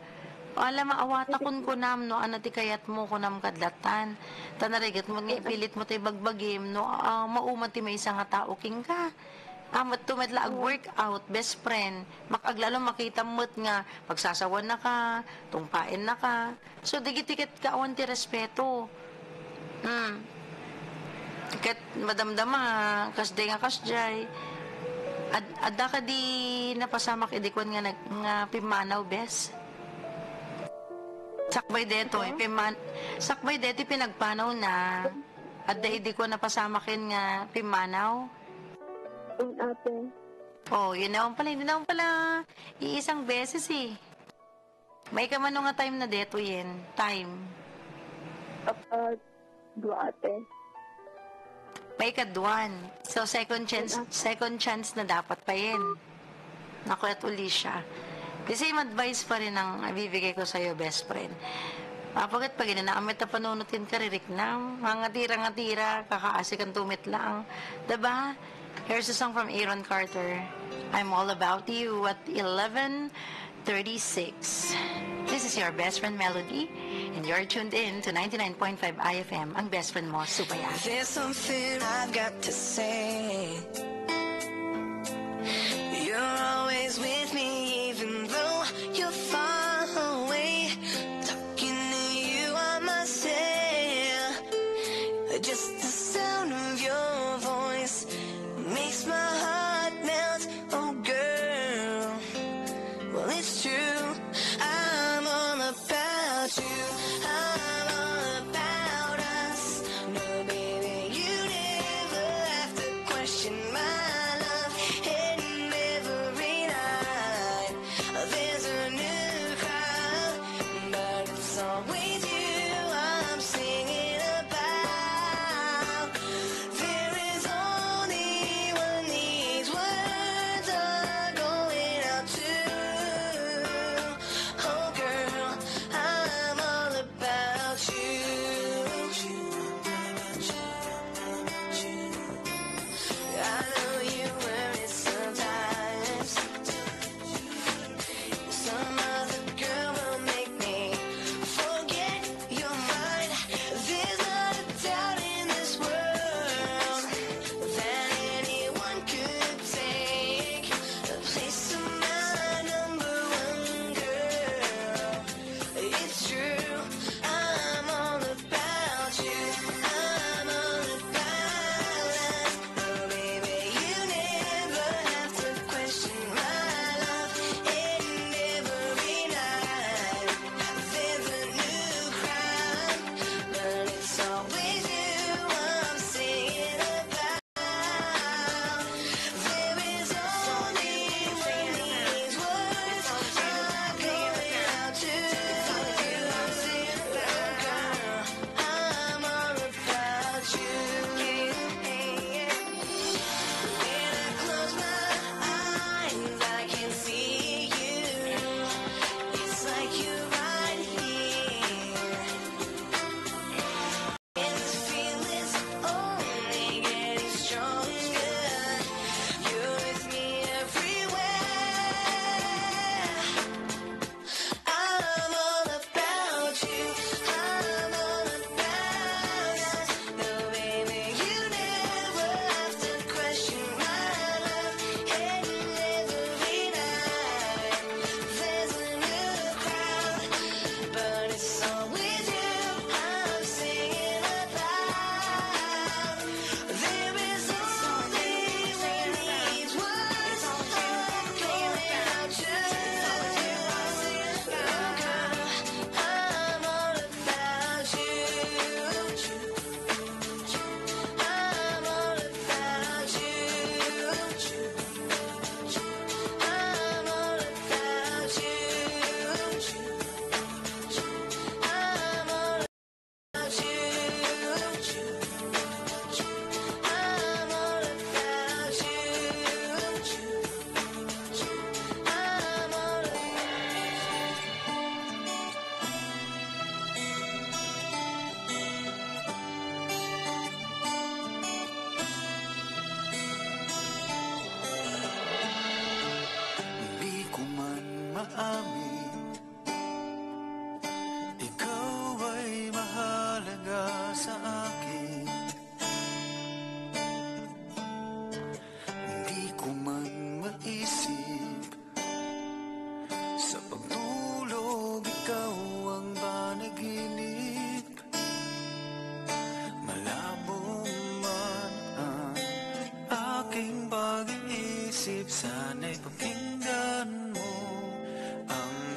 Alam, maawata kun kunam, no, anati kayat mo kunam kadlatan. Tanarigat mo nga ipilit mo tayo bagbagim, no, mauman ti may isang tao king ka. Amat tumadla ag-workout, best friend. Makaglalo makita mo't nga, pagsasawan na ka, tungpain na ka. So, digit-tikit ka awan ti respeto. Kat madamdama, kasday nga kasjay. Adda ka di napasamak idikwan nga pimanaw, bes? Sakbay deto, sakbay deto pinagpanaw na. Adda idikwan napasamakin nga pimanaw. Ate. Yun naman pala, iisang beses eh. May kamano nga time na deto yen, time. Dua ate. May kadwan. So, second chance na dapat pa yun. Naku, at uli siya. The same advice pa rin ang bibigay ko sa'yo, best friend. Pagkat pag inaamit na panunutin ka, ririk na. Mga tira, kakaasik ang tumit lang. Diba? Here's a song from Aaron Carter. I'm All About You at 11:36. This is your best friend Melody, and you're tuned in to 99.5 IFM, ang best friend mo, Supaya. There's something I've got to say. You're always with me, even though you're far away. Talking to you, I must say, just the sound of your voice makes my heart melt. Oh, girl, well, it's true. I'm all about you. I'm all about us. No, baby, you never have to question my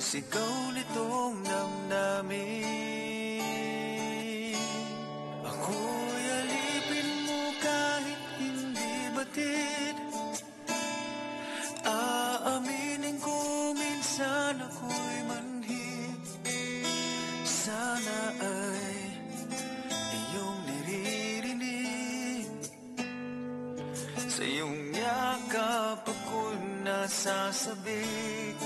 sigaw nitong damdamin. Ako'y alipin mo kahit hindi batid. Aaminin ko minsan ako'y manhid. Sana ay iyong naririnig. Sa iyong yakap ako'y nasasabik.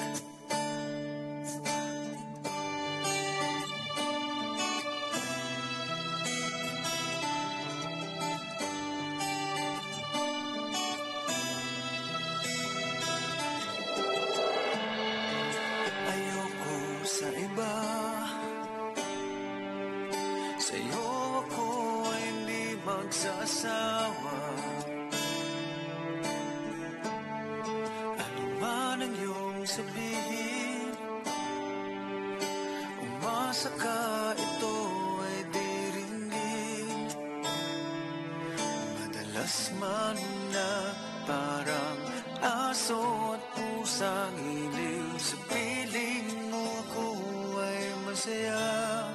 Ayoko sa iba. Sa'yo ako ay hindi magsasawa. Ano man ang iyong sabihin, umasa ka, ito ay diringgin. Madalas man na parang aso at pusang iliw, sa piling mo ako ay masaya.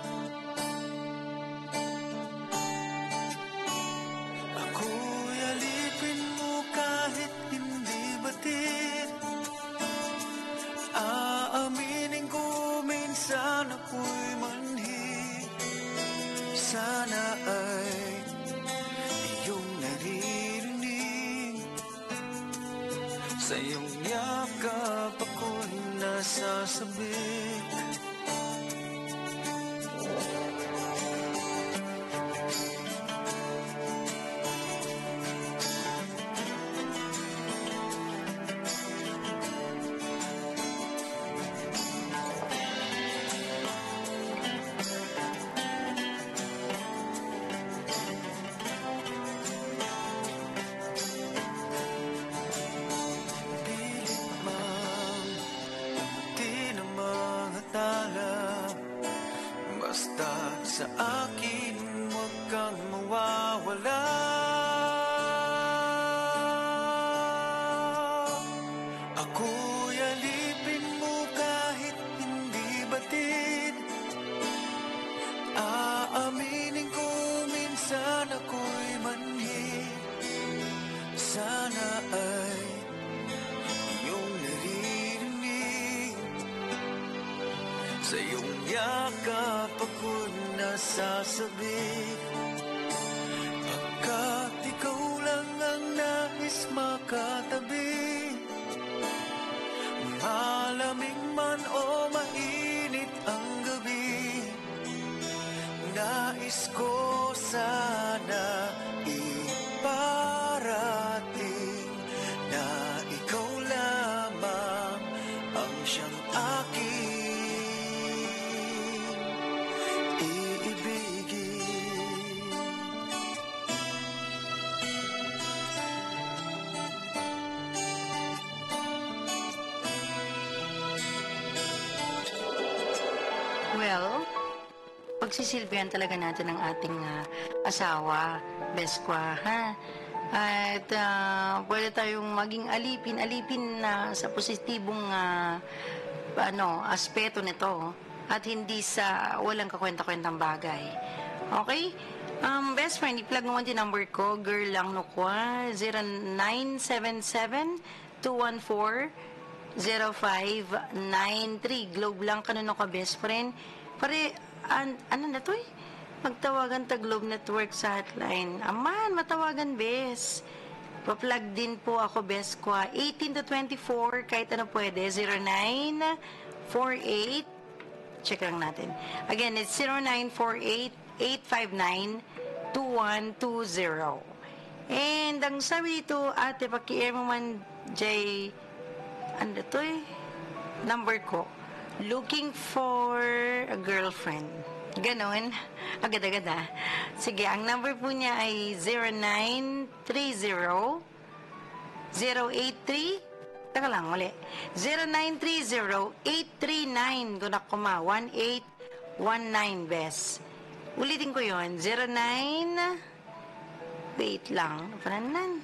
Ako'y alipin mo kahit hindi batid. Aaminin ko minsan ako'y manhid. Sana ay iyong naririnig. Sa iyong yakap ako'y nasasabik. Basta sa akin huwag kang mawawala. Ako'y alipin mo kahit hindi batid. Aaminin ko minsan ako'y manhid. Sana ay iyong naririnig. Sa iyong yakap ako'y nasasabik. Pagkat ikaw lang ang nais makatabi. Malamig man o mainit ang gabi, nais ko sana iparating na ikaw lamang ang siyang aking Well, pagsisilbihan talaga natin ang ating asawa, Beskwa, ha? At pwede tayong maging alipin na sa positibong aspeto nito at hindi sa walang kakwenta-kwentang bagay. Okay? Best friend, i-plug mo yung number ko, girl lang nukwa, 0977-214-0593. Globe lang kanino ka, best friend. Pare, ano na to eh? Magtawagan ta Globe Network sa hotline. Aman, matawagan, bes. Pa-plug din po ako, best ko. 18 to 24, kahit ano pwede. 0948. Check lang natin. Again, it's 0948-859-2120. And ang sabi dito, ate, paki-air mo man, Jay, ano to eh? Number ko. Looking for a girlfriend. Ganon. Agad-agad ah. Sige, ang number po niya ay 0930-083. Taka lang, mali. 0930-839. Kung nakuma, 1819 best. Ulitin ko yon 09... Wait lang. Pananan.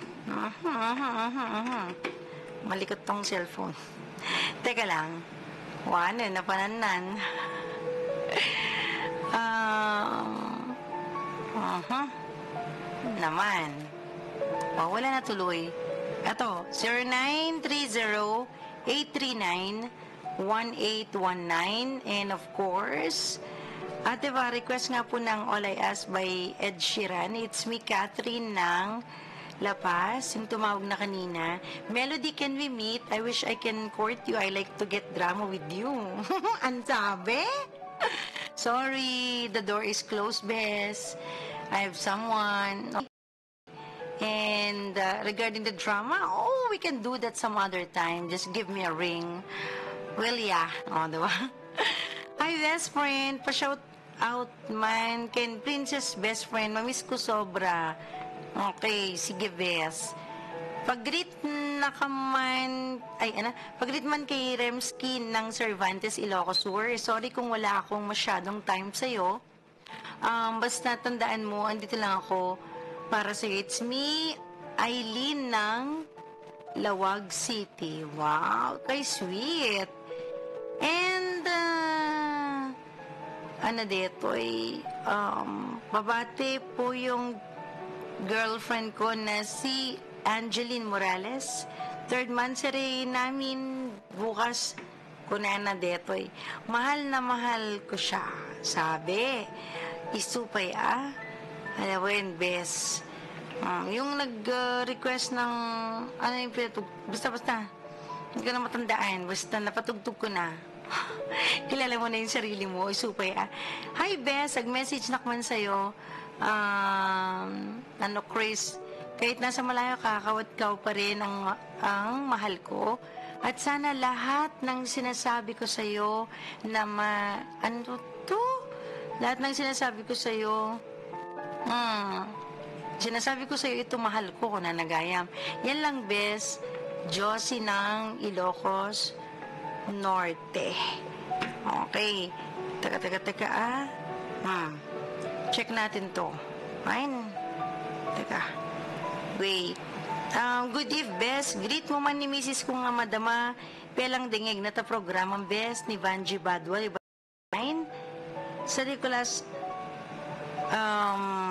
Malikot tong cellphone. Teka lang. Wano, napananan. Naman. Wala na tuloy. Ito, 0930-839-1819. And of course, Ate ba, request nga po ng All I Ask by Ed Sheeran. It's me, Catherine ng La Paz, yung tumawag na kanina. Melody, can we meet? I wish I can court you. I like to get drama with you. Ang sabi? Sorry, the door is closed, Bes. I have someone. And regarding the drama, we can do that some other time. Just give me a ring. Well, yeah. Diba? Hi, best friend. Pa-shout out man. Ken Princess, best friend. Mamiss ko sobra. Okay, sige, bes. Pag-greet man kay Remski ng Cervantes, Ilocos Sur. Sorry kung wala akong masyadong time sa'yo. Basta tandaan mo, andito lang ako para sa'yo. It's me, Eileen ng Lawag City. Wow, kay sweet. And, babate po yung girlfriend ko na si Angeline Morales. Third monthsary namin bukas kunana detoy. Mahal na mahal ko siya. Sabi, isupay alam mo yun, bes. Yung nag-request ng yung pinatug, basta hindi ko na matandaan, basta napatugtog ko na. Kilala mo na yung sarili mo, isupay Hi, bes, ag-message na man sa'yo. Chris, kahit nasa malayo ka, kawat-kaw pa rin ang mahal ko. At sana lahat ng sinasabi ko sa'yo na lahat ng sinasabi ko sa'yo, sinasabi ko sa'yo ito mahal ko kung nanagayam. Yan lang, bes. Josie ng Ilocos Norte. Okay. Teka. Check natin to. Fine. Teka. Wait. Good eve, bes. Greet mo man ni Mrs. kung nga madama. Pelang dingig na ta programang bes ni Vanji Badwa. Fine. Sa Nicolas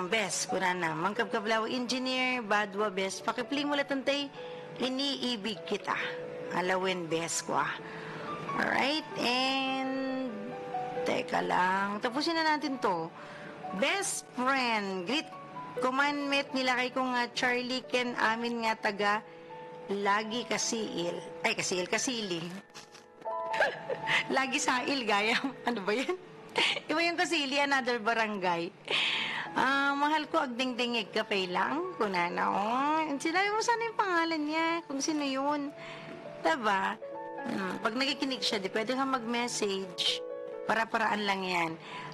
bes. Kunana. Mangkabkablaw engineer. Badwa, bes. Pakipli mo latantay. Iniibig kita. Alawin, bes ko Alright. And teka lang. Tapusin na natin to. Best friend. Greet commandment nila kay kong Charlie Ken amin nga taga lagi kasiil. Ay, kasiling. Lagi sail, gayam. Ano ba yan? Iba yung kasili, another barangay. Mahal ko, agding-dingig kape lang. Kunana, sinabi mo sana yung pangalan niya, kung sino yun. Diba? Pag nakikinig siya, di pwede kang mag-message. Para-paraan lang yan.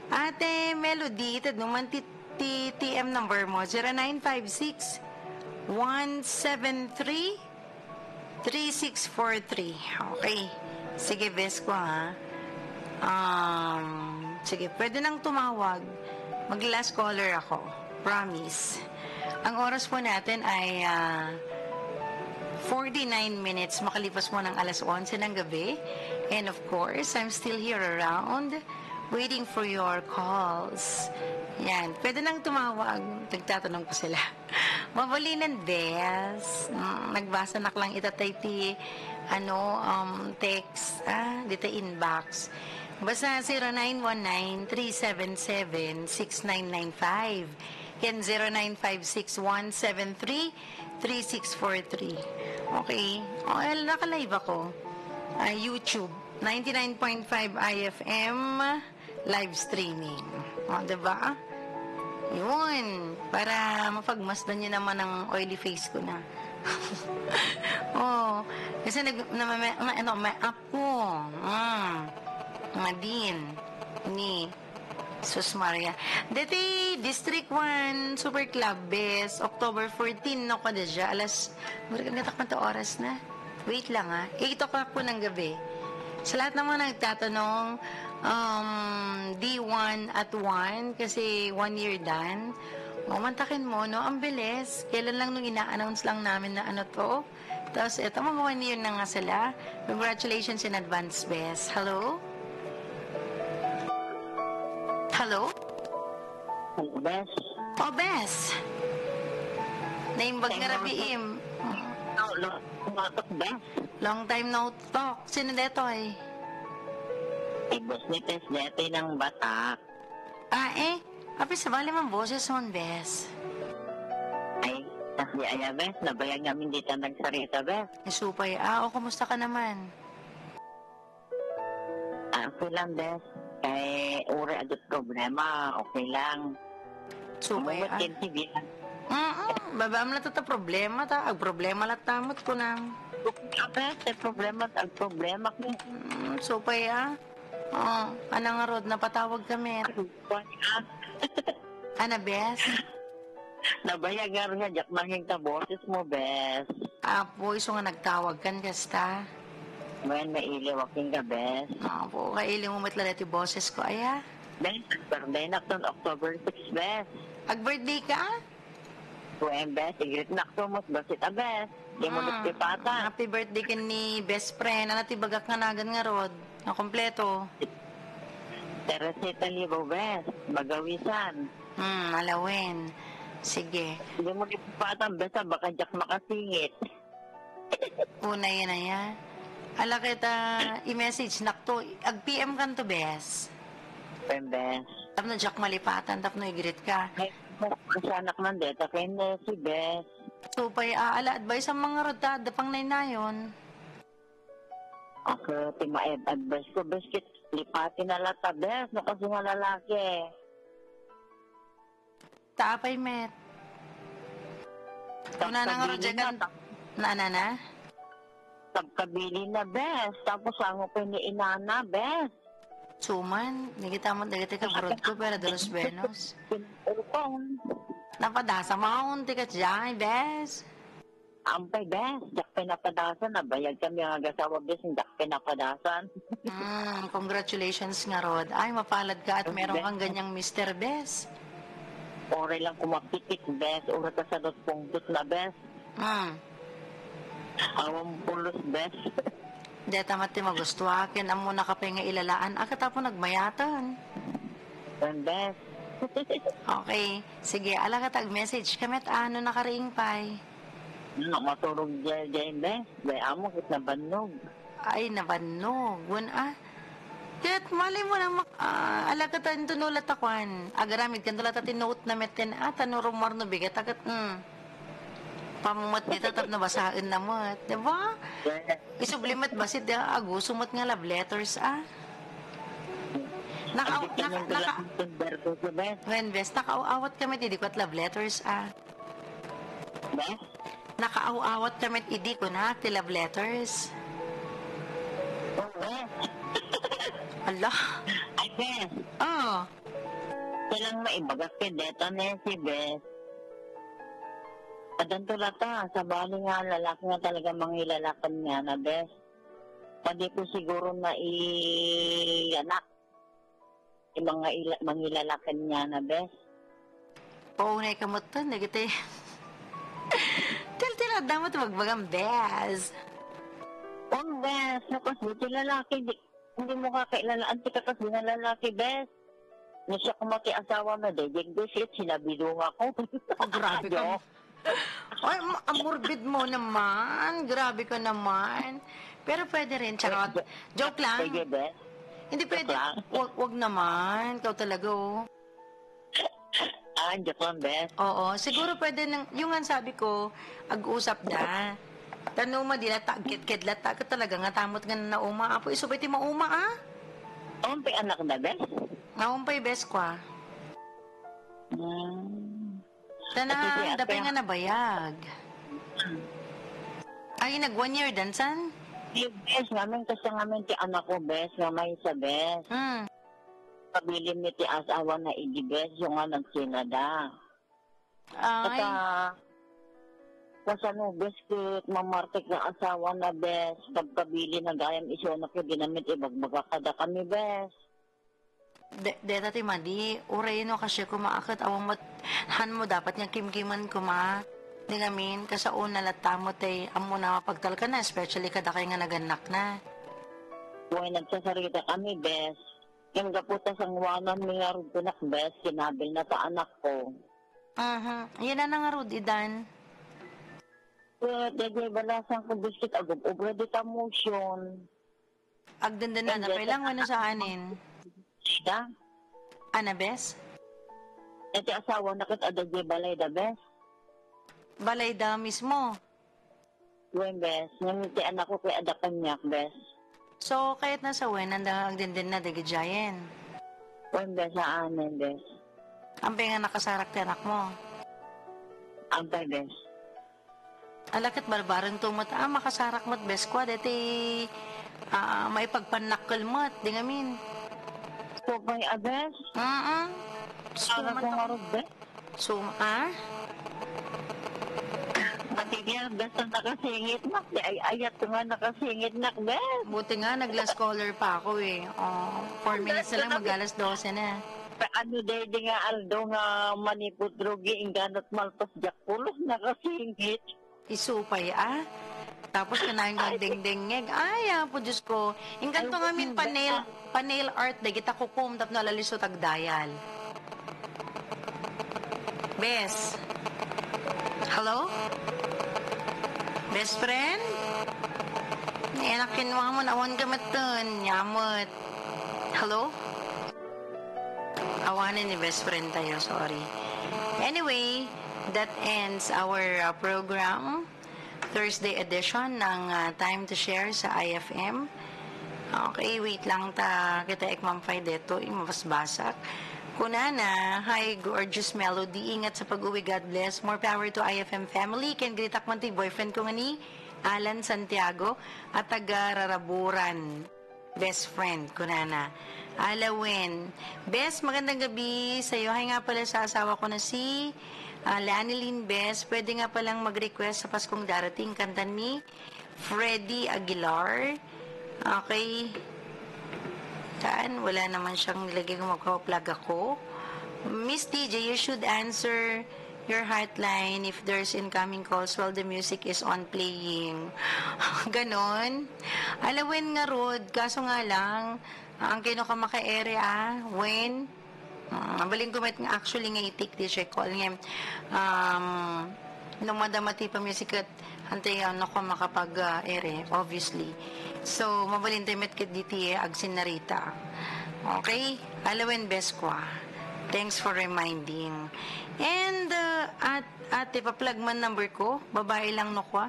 Ate Melody, naman TM number mo, 0956-173-3643. Okay. Sige, best ko sige, pwede nang tumawag. Mag-last caller ako. Promise. Ang oras po natin ay 49 minutes. Makalipas mo ng alas 11 ng gabi. And of course, I'm still here around waiting for your calls. Yan. Pwede nang tumawag. Nagtatanong ko sila. Mabalinan, bes. Nagbasa na lang itatay ti text. Dito inbox. Basta 0919-377-6995. Yan, 0956-173-3643. Okay. Naka-live ako. YouTube. 99.5 IFM live streaming. Diba? Yun. Para mapagmasdan nyo naman ang oily face ko na. Kasi may up ko. Madin ni Sus Maria. Dati District 1 Super Club Best October 14 no kada siya alas gatak na to oras na. Wait lang 8 o'clock po ng gabi. Sa lahat naman nagtatanong D1 at 1 kasi 1 year done. Mantakin mo, no? Ang bilis. Kailan lang nung ina-announce lang namin na Tapos, eto, mag-1 year na nga sila. Congratulations in advance, Bes. Hello? Hello? Hello, Bes. Oh, Bes. Naimbag nga rabiim. Long time no talk. Sino deto eh? Ibos ni Tess dati ng Batak. Ah, eh? Api sa bali mang boses mo, Bes. Ay, kasi aya, Bes. Nabayag namin dito nagsarita, Bes. Isupay, o kumusta ka naman? Okay lang, Bes. Kay uri agad problema, okay lang. Supay, Babam lang ito problema ta. Ag problema lang tamot ko nang. Bes, problema ag problema ko. Supay, anang rod na patawag kami. Ana, Bes? Nabayagan nga, jak mahing ka boses mo, Bes. Apo, iso nga nagtawag kan, kasta. Ngayon, mailiwaking ka, Bes. Apo, kaili mo matlalat yung boses ko, aya. Bes, birthday na ito, October 6, Bes. Ag-birthday ka? Tuwem, Bes, igrit na ito, mas basit, Bes. Di mo nagpipata. Happy birthday ka ni best friend. Ano tibagak nga nagan nga, Rod? Na kompleto. Teresita Libo, Bes. Bagawisan. Alawin. Sige. Hindi mo nagpipata, Bes, baka jak makasingit. Una yan, aya. Ala kita i-message nakto. Ag-PM kan to, Bes. Bes. Tap na jak malipatan, tap na igrit ka. Kasi anak ng deta, kaya na si Bes. So, pa'y ala advice ang mga rodada pang naynayon. Ako, timaed advice ko, Bes, lipatin na lata, Bes, no kasi nga lalaki. Tapay, Met. Una na nga rodya ka. Na? Tabkabili na, Bes. Tapos ang pa ni inana, Bes. Suman, nagita mo ka brod ko, pero dalos benos. Napadasa maun, tikat dyan, Bes. Ampay, Bes. Jak pinapadasan. Nabayag kami ang agasawa, Bes. Jak pinapadasan. Congratulations nga, Rod. Ay, mapalad ka at meron kang ganyang Mr. Bes. Ore lang kumapitik, Bes. Ore ka sa 2 puntos na, Bes. Awang pulos, Bes. Deta mati magusto akin. Amo na kapay nga ilalaan. Akatapo nagmayatan. Bes. Okay. Sige, ala ka tag-message kami at ano nakariing pay. Maturog dyan, Bes. Daya amo kit nabanog. Ay, nabanog. Kahit malay mo na ala ka tayo tunulat akwan. Agaramid ka tunulat at note na metin tanurumar no bigat. Agat, pamumat dito tap nabasaan na mo. Diba? Isublimat basit agusumot nga love letters, Nakaawat kami idi ko at love letters, Nakaawat kami idi ko na ti love letters. Allah. Ay, Bes. Kailang maibagak ka dito na si Bes. Adanto lata, sa bali nga lalaki nga talaga mangilalakan nga na, Bes. Pwede ko siguro na i-anak. Mangilalakan nga na, Bes. Paunay ka mo ito, nagitay. Til-til, damat magbagang, Bes. Bes, nakasbuti lalaki, hindi mo kakailalaan ka kasi na lalaki, Bes. Nasa kumaki asawa na, dayeg besit, sinabilo ako. Grabe ka. Ay, amorbid mo naman. Grabe ka naman. Pero pwede rin, charot. Joke lang. Pwede, Bes. Hindi pwede. Wag naman. Ikaw talaga, Joke lang, Bes. Oo, siguro pwede nang, yung nga sabi ko, ag-usap na. Tanong mo, di na tagkit-kidlat ka talaga nga tamot nga na nauma. Apo, iso ti mauma, Umpay anak na, Bes? Naumpay, Bes, kwa. Tanang, dapat nga nabayag. Ay, nag-1 year dan, san? Bes, ngamin kasi ngamin ti anak ko, Bes, ngamay sa Bes. Pabilim ni ti asawa na idi, Bes, yung nga nagsinada. Ay. Kasano, Bes, kit mamartik na asawa na, Bes, pagkabili na gayam iso na ko ginamit, ibagbagakada kami, Bes. Deta ti madi, uray no kasi kumaakat awang han mo dapat nga kimkiman kuma. Di namin, kasauna latamo tay amo na mapagtal ka na, especially kada kayo nga naganak na. Buhay nagsasarita kami, bes. Yung kaputas ang wanan may arod ko nak, bes. Sinabil na ta anak ko. Yan na nga rod, Idan. Dede, balasan ko biskit agad. Obra di ta motion. Agdandan na, napailang wala sa anin. Sida? Ana, bes? Iti asawa na kit adagye balay da, bes. Balay da mismo? Buhay, bes. Ngayon ti anak ko kay adakan niya, bes. So, kahit nasa wenan da agdandan na, dagajayan. Buhay, bes, sa anin, bes. Ampay nga nakasarak ti anak mo. Ampay, bes. Alakit barbarang tumot, makasarak mo't bes ko, deti may pagpanakal mo't, di ngamin. So, may abes? Sana kong arod, bes? Matibiyang, bes, ang nakasingit, nak. Di ay ayat ko nga nakasingit, nak, bes. Buti nga, nag-last caller pa ako eh. 4 minutes na lang, mag-alas 12 na. Ano dede nga Aldo nga manipudrogi inganat malpas jakpulos nakasingit. Isupay Tapos kanahin ng deng-dengeg. Po Diyos ko. Inggan to nga min pa-nail art. Da kita kukum tap nalaliso tagdayal. Bes. Hello? Best friend? Enak kinuha mo. Awan gamat dun. Yamot. Hello? Awanin ni best friend tayo, sorry. Anyway, that ends our program. Thursday edition ng Time to Share sa IFM. Okay, wait lang ta. Kita ikmampay dito, imabasbasak. Kunana, hi, gorgeous melody. Ingat sa pag-uwi, God bless. More power to IFM family. Ken gritak man ti boyfriend ko nga ni Alan Santiago at taga-Raraburan. Best friend, kunana. Alawin. Bes, magandang gabi sa'yo. Hay nga pala sa asawa ko na si Lanilyn Bes. Pwede nga palang mag-request sa Paskong darating kanta ni Freddy Aguilar. Okay. Saan? Wala naman siyang nilagay kung magpa-plug ako. Miss DJ, you should answer your hotline if there's incoming calls while the music is on playing. Ganon. Alawin nga, Rod. Kaso nga lang, ang kino ka maka-ere, when? Mabaling ko nga actually nga itik di siya call nga. Nung madamati pa music at hantay ano ko makapag-ere, obviously. So, mabalin tayo met kit diti agsin narita. Okay? Alawin best ko. Thanks for reminding. And, at ipa-plug man number ko, babae lang no ko,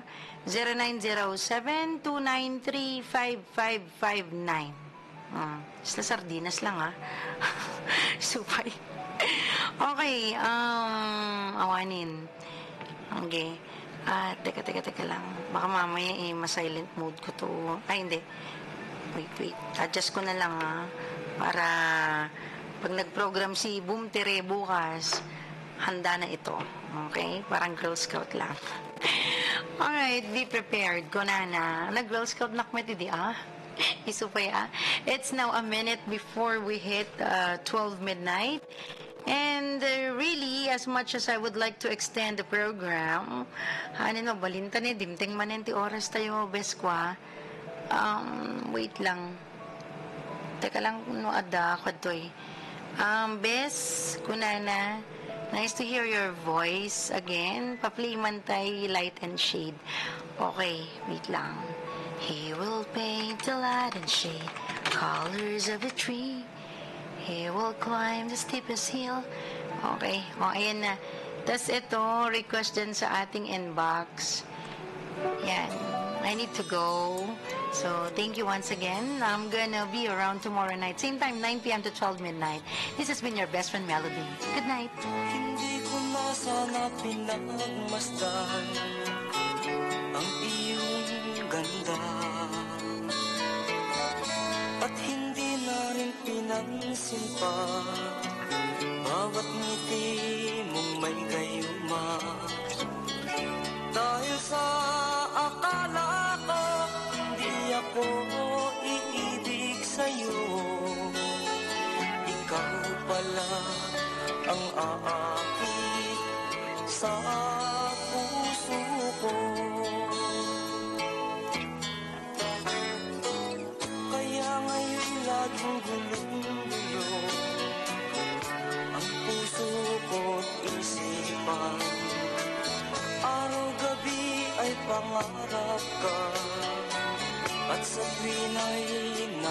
0907-293-5559. Isla sardinas lang, Supay. Okay, awanin. Okay. Teka lang. Baka mamaya ma-silent mode ko to. Ay, hindi. Wait. Adjust ko na lang, para pag nag-program si Boom Tere bukas, handa na ito. Okay? Parang Girl Scout lang. Alright, be prepared. Konana. Nag-Girl Scout nakmet hindi, Isupay, It's now a minute before we hit 12 midnight. And really, as much as I would like to extend the program, balintan dimting manenti oras tayo, bes kwa. Wait lang. Teka lang, ada ko to Bes, kunana, nice to hear your voice again. Pa-play man tayo, Light and Shade. Okay, wait lang. He will paint the light and shade, colors of a tree. He will climb the steepest hill. Okay, ayan na. Tas ito, request dyan sa ating inbox. Yan, I need to go. So, thank you once again. I'm gonna be around tomorrow night. Same time, 9 p.m. to 12 midnight. This has been your best friend, Melody. Good night. Hindi ko na sana pinagmasdan ang iyong ganda, at hindi na rin pinansin pa bawat ngiti mong may gayuma. Dahil sa akala ko hindi ako iibig sa'yo, ikaw pala ang aakit sa puso.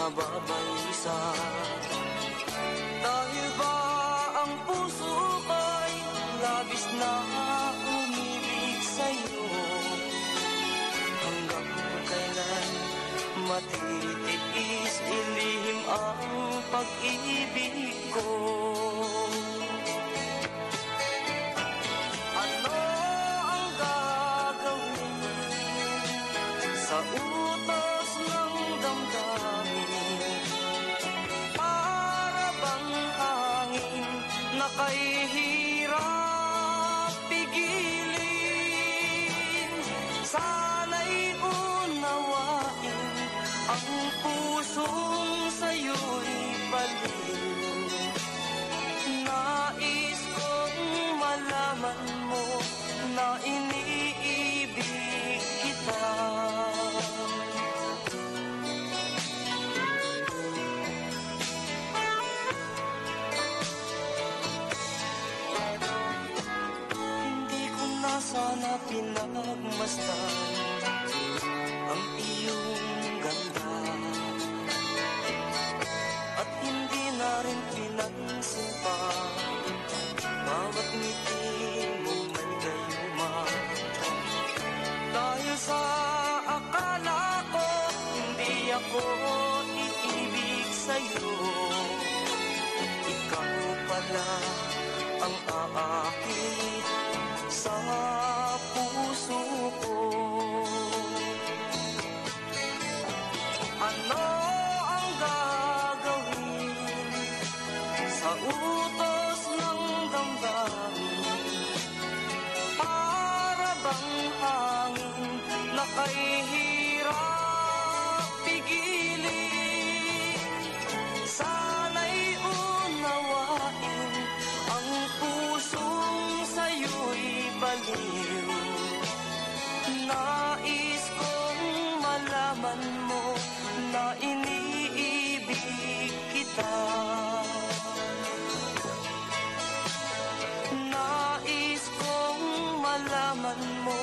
mababalisa. Dahil ba ang puso ko'y labis na umibig sa'yo? Hanggang kailan matitiis ilihim ang pag-ibig ko? Ano ang gagawin sa utos ng damdamin? Para bang hangin na kay hirap pigilin? Sana'y unawain ang pusong sa'yo'y baliw. Nais kong malaman mo na iniibig kita. Hindi ko na sana pinagmasdan ang iyong ganda, at hindi na rin pinansin pa bawat ngiti mo may gayuma. Dahil sa akala ko hindi ako iibig sa'yo, ikaw pala ang aakit sa puso ko. Ano ang gagawin sa utos ng damdamin? Para bang hangin na kay hirap pigilin? Sana'y unawain ang pusong sa'yo'y baliw. Nais kong malaman mo na iniibig kita. Nais kong malaman mo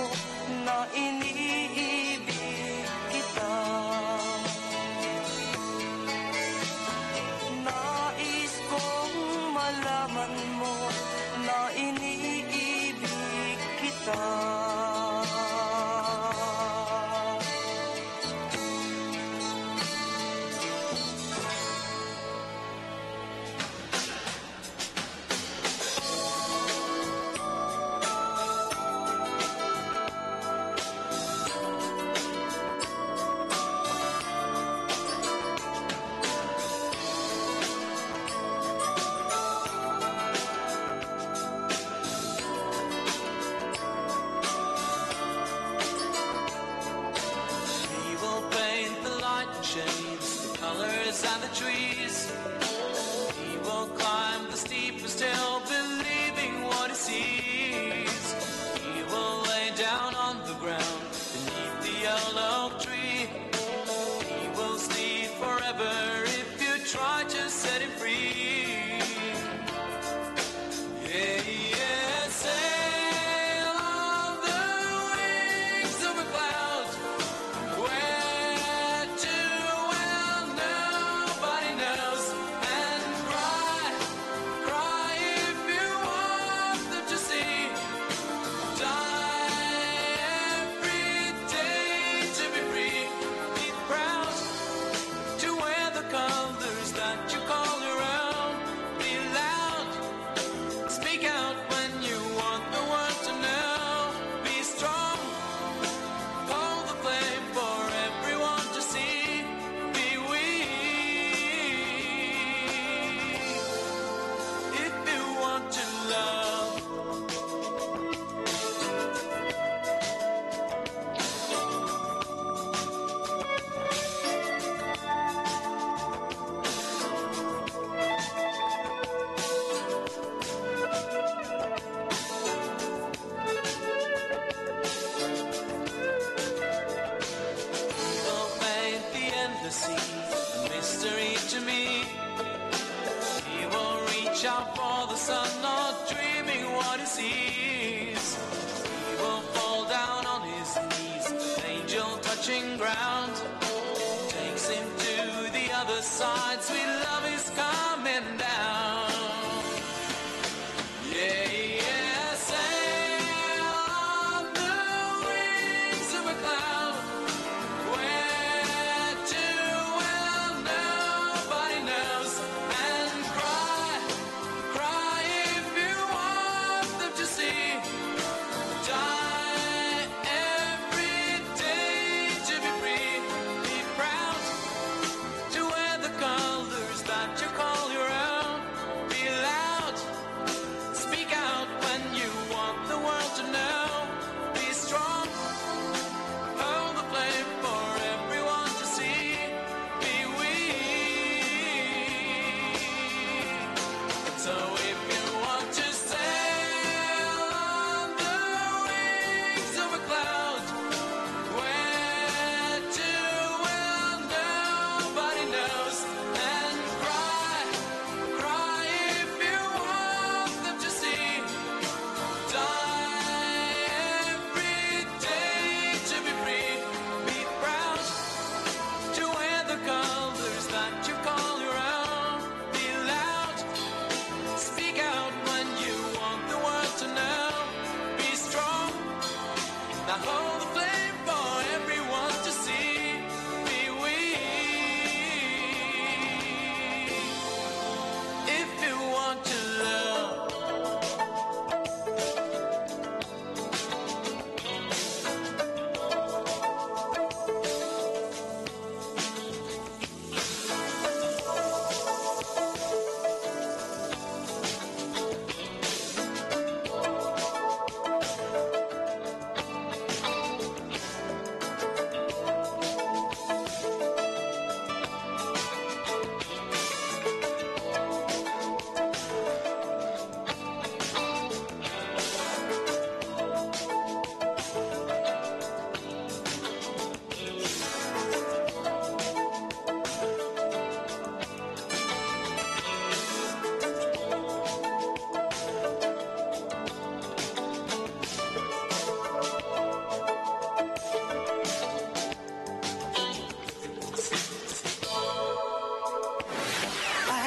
na iniibig kita. Nais kong malaman mo na iniibig kita. And the trees, he will climb the steepest hill, believing what he sees. He will lay down on the ground beneath the yellow tree. He will sleep forever if you try to set him free. Yeah, yeah, sail on the wings of a cloud. Where to? the sea, a mystery to me. He will reach out for the sun, not dreaming what he sees. He will fall down on his knees, an angel touching ground, takes him to the other side, sweet love is coming down. Yeah, yeah, sail on the wings of a cloud. Where to, well, nobody knows. And cry, cry if you want them to see. Die every day to be free. Be proud to wear the colors that you call your own. Be loud, speak out when you want the world to know. Be strong, hold the flame for everyone to see. Be weak. So if you want to sail on the wings of a cloud, where to, well, nobody knows. And cry, cry if you want them to see. Die every day to be free. Be proud to wear the colors that you call your own. Be loud, speak out when you want the world to know. Be strong, now hold the flame for everyone to see. Be weak if you want to love.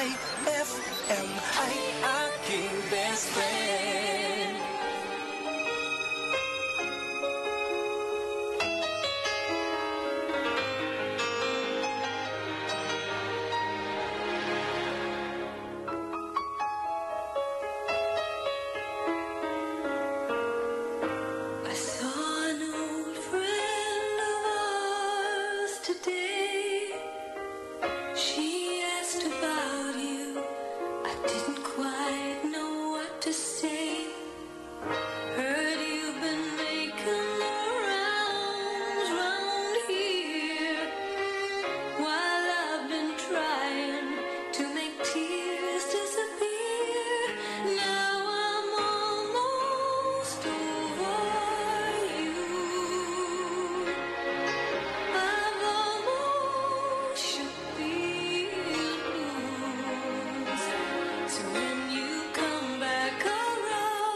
IFM ay aking best friend. I saw an old friend of ours today. She asked about you. I didn't quite know what to say. Heard you've been making the rounds round here, while I've been trying to make tears disappear. Now I'm almost over you. I've almost shook the blues. So when you come back around,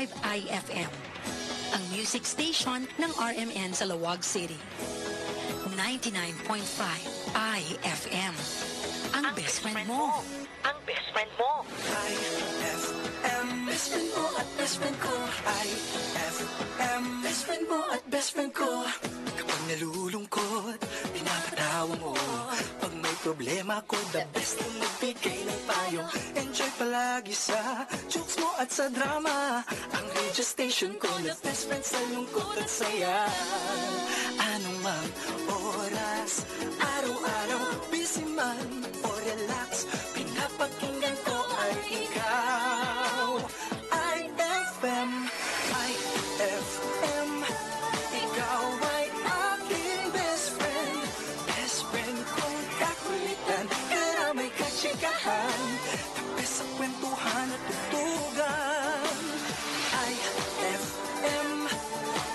IFM, ang music station ng RMN sa Lawag City. 99.5 IFM, ang best friend mo. Ang best friend mo. IFM, best friend mo at best friend ko. IFM, best friend mo at best friend ko. Kapag nalulungkot, pinapatawa mo. Pag may problema ko, the best ang magbigay ng payo. Enjoy palagi sa jokes mo at sa drama. Ang radio station ko na best friend sa lungkot at saya. Anong mang oras, araw-araw, busy man o relax, pinapakinggan ko ay ikaw. IFM, IFM, ikaw ay aking best friend. Best friend kong kakulitan, karamay katsikahan, tapos sa kwentuhan at tutugan. IFM,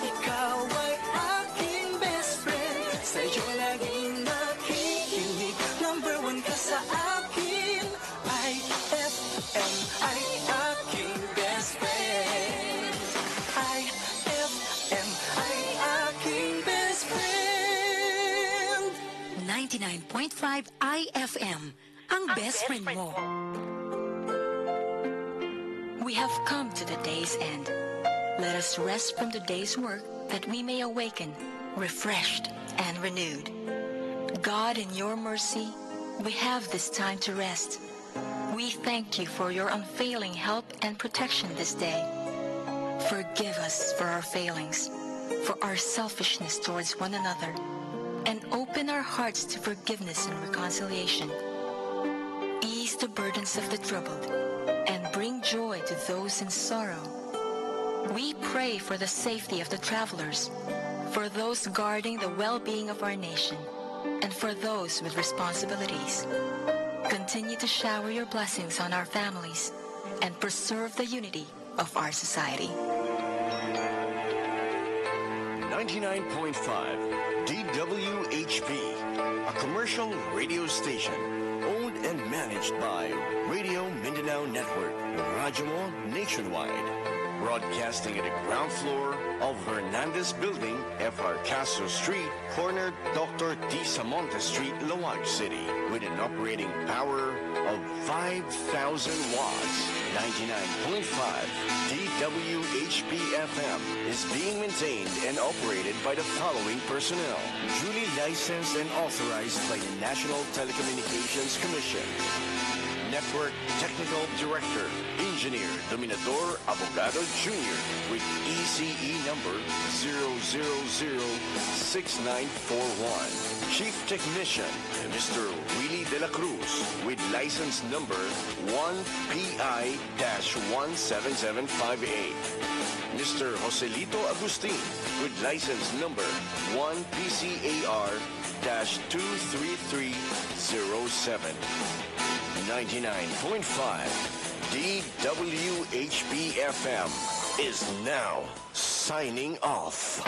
ikaw ay aking best friend. Sa'yo laging nakikinig, number one ka sa akin. IFM ay aking best friend. IFM ay aking best friend. 99.5 IFM, ang best friend mo. We have come to the day's end. Let us rest from the day's work that we may awaken, refreshed and renewed. God, in your mercy, we have this time to rest. We thank you for your unfailing help and protection this day. Forgive us for our failings, for our selfishness towards one another, and open our hearts to forgiveness and reconciliation. Ease the burdens of the troubled, and bring joy to those in sorrow. We pray for the safety of the travelers, for those guarding the well-being of our nation, and for those with responsibilities. Continue to shower your blessings on our families and preserve the unity of our society. 99.5 DWHP, a commercial radio station owned and managed by Radio Mindanao Network, Radyo Mo Nationwide. Broadcasting at the ground floor of Hernandez Building, FR Castro Street, corner Dr. T. Samonte Street, Lawag City, with an operating power of 5,000 watts. 99.5 DWHP-FM is being maintained and operated by the following personnel: duly licensed and authorized by the National Telecommunications Commission. Network Technical Director, Engineer Dominador Abogado Jr. with ECE number 0006941. Chief Technician, Mr. Willie De La Cruz with license number 1PI-17758. Mr. Joselito Agustin with license number 1PCAR-23307. 99.5 DWHP-FM is now signing off.